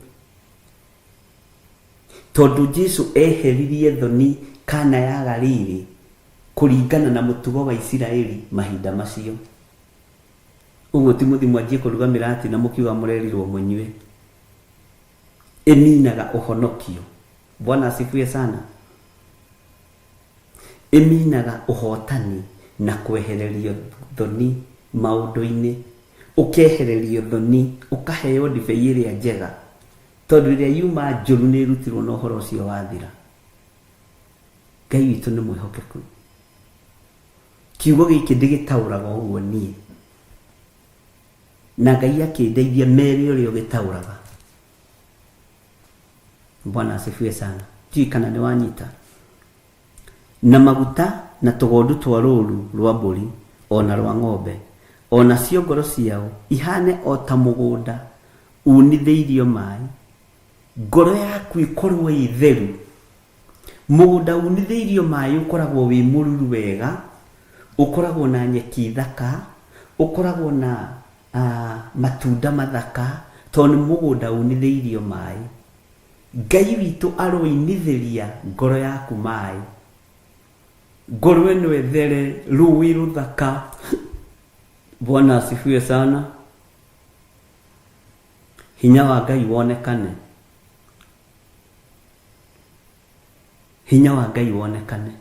Tondũ Jesu eheririe thoni Kana ya Galili kũringana na mũtugo wa Isiraeli mahinda macio. Ũguo ti mũthiĩ mwanjie kũruga mĩrati na mũkiuga mũrerirwo mũnyue. Ĩminaga ũhonokio. Bwana asifiwe sana. Ĩminaga ũhotani na kwehererio thoni maũndũ-inĩ. Ũkehererio thoni, ũkaheo ndibei ĩrĩa njega. Tondũ ĩrĩa yuma njũru nĩ ĩrutirwo na ũhoro ũcio wathira. Ngai witũ nĩ mwĩhokeku. Kiugo gĩkĩ ndĩgĩtaũraga ũguo niĩ. Na Ngai akĩndeithia mere ũrĩa ũgĩtaũraga. Bwana asifiwe sana. Ndiũĩ kana nĩ wanyita. Na maguta na tũgondu twa rũũru rwa mbũri o na rwa ng'ombe, o nacio ngoro ciao ihaane o ta mũgũnda uunithĩirio maĩ, ngoro yaku ĩkorũo ĩ theru. Mũgũnda uunithĩirio maĩ ũkoragwo wĩ mũruru wega, ũkoragwo na nyeki thaka, ũkoragwo na matunda mathaka, tondũ nĩ mũgũnda uunithĩirio maĩ. Ngai witũ aroinithĩria ngoro yaku maĩ, ngoro ĩno ĩthere rũĩ rũthaka. Bwana asifiwe sana. Hinya wa Ngai wonekane, hinya wa Ngai wonekane,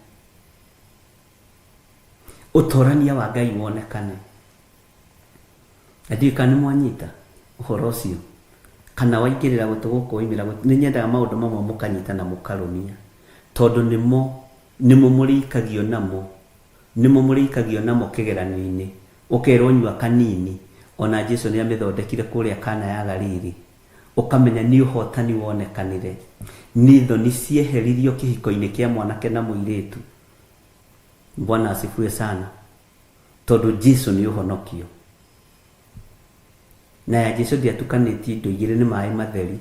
ũtorania wa Ngai wonekane. Na ndiũĩ kana nĩ mwanyita ũhoro ũcio kana waingĩrĩra gũtũ gũkũ waimĩra gũtũ. Nĩ nyendaga maũndũ mamwe mũkanyita na mũkarũmia tondũ nĩmo nĩmo mũrĩikagio namo nĩmo mũrĩikagio namo kĩgeranio-inĩ ũkerwo nyua kanini ona Jesu nĩ amĩthondekire kũrĩa Kana ya Galili ũkamenya nĩ ũhotani wonekanire nĩ thoni cieheririo kĩhiko-inĩ kĩa mwanake na mũirĩtu. Bwana asifiwe sana. Tondũ Jesu nĩ ũhonokio. Na ya Jesu ndĩatukanĩtie indo igĩrĩ nĩ maĩ matheri.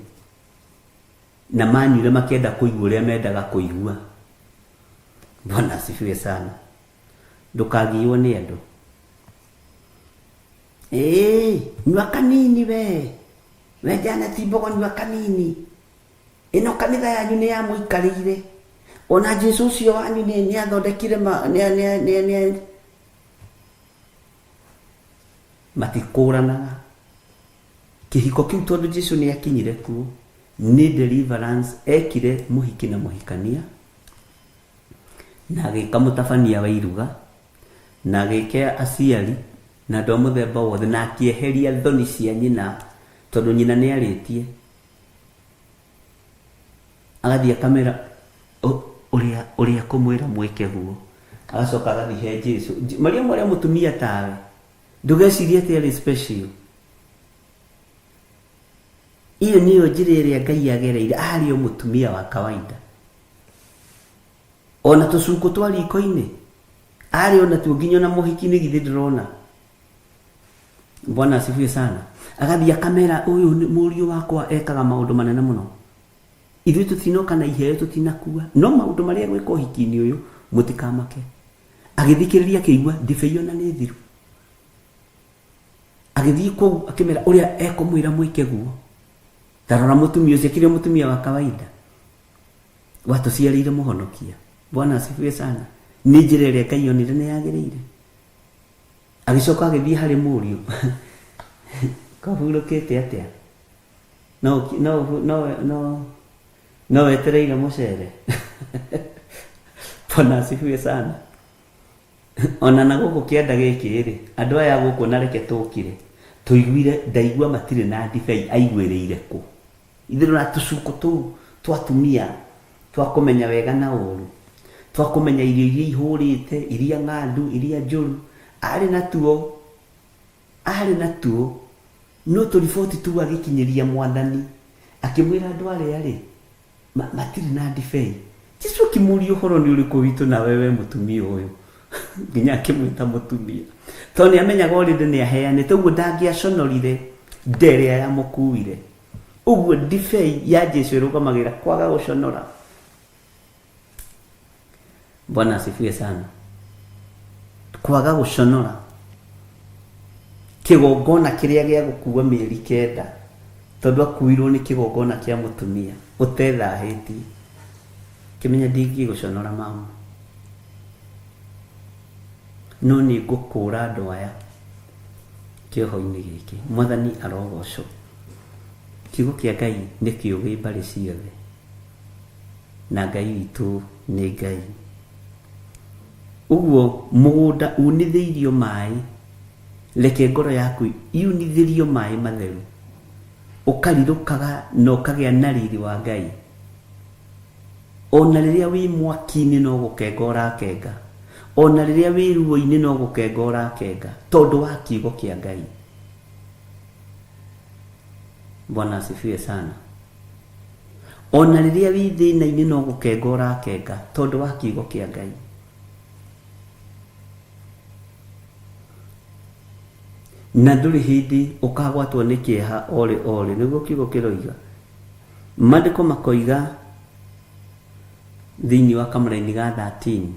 Na manyuire makĩenda kũigua ũrĩa mendaga kũigua. Bwana asifiwe sana. Ndũkagiywo nĩ andũ. Ĩĩ, nyua kanini we. We Janet Mbogo nyua kanini. Ĩno kanitha yanyu nĩ yamũikarĩire. Ona Jesu ũcio wanyu nĩ nĩ athondekire ma nĩ nĩ nĩ nĩ matikũranaga. Kĩhiko kĩu tondũ Jesu nĩ akinyire kuo nĩ deliverance ekire mũhiki na mũhikania na agĩka mũtabania wa iruga na agĩka aciari na andũ a mũthemba wothe na akĩeheria thoni cia nyina tondũ nyina nĩ arĩtie. Agathiĩ akamera ũrĩa ũrĩa kũmwĩra mwĩke guo. Agacoka agathiĩ he Jesu. Mariamu arĩ o mũtumia tawe. Ndũgecirie atĩ arĩ special. Ĩyo nĩyo njĩra ĩrĩa Ngai agereire, arĩ o mũtumia wa kawaida. Ona tũcukũ twa riko-inĩ, arĩ o natuo nginya ona mũhiki-inĩ githĩ ndũrona. Bwana asifiwe sana. Agathiĩ akamera ũyũ nĩ mũriũ wakwa ekaga maũndũ manene mũno. Ithuĩ tũtinoka na iheo tũtinakua, no maũndũ marĩa egwĩka ũhiki-inĩ ũyũ mũtikamake. Agĩthikĩrĩria akĩigua ndibei ona nĩ thiru. Agĩthiĩ kũu akĩmera ũrĩa ekũmwĩra mwĩke guo. Ta rora mũtumia ũcio, akĩrĩ mũtumia wa kawaida watũciarĩire mũhonokia. Bwana asifiwe sana. Nĩ njĩra ĩrĩa Ngai onire nĩ yagĩrĩire. Agĩcoka agĩthiĩ harĩ mũriũ. Kahurũkĩte atĩa? No, no, no, no, no wetereire mũcere. Bwana asifiwe sana. Ona na gũkũ kĩanda gĩkĩ rĩ, andũ aya gũkũ na reke tũkire, tũiguire ndaigua matirĩ na ndibei aiguĩrĩire kũ. Ithuĩ na tũcuko tũu twa atumia twa kũmenya wega na ũru, twa kũmenya irio iria ihũrĩte, iria ng'andu, iria njũru, arĩ natuo, arĩ natuo, no tũriboti tu agĩkinyĩria mwathani, akĩmwĩra andũ arĩa rĩ, matirĩ na ndibei. Jesu akĩmũria ũhoro nĩ ũrĩkũ witũ nawe we mũtumia ũyũ, nginya akĩmwĩta mũtumia, tondũ nĩ amenyaga already nĩ aheanĩte, ũguo ndangĩaconorire nda ĩrĩa yamũkuire. Ũguo ndibei ya Jesu ĩrũgamagĩrĩra kwaga gũconora. Bwana asifiwe sana. Kwaga gũconora. Kĩgongona kĩrĩa gĩa gũkua mĩeri 9, tondũ akuirwo nĩ kĩgongona kĩa mũtumia ũtethahĩtie. Kĩmenya ndingĩgũconora mama, no nĩ ngũkũra andũ aya kĩoho-inĩ gĩkĩ. Mwathani arogocwo. Kiugo kĩa Ngai nĩ kĩũgĩ mbarĩ ciothe, na Ngai witũ nĩ Ngai. Ũguo mũgũnda unithĩirio maĩ, reke ngoro yaku yunithĩrio maĩ matheru, ũkarirũkaga na ũkagĩa na riri wa Ngai. Ona rĩrĩa wĩ mwaki-inĩ no gũkenga ũrakenga, ona rĩrĩa wĩ ruo-inĩ no gũkenga ũrakenga, tondũ wa kiugo kĩa Ngai. Bwana asifiwe sana. Ona rĩrĩa wĩ thĩna-inĩ no gũkenga ũrakenga, tondũ wa kiugo kĩa Ngai. Na ndũrĩ hĩndĩ ũkagwatwo nĩ kĩeha orĩ orĩ, nĩguo kiugo kĩroiga. Maandĩko makoiga thĩinĩ wa kamũraini ga 13,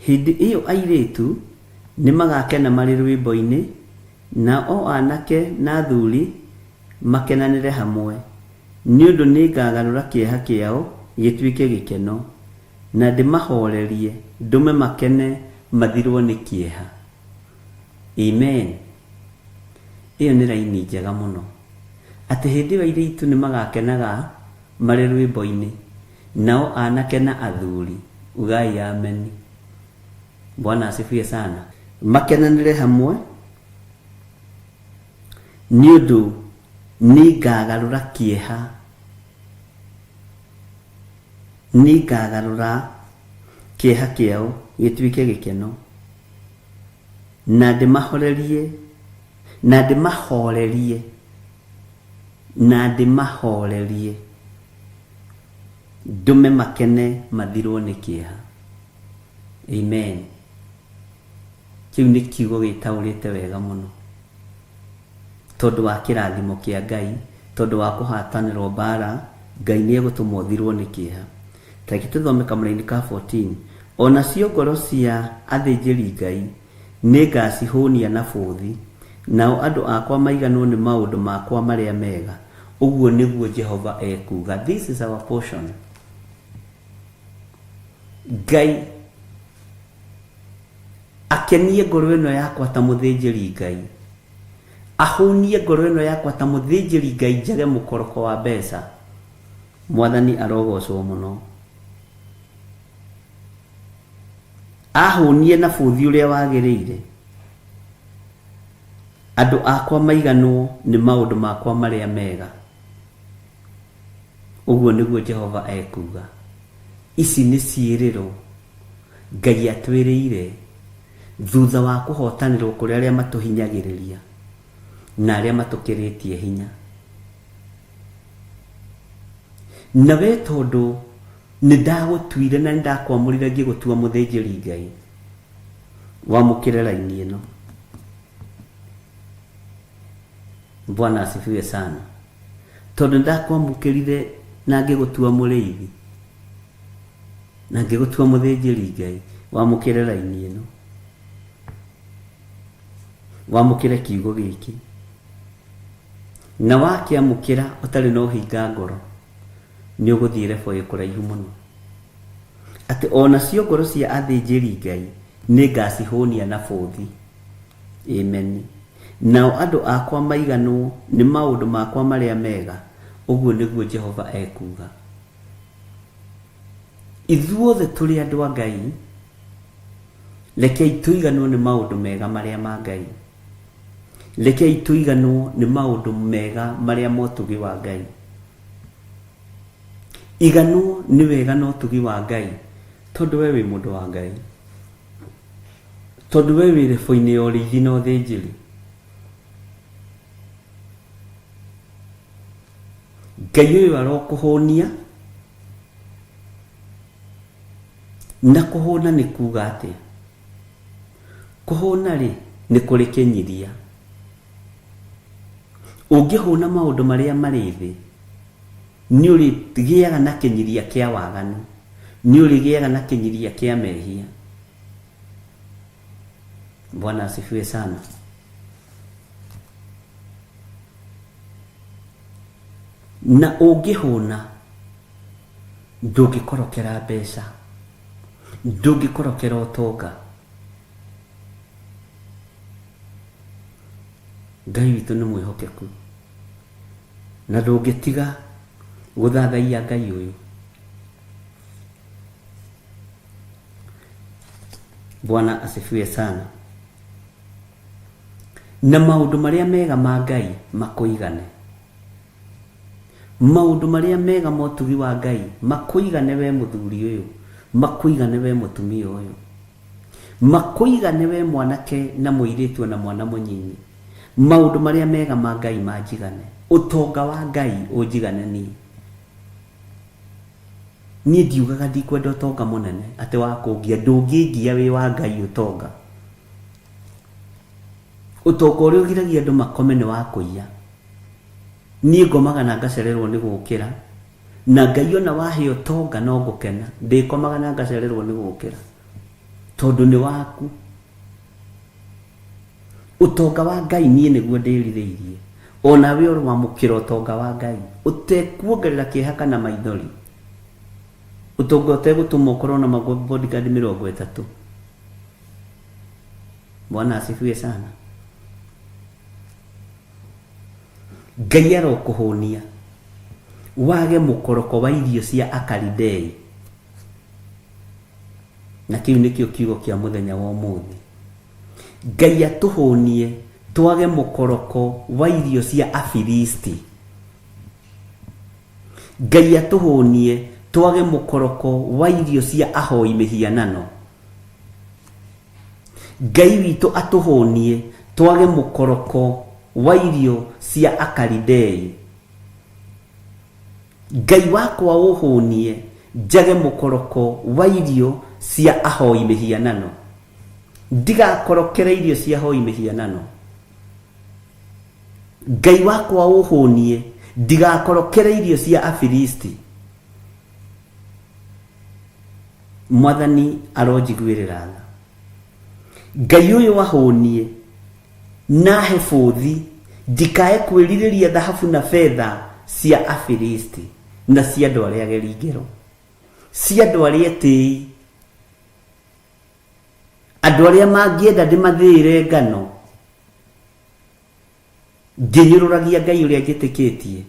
hĩndĩ ĩyo airĩtu nĩ magakena marĩ rwĩmbo-inĩ, na o anake na athuri makenanĩre hamwe, nĩ ũndũ nĩ ngagarũra kĩeha kĩao gĩtuĩke gĩkeno, na ndĩmahorerie ndũme makene mathirwo nĩ kĩeha. Amen. Ĩyo nĩ raini njega mũno, atĩ hĩndĩ ĩyo airĩtu nĩ magakenaga marĩ rwĩmbo-inĩ, nao anake na athuri, ugai ameni. Bwana asifiwe sana. Makenanĩre hamwe, nĩ ũndũ nĩ ngagarũra kĩeha, nĩ ngagarũra kĩeha kĩao gĩtuĩke gĩkeno, na ndĩmahorerie, na ndĩmahorerie, na ndĩmahorerie, ndũme makene mathirwo nĩ kĩeha. Amen. Kĩu nĩ kiugo gĩtaũrĩte wega mũno, tondũ wa kĩrathimo kĩa Ngai, tondũ wa kũhatanĩrwo mbara, Ngai nĩ egũtũma ũthirwo nĩ kĩeha. Ta reke tũthome kamũraini ka 14. Onacio ngoro cia athĩnjĩri Ngai nĩ ngacihũnia na bũthi, nao andũ akwa maiganwo nĩ maũndũ makwa marĩa mega. Ũguo nĩguo Jehova ekuuga. This is our portion. Ngai akenie ngoro ĩno yakwa ta mũthĩnjĩri Ngai, ahũnie ngoro ĩno yakwa ta mũthĩnjĩri Ngai, njage mũkoroko wa mbeca. Mwathani arogocwo mũno. Ahũnie na bũthi ũrĩa wagĩrĩire, andũ akwa maiganwo nĩ maũndũ makwa marĩa mega. Ũguo nĩguo Jehova ekuuga. Ici nĩ ciĩrĩro Ngai atwĩrĩire thutha wa kũhotanĩrwo kũrĩ arĩa matũhinyagĩrĩria na arĩa matũkĩrĩtie hinya. Na we tondũ nĩ ndagũtuire na nĩ ndakwamũrire ngĩgũtua mũthĩnjĩri Ngai, wamũkĩre raini ĩno. Bwana asifiwe sana. Tondũ nĩ ndakwamũkĩrire na ngĩgũtua mũrĩithi na ngĩgũtua mũthĩnjĩri Ngai, wamũkĩre raini ĩno, wamũkĩre kiugo gĩkĩ, na wakĩamũkĩra ũtarĩ na ũhinga ngoro, nĩ ũgũthiĩ level ĩ kũraihu mũno, atĩ onacio ngoro cia athĩnjĩri Ngai nĩ ngacihũnia na bũthi. Amen. Nao andũ akwa maiganwo nĩ maũndũ makwa marĩa mega, ũguo nĩguo Jehova ekuuga. Ithuothe tũrĩ andũ a Ngai, rekei tũiganwo nĩ maũndũ mega marĩa ma Ngai. Rekei tũiganwo nĩ maũndũ mega marĩa ma ũtugi wa Ngai. Iganwo nĩ wega na ũtugi wa Ngai tondũ we wĩ mũndũ wa Ngai. Tondũ we wĩ rebo-inĩ ya ũrĩithi na ũthĩnjĩri. Ngai ũyũ arokũhũnia, na kũhũna nĩ kuga atĩa? Kũhũna rĩ, nĩ kũrĩ kĩnyiria. Ũngĩhũna maũndũ marĩa marĩ thĩ, nĩ ũrĩgĩaga na kĩnyiria kĩa waganu, nĩ ũrĩgĩaga na kĩnyiria kĩa mehia. Bwana asifiwe sana. Na ũngĩhũna, ndũngĩkorokera mbeca, ndũngĩkorokera ũtonga. Ngai witũ nĩ mwĩhokeku, na ndũngĩtiga gũthathaiya Ngai ũyũ. Bwana asifiwe sana. Na maũndũ marĩa mega ma Ngai makũigane. Maũndũ marĩa mega ma ũtugi wa Ngai makũigane we mũthuri ũyũ, makũigane we mũtumia ũyũ, makũigane we mwanake na mũirĩtu ona mwana mũnyinyi. Maũndũ marĩa mega ma Ngai manjigane, ũtonga wa Ngai ũnjigane niĩ. Niĩ ndiugaga ndikwenda ũtonga mũnene atĩ wa kũngia, ndũngĩngia wĩ wa Ngai ũtonga. Ũtonga ũrĩa ũgiragia andũ makome nĩ wa kũiya. Niĩ ngomaga na ngacererwo nĩ gũkĩra, na Ngai ona wahe ũtonga no ngũkena, ndĩkomaga na ngacererwo nĩ gũkĩra, tondũ nĩ waku. Ũtonga wa Ngai niĩ nĩguo ndĩrirĩirie, onawe ũrwamũkĩra ũtonga wa Ngai, ũtekuongerera kĩeha kana maithori, ũtonga ũtegũtũma ũkorwo na bodyguard 30. Bwana asifiwe sana. Ngai arokũhũnia wage mũkoroko wa irio cia Akalidei. Na kĩu nĩkĩo kiugo kĩa mũthenya wa ũmũthĩ. Ngai atũhũnie twage mũkoroko wa irio cia Afilisti. Ngai atũhũnie twage mũkoroko wa irio cia ahoi mĩhianano. Ngai witũ atũhũnie twage mũkoroko wa irio cia Akalidei. Ngai wakwa ũhũnie njage mũkoroko wa irio cia ahoi mĩhianano. Ndigakorokere irio cia ahoi mĩhianano. Ngai wakwa ũhũnie ndigakorokere irio cia Afilisti. Mwathani aronjiguĩrĩra tha. Ngai ũyũ ahũnie na ahe bũthi, ndikae kwĩrirĩria thahabu na betha cia Afilisti na cia andũ arĩa ageri ngero, cia andũ arĩa etĩi, andũ arĩa mangĩenda ndĩmathĩĩre ngano, ngĩnyũrũragia Ngai ũrĩa njĩtĩkĩtie.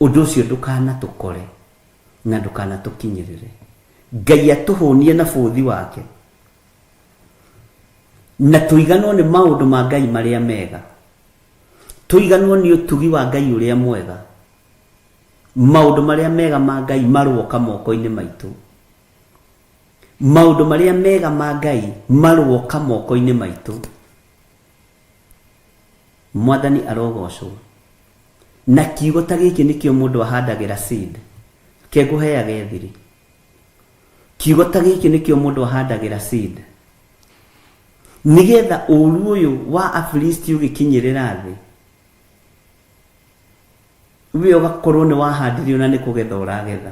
Ũndũ ũcio ndũkanatũkore na ndũkanatũkinyĩrĩre. Ngai atũhũnie na bũthi wake, na tũiganwo nĩ maũndũ ma Ngai marĩa mega, tũiganwo nĩ ũtugi wa Ngai ũrĩa mwega. Maũndũ marĩa mega ma Ngai maroka moko-inĩ maitũ. Maũndũ marĩa mega ma Ngai maroka moko-inĩ maitũ. Mwathani arogocwo. Na kiugo ta gĩkĩ nĩkĩo mũndũ ahandagĩra seed. Ke ngũheage thiri. Kiugo ta gĩkĩ nĩkĩo mũndũ ahandagĩra seed. Nĩgetha ũru ũyũ wa Afilisti ũgĩkinyĩrĩra thĩ, we ũgakorwo nĩ wahandirio na nĩ kũgetha ũragetha.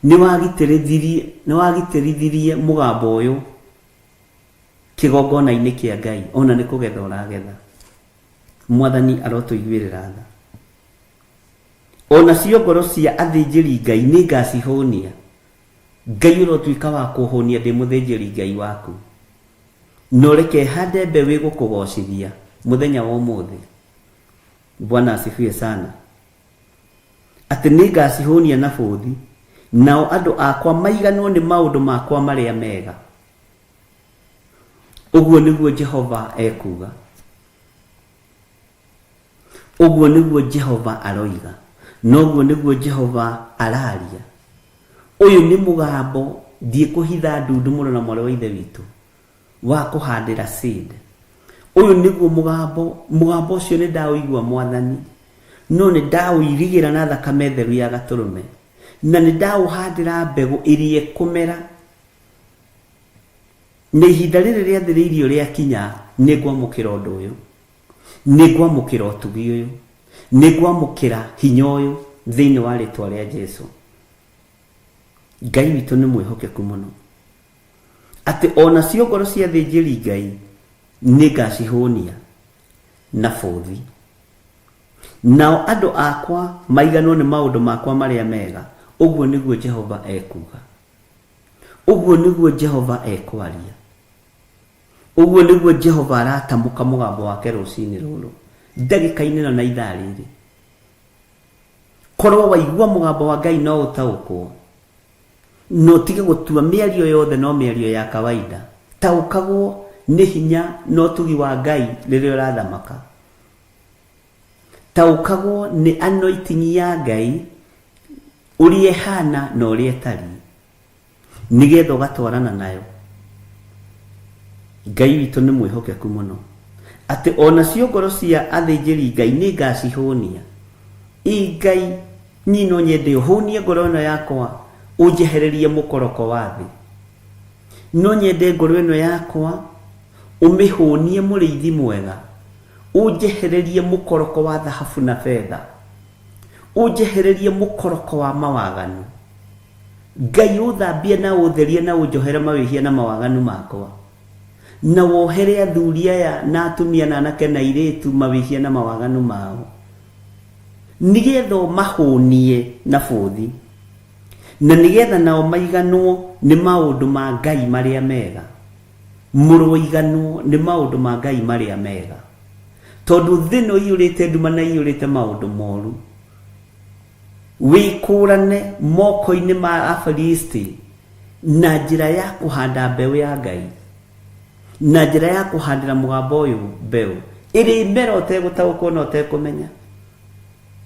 Nĩ wagitĩrithirie, nĩ wagitĩrithirie mũgambo ũyũ kĩgongona-inĩ kĩa Ngai, ona nĩ kũgetha ũragetha. Mwathani arotũiguĩrĩra tha. O nacio ngoro cia athĩnjĩri Ngai nĩ ngacihũnia. Ngai ũrotuĩka wa kũhũnia ndĩ mũthĩnjĩri Ngai waku. Na ũreke hande mbeũ ĩgũkũgocithia mũthenya wa ũmũthĩ. Bwana asifiwe sana. Atĩ nĩ ngacihũnia na bũthi, nao andũ akwa maiganwo nĩ maũndũ makwa marĩa mega. Ũguo nĩguo Jehova ekuuga. Ũguo nĩguo Jehova aroiga. Na ũguo nĩguo Jehova araria. Ũyũ nĩ mũgambo, ndiĩkũhitha ndundu mũrũ na mwarĩ wa Ithe witũ, wa kũhandĩra seed. Ũyũ nĩguo mũgambo, mũgambo ũcio nĩ ndaũigua Mwathani, no nĩ ndaũirigĩra na thakame theru ya gatũrũme, na nĩ ndaũhandĩra mbegũ ĩrĩa ĩkũmera. Na ihinda rĩrĩ rĩathĩrĩirio rĩakinya, nĩ ngwamũkĩra ũndũ ũyũ. Nĩ ngwamũkĩra ũtugi ũyũ. Nĩ ngwamũkĩra hinya ũyũ thĩinĩ wa rĩtwa rĩa Jesu. Ngai witũ nĩ mwĩhokeku mũno. Atĩ o nacio ngoro cia athĩnjĩri Ngai nĩ ngacihũnia na bũthi. Nao andũ akwa maiganwo nĩ maũndũ makwa marĩa mega, ũguo nĩguo Jehova ekuuga. Ũguo nĩguo Jehova ekwaria. Ũguo nĩguo Jehova aratamũka mũgambo wake rũcinĩ rũrũ, ndagĩka-inĩ ĩno na ithaa rĩrĩ. Korwo waigua mũgambo wa Ngai no ũtaũkwo, na ũtige gũtua mĩario yothe no mĩario ya kawaida. Taũkagwo nĩ hinya na ũtugi wa Ngai rĩrĩa ũrathamaka. Taũkagwo nĩ anointing ya Ngai ũrĩa ĩhana na ũrĩa ĩtariĩ, nĩgetha ũgatwarana nayo. Ngai witũ nĩ mwĩhokeku mũno, atĩ o nacio ngoro cia athĩnjĩri Ngai nĩ ngacihũnia. Ĩ Ngai, niĩ no nyende ũhũnie ngoro ĩno yakwa, ũnjehererie mũkoroko wa thĩ. No nyende ngoro ĩno yakwa ũmĩhũnie mũrĩithi mwega, ũnjehererie mũkoroko wa thahabu na betha, ũnjehererie mũkoroko wa mawaganu. Ngai ũthambie na ũtherie na ũnjohere mawĩhia na mawaganu makwa, na wohere athuri aya na atumia na anake na airĩtu mawĩhia na mawaganu mao, nĩgetha ũmahũnie na bũthi, na nĩgetha nao maiganwo nĩ maũndũ ma Ngai marĩa mega. Mũroiganwo nĩ maũndũ ma Ngai marĩa mega, tondũ thĩ ĩno ĩiyũrĩte nduma na ĩiyũrĩte maũndũ moru. Wĩkũũrane moko-inĩ ma Afilisti na njĩra ya kũhanda mbeũ ya Ngai, na njĩra ya kũhandĩra mũgambo ũyũ mbeũ ĩrĩmera ũtegũtaũkwo na ũtekũmenya.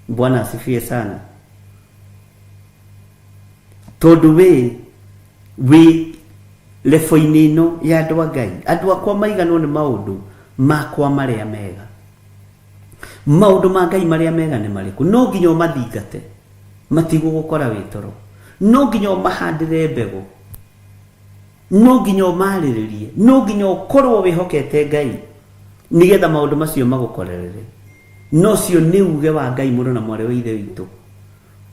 Bwana asifiwe sana. Tondũ we wĩ lebo-inĩ ĩno ya andũ a Ngai, andũ akwa maiganwo nĩ maũndũ makwa marĩa mega. Maũndũ ma Ngai marĩa mega nĩ marĩkũ? No nginya ũmathingate, matigũgũkora wĩ toro. No nginya ũmahandĩre mbegũ, no nginya ũmarĩrĩrie, no nginya ũkorwo wĩhokete Ngai nĩgetha maũndũ macio magũkorerere. Na ũcio nĩ uge wa Ngai mũrũ na mwarĩ wa Ithe witũ.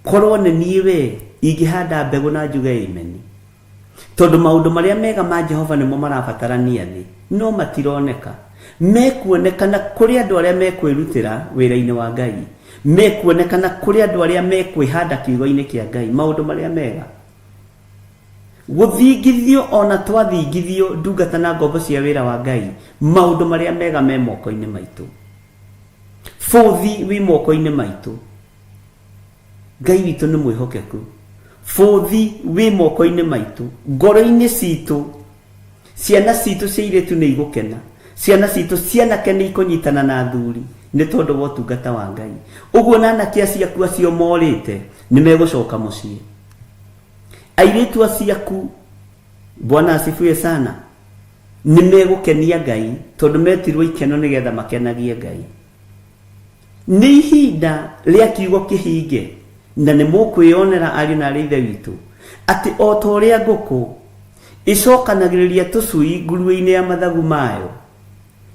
Korwo nĩ niĩ we, ingĩhanda mbegũ na njuge ameni. Tondũ maũndũ marĩa mega ma Jehova nĩmo marabatarania thĩ, no matironeka. Mekuonekana kũrĩ andũ arĩa mekwĩrutĩra wĩra-inĩ wa Ngai. Mekuonekana kũrĩ andũ arĩa mekwĩhanda kiugo-inĩ kĩa Ngai, maũndũ marĩa mega. Gũthingithio o na twathingithio ndungata na ngombo cia wĩra wa Ngai, maũndũ marĩa mega me moko-inĩ maitũ. Bũthi wĩ moko-inĩ maitũ. Ngai witũ nĩ mwĩhokeku. Bũthi wĩ moko-inĩ maitũ, ngoro-inĩ citũ. Ciana citũ cia airĩtu nĩ igũkena, ciana citũ cia anake nĩ ikũnyitana na athuri nĩ tondũ wa ũtungata wa Ngai. Ũguo na anake acio aku acio morĩte nĩ megũcoka mũciĩ. Airĩtu acio aku Bwana asifiwe sana. Nĩ megũkenia Ngai tondũ metirwo ikeno nĩgetha makenagie Ngai. Nĩ ihinda rĩa kiugo kĩhinge na nĩ mũkwĩyonera ariũ na arĩ ithe witũ atĩ o ta ũrĩa ngũkũ ĩcokanagĩrĩria tũcui nguruĩ-inĩ ya mathagu mayo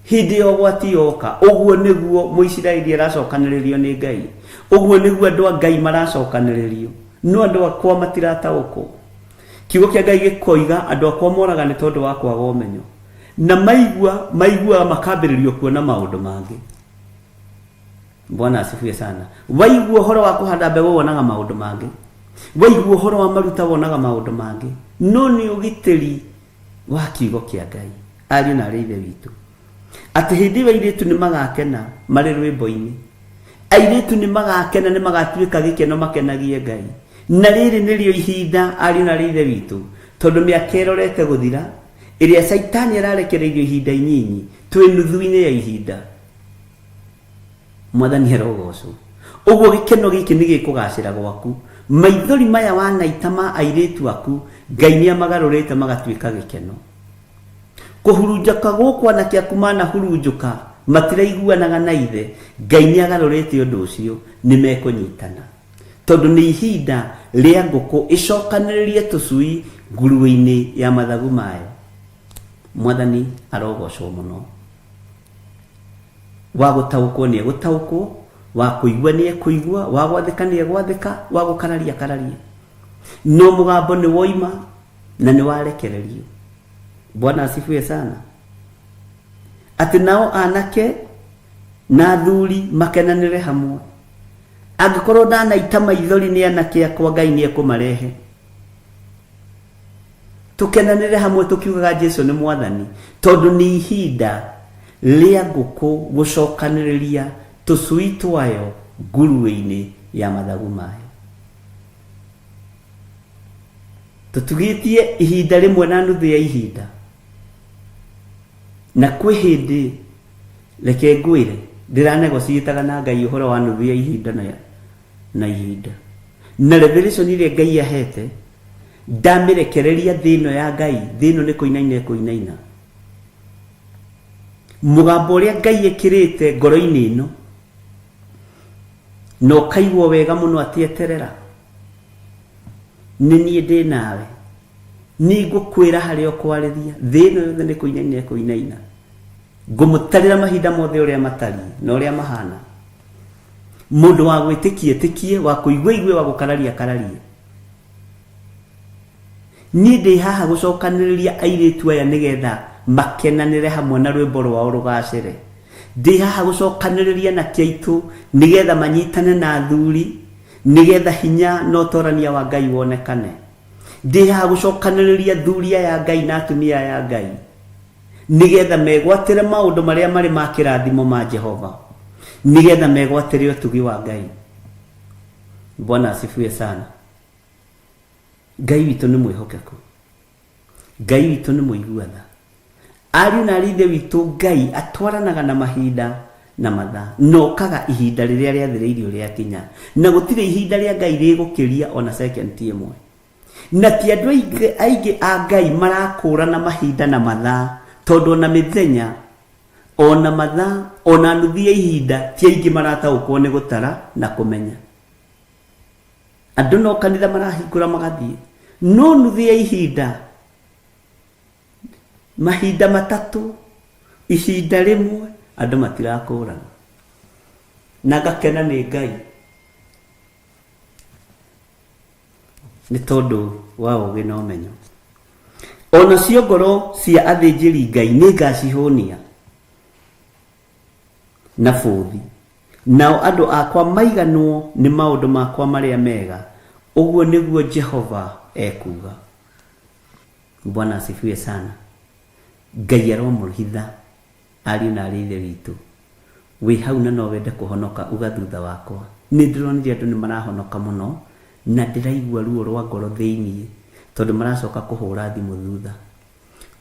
hĩndĩ ya ũgwati yoka, ũguo nĩguo Mũisiraeli aracokanĩrĩrio nĩ Ngai, ũguo nĩguo andũ a Ngai maracokanĩrĩrio. No andũ akwa matirataũkwo. Kiugo kĩa Ngai gĩkoiga andũ akwa moraga nĩ tondũ wa kwaga ũmenyo, na maigua maiguaga makambĩrĩrio kuona maũndũ mangĩ. Bwana asifiwe sana. Waigua ũhoro wa kũhanda mbegũ wonaga maũndũ mangĩ, waigua ũhoro wa maruta wonaga maũndũ mangĩ, no nĩ ũgitĩri wa kiugo kĩa Ngai, ariũ na arĩ ithe witũ, atĩ hĩndĩ ĩyo airĩtu nĩ magakena marĩ rwĩmbo-inĩ, airĩtu nĩ magakena, nĩ magatuĩka gĩkeno makenagie Ngai. Na rĩrĩ nĩrĩo ihinda, ariũ na arĩ ithe witũ, tondũ mĩaka ĩrorete gũthira ĩrĩa Caitani ararekereirio ihinda inyinyi, twĩ nuthu-inĩ ya ihinda. Mwathani arogocwo. Ũguo gĩkeno gĩkĩ nĩ gĩkũgacĩra gwaku. Maithori maya wanaita ma airĩtu aku, Ngai nĩ amagarũrĩte magatuĩka gĩkeno. Kũhurunjũka gũkũ anake aku manahurunjũka matiraiguanaga na ithe, Ngai nĩ agarũrĩte ũndũ ũcio, nĩ mekũnyitana. Tondũ nĩ ihinda rĩa ngũkũ ĩcokanĩrĩrie tũcui nguruĩ-inĩ ya mathagu mayo. Mwathani arogocwo mũno. Wa gũtaũkwo nĩ egũtaũkwo, wa kũigua nĩ ekũigua, wa gwathĩka nĩ egwathĩka, wa gũkararia akararie. No mũgambo nĩ woima na nĩ warekererio. Bwana asifiwe sana. Atĩ nao anake na athuri makenanĩre hamwe. Angĩkorwo ndanaita maithori nĩ anake akwa, Ngai nĩ ekũmarehe. Tũkenanĩre hamwe tũkiugaga Jesu nĩ Mwathani, tondũ nĩ ihinda rĩa ngũkũ gũcokanĩrĩria tũcui twayo nguruĩ-inĩ ya mathagu mayo. Tũtugĩtie ihinda rĩmwe na nuthu ya ihinda, na kwĩ hĩndĩ, reke ngwĩre, ndĩranegociĩtaga na Ngai ũhoro wa nuthu ya ihinda na ihinda na revelation ĩrĩa Ngai ahete, ndamĩrekereria thĩ ĩno ya Ngai, thĩ ĩno nĩ kũinaina ĩkũinaina. Mũgambo ũrĩa Ngai ĩkĩrĩte ngoro-inĩ ĩno na ũkaigua wega mũno atĩ eterera, nĩ niĩ ndĩ nawe, nĩ ngũkwĩra harĩa ũkwarĩria, thĩ ĩno yothe nĩ kũinaina ĩkũinaina. Ngũmũtarĩra mahinda mothe ũrĩa matariĩ na ũrĩa mahana. Mũndũ wa gwĩtĩkia ĩtĩkie, wa kũigua igue, wa gũkararia akararie. Niĩ ndĩ haha gũcokanĩrĩria airĩtu aya nĩgetha makenanĩre hamwe na rwĩmbo rwao rũgacĩre. Ndĩ haha gũcokanĩrĩria anake aitũ nĩgetha manyitane na athuri nĩgetha hinya na ũtorania wa Ngai wonekane. Ndĩ haha gũcokanĩrĩria athuri aya a Ngai na atumia aya a Ngai nĩgetha megwatĩre maũndũ marĩa marĩ ma kĩrathimo ma Jehova, nĩgetha megwatĩre ũtugi wa Ngai. Bwana asifiwe sana. Ngai witũ nĩ mwĩhokeku, Ngai witũ nĩ mũigua tha. Ariũ na arĩ ithe witũ, Ngai atwaranaga na mahinda na mathaa, na okaga ihinda rĩrĩa rĩathĩrĩirio rĩakinya, na gũtirĩ ihinda rĩa Ngai rĩgũkĩria ona second ĩmwe. Na ti andũ aingĩ a Ngai marakũrana mahinda na mathaa, tondũ ona mĩthenya, ona mathaa, ona nuthu ya ihinda ti aingĩ marataũkwo nĩ gũtara na kũmenya. Andũ no kanitha marahingũra magathiĩ, no nuthu ya ihinda, mahinda matatũ, ihinda rĩmwe, andũ matirakũrana. Na ngakena nĩ Ngai nĩ tondũ wa ũũgĩ na ũmenyo. O nacio ngoro cia athĩnjĩri Ngai nĩ ngacihũnia na bũthi, nao andũ akwa maiganwo nĩ maũndũ makwa marĩa mega, ũguo nĩguo Jehova ekuuga. Bwana asifiwe sana. Ngai aromũhitha ariũ na arĩ ithe witũ. Wĩ hau na no wende kũhonoka, uga thutha wakwa. Nĩ ndĩronire andũ nĩ marahonoka mũno na ndĩraigua ruo rwa ngoro thĩinĩ tondũ maracoka kũhũra thimũ thutha.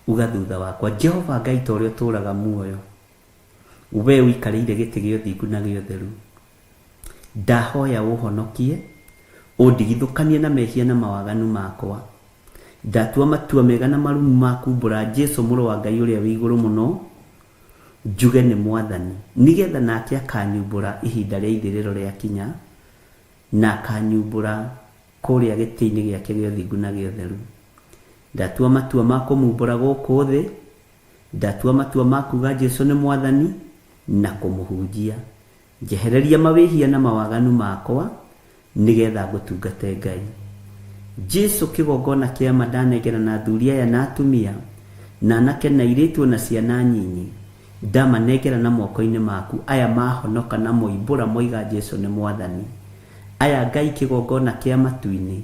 Uga thutha wakwa, Jehova Ngai ta ũrĩa ũtũũraga muoyo, wee ũikarĩire gĩtĩ gĩa ũthingu na gĩa ũtheru, ndahoya ũũhonokie, ũndigithũkanie na mehia na mawaganu makwa. Ndatua matua mega na marumu ma kumbũra Jesu mũrũ wa Ngai ũrĩa wĩ igũrũ mũno, njuge nĩ Mwathani, nĩgetha nake akanyumbũra ihinda rĩa ithirĩro rĩakinya, na akanyumbũra kũrĩa gĩtĩ-inĩ gĩake gĩa ũthingu na gĩa ũtheru. Ndatua matua ma kũmumbũra gũkũ thĩ, ndatua matua ma kuga Jesu nĩ Mwathani na kũmũhunjia. Njehereria mawĩhia na mawaganu makwa, nĩgetha ngũtungate Ngai. Jesu kĩgongona kĩa ma ndanengerana athuri aya na atumia, na anake na airĩtu ona ciana nyinyi, ndamanengerana moko-inĩ maku, aya mahonoka na moimbũra moiga Jesu nĩ Mwathani. Aya Ngai kĩgongona kĩa matu-inĩ,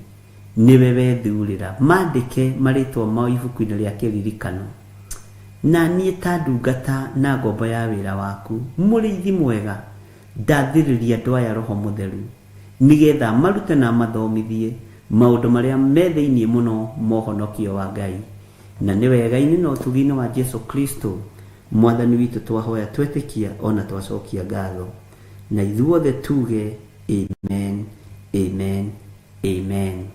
nĩwe wethurĩra, mandĩke marĩtwa mao ibuku-inĩ rĩa kĩririkano. Na niĩ ta ndungata na ngombo ya wĩra waku, mũrĩithi mwega, ndathĩrĩria andũ aya Roho Mũtheru, nĩgetha marute na mathomithie maũndũ marĩa me thĩinĩ mũno ma ũhonokio wa Ngai. Na nĩ wega-inĩ na ũtugi-inĩ wa Jesu Kristo, Mwathani witũ twahoya twetĩkia o na twacokia ngatho. Na ithuothe tuge, Amen, amen, amen.